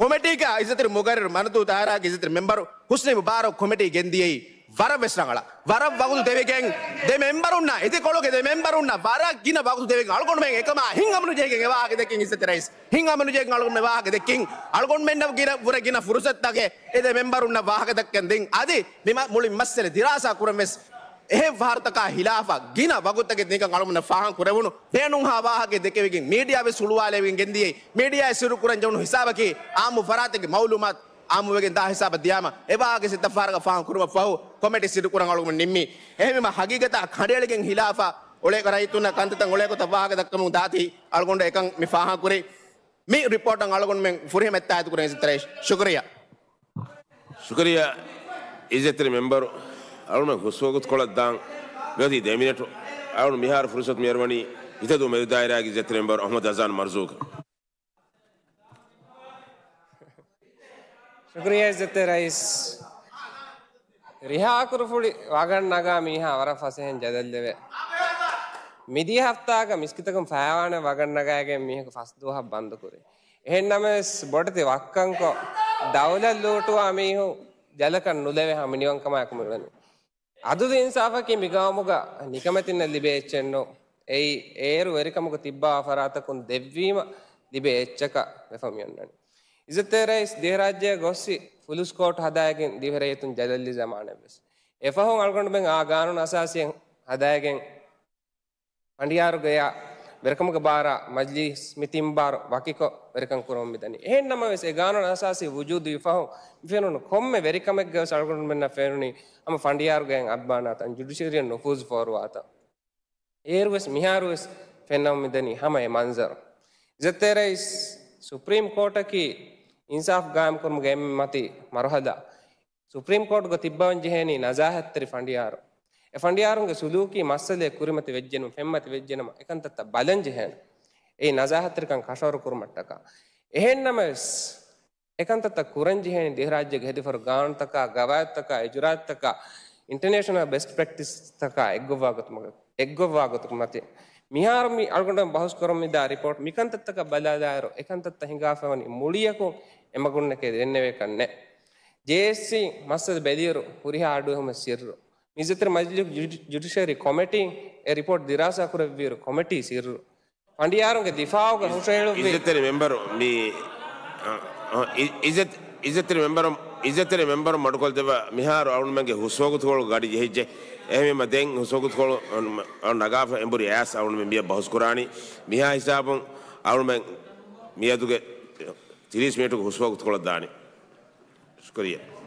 ކޮމިޓީގަ އިއްޒަތްތެރި މުގައްރިރު މަނަދޫ ތާހިރާގެ އިއްޒަތްތެރި މެމްބަރު ޙުސްނީ މުބާރަކް ކޮމިޓީ ގެންދިޔައީ ވަރަށް ވެސް ރަނގަޅަށް. ވަރަށް ވަގުތު ދެވިގެން ދެ މެމްބަރުންނަށް، އިދިކޮޅުގެ ދެ މެމްބަރުންނަށް ވަރަށް ގިނަ ވަގުތު ދެވިގެން އަޅުގަނޑުމެން އެކަމާ ހިތްހަމަނުޖެހިގެން އެ ވާހަކަ ދެއްކިން އިއްޒަތްތެރި ރައީސް. ހިތްހަމަނުޖެހިގެން އަޅުގަނޑުމެން ވާހަކަ ދެއްކިން. އަޅުގަނޑުމެންނަށް ގިނަ، ވުރެ ގިނަ ފުރުސަތުތަކެއް އެ ދެ މެމްބަރުންނަށް ވާހަކަ ދެއްކަން ދިން. އަދި މި މަ، މުޅި މައްސަލަ ދިރާސާ ކުރަން ވެސް އެހެން ފަހަރުތަކާ ހިލާފަށް ގިނަ ވަގުތުތަކެއް ދިންކަން އަޅުގަނޑަށް ފާހަގަ ކުރެވުނު. ބޭނުންހާ ވާހަކަ ދެކެވިގެން މީޑިއާ ވެސް ހުޅުވާލެވިގެން ގެންދިޔައީ. މީޑިއާއަށް ސިއްރު ކުރަން ޖެހުނު ހިސާބަކީ އާއްމު ފަރާތެއްގެ މައުލޫމާތު އާއްމުވެގެން ދާ ހިސާބަށް ދިޔާމަ އެ ވާހަކަ ސިއްތަ ފަހަރަކަށް ފާހަގަ ކުރުމަށް ފަހު ކޮމިޓީ ސިއްރު ކުރަން އަޅުގަނޑު ނިންމީ. އެހެންވީމަ ހަގީގަތާ ކަނޑައެޅިގެން ހިލާފަށް އުޅޭ ރައްޔިތުންނަށް ކަންތައްތައް އުޅޭ ގޮތަށް ވާހަކަ ދައްކަމުން ދާތީ އަޅުގަނޑު އެކަން މި ފާހަގަ ކުރީ. މި ރިޕޯޓަށް އަޅުގަނޑުމެން ފުރިހަމަ އެއްތާއިދު ކުރަން އިއްޒަތްތެރި ރައީސް. ޝުކުރިއްޔާ. ޝުކުރިއްޔާ އިއްޒަތްތެރި މެމްބަރު. އަޅުގަނޑު ހުސްވަގުތުކޮޅަށް ދާން މިއޮތީ ދެ މިނެޓު. އަޅުގަނޑު މިހާރު ފުރުސަތު މިއަރުވަނީ އިތަދޫ މެދު ދާއިރާގެ އިއްޒަތްތެރި މެމްބަރު އަޙްމަދު އަޒާން މަރްޒޫޤަށް. ޝުކުރިއްޔާ އިއްޒަތްތެރި ރައީސް. ރިހާ ކުރުފުޅި ވަގަށް ނަގާ މީހާ ވަރަށް ފަސޭހައިން ޖަލަށްލެވޭ. މިދިޔަ ހަފްތާގަ މިސްކިތަކުން ފައިވާނެ ވަގަށް ނަގައިގެން މީހަކު ފަސް ދުވަހަށް ބަންދުކުރި. އެހެންނަމަވެސް ބޮޑެތި ވައްކަންކޮށް، ދައުލަތް ލޫޓުވާ މީހުން ޖަލަކަށް ނުލެވޭ ހަމަ މިނިވަންކަމާއެކު މިވަނީ. އަދުލު އިންސާފަކީ މިގައުމުގަ ނިކަމެތިންނަށް ލިބޭ އެއްޗެއްނު. އެއީ އޭރު ވެރިކަމުގަ ތިއްބާ ފަރާތަކުން ދެއްވީމަ ލިބޭ އެއްޗަކަށް ވެފަ މިއޮންނަނީ. އިއްޒަތްތެރި ރައީސް ދިވެހިރާއްޖޭގަ ގޮއްސި ފުލުސް ކޯޓް ހަދާގެން ދިވެހިރައްޔިތުން ޖަލަށްލި ޒަމާނެއްވެސް. އެފަހުން އަޅުގަނޑުމެން އާ ގާނޫނު އަސާސީއެއް ހަދާގެން ފަނޑިޔާރުގެޔާ ވެރިކަމުގެ ބާރާ މަޖްލީސް މި ތިން ބާރު ވަކިކޮށް ވެރިކަން ކުރަމުން މިދަނީ. އެހެން ނަމަވެސް އެ ގާނޫނު އަސާސީ ވުޖޫދު ވިފަހު މި ފެނުނު ކޮންމެ ވެރިކަމެއްގަވެސް އަޅުގަނޑުމެންނަށް ފެނުނީ ހަމަ ފަނޑިޔާރުގައި އައްބާނާތަން، ޖުޑިޝަރީއަށް ނުފޫޒު ފޯރުވާތަން. އޭރުވެސް މިހާރުވެސް ފެންނަމުން މިދަނީ ހަމަ އެ މަންޒަރު. އިއްޒަތްތެރި ރައީސް، ސުޕްރީމް ކޯޓަކީ އިންސާފް ގާއިމްކުރުމުގެ އެންމެ މަތީ މަރުހަލާ. ސުޕްރީމް ކޯޓުގަ ތިއްބަވަން ޖެހޭނީ ނަޒާހަތްތެރި ފަނޑިޔާރު. އެ ފަނޑިޔާރުންގެ ސުލޫކީ މައްސަލައެއް ކުރިމަތި ވެއްޖެނު، ފެންމަތި ވެއްޖެނަމަ އެކަންތައްތައް ބަލަން ޖެހޭނެ. އެއީ ނަޒާހަތްތެރިކަން ކަށަވަރު ކުރުމަށްޓަކާ. އެހެންނަމަވެސް، އެކަންތައްތައް ކުރަން ޖެހޭނީ ދިވެހިރާއްޖޭގެ ހެދިފަރު ގާނޫނުތަކާ، ގަވާއިދުތަކާ، އިޖުރާއަތްތަކާ، އިންޓަނޭޝަނަލް ބެސްޓް ޕްރެކްޓިސްތަކާ އެއްގޮވާގޮތުމަ-، އެއްގޮވާގޮތު މަތިން. މިހާރު މި އަޅުގަނޑުމެން ބަހުސް ކުރަމުންދާ ރިޕޯޓް މިކަންތައްތަކަށް ބަލާލާއިރު، އެކަންތައްތައް ހިނގާފައިވަނީ މުޅިއަކުން އެމަގުންނެކޭ ދެންނެވޭކަށް ނެތް. ޖޭއެސްސީ މައްސަލަ ބެލިއިރު ހުރިހާ އަޑުއެހުމެއް ސިއްރު. މިއްޒަތްތެރި މަޖިލިސް ޖުޑި-، ޖުޑިޝަރީ ކޮމިޓީން އެ ރިޕޯޓް ދިރާސާ ކުރެއްވިއިރު ކޮމިޓީ ސިއްރު. ފަނޑިޔާރުންގެ ދިފާއުގަ ހުށަހެޅުއްވި. އިއްޒަތްތެރި މެމްބަރު މި، އަ، އަ، އި-، އިއްޒަތް-، އިއްޒަތްތެރި މެމްބަރު، އިއްޒަތްތެރި މެމްބަރު މަޑުކޮށްދެއްވާ މިހާރު އަޅުގަނޑުމެންގެ ހުސްވަގުތުކޮޅު ގަޑި ޖެހިއްޖެ. އެހެންވީމަ ދެން ހުސްވަގުތުކޮޅު ނަގާފަ އެނބުރި އަޔާސް އަޅުގަނޑުމެން މިއަށް ބަހުސް ކުރާނީ. މިހާ ހިސާބުން އަޅުގަނޑުމެން މިއަދުގެ ތިރީސް މިނެޓުގެ ހުސްވަގުތުކޮޅަށް ދާނީ. ޝުކުރިއްޔާ.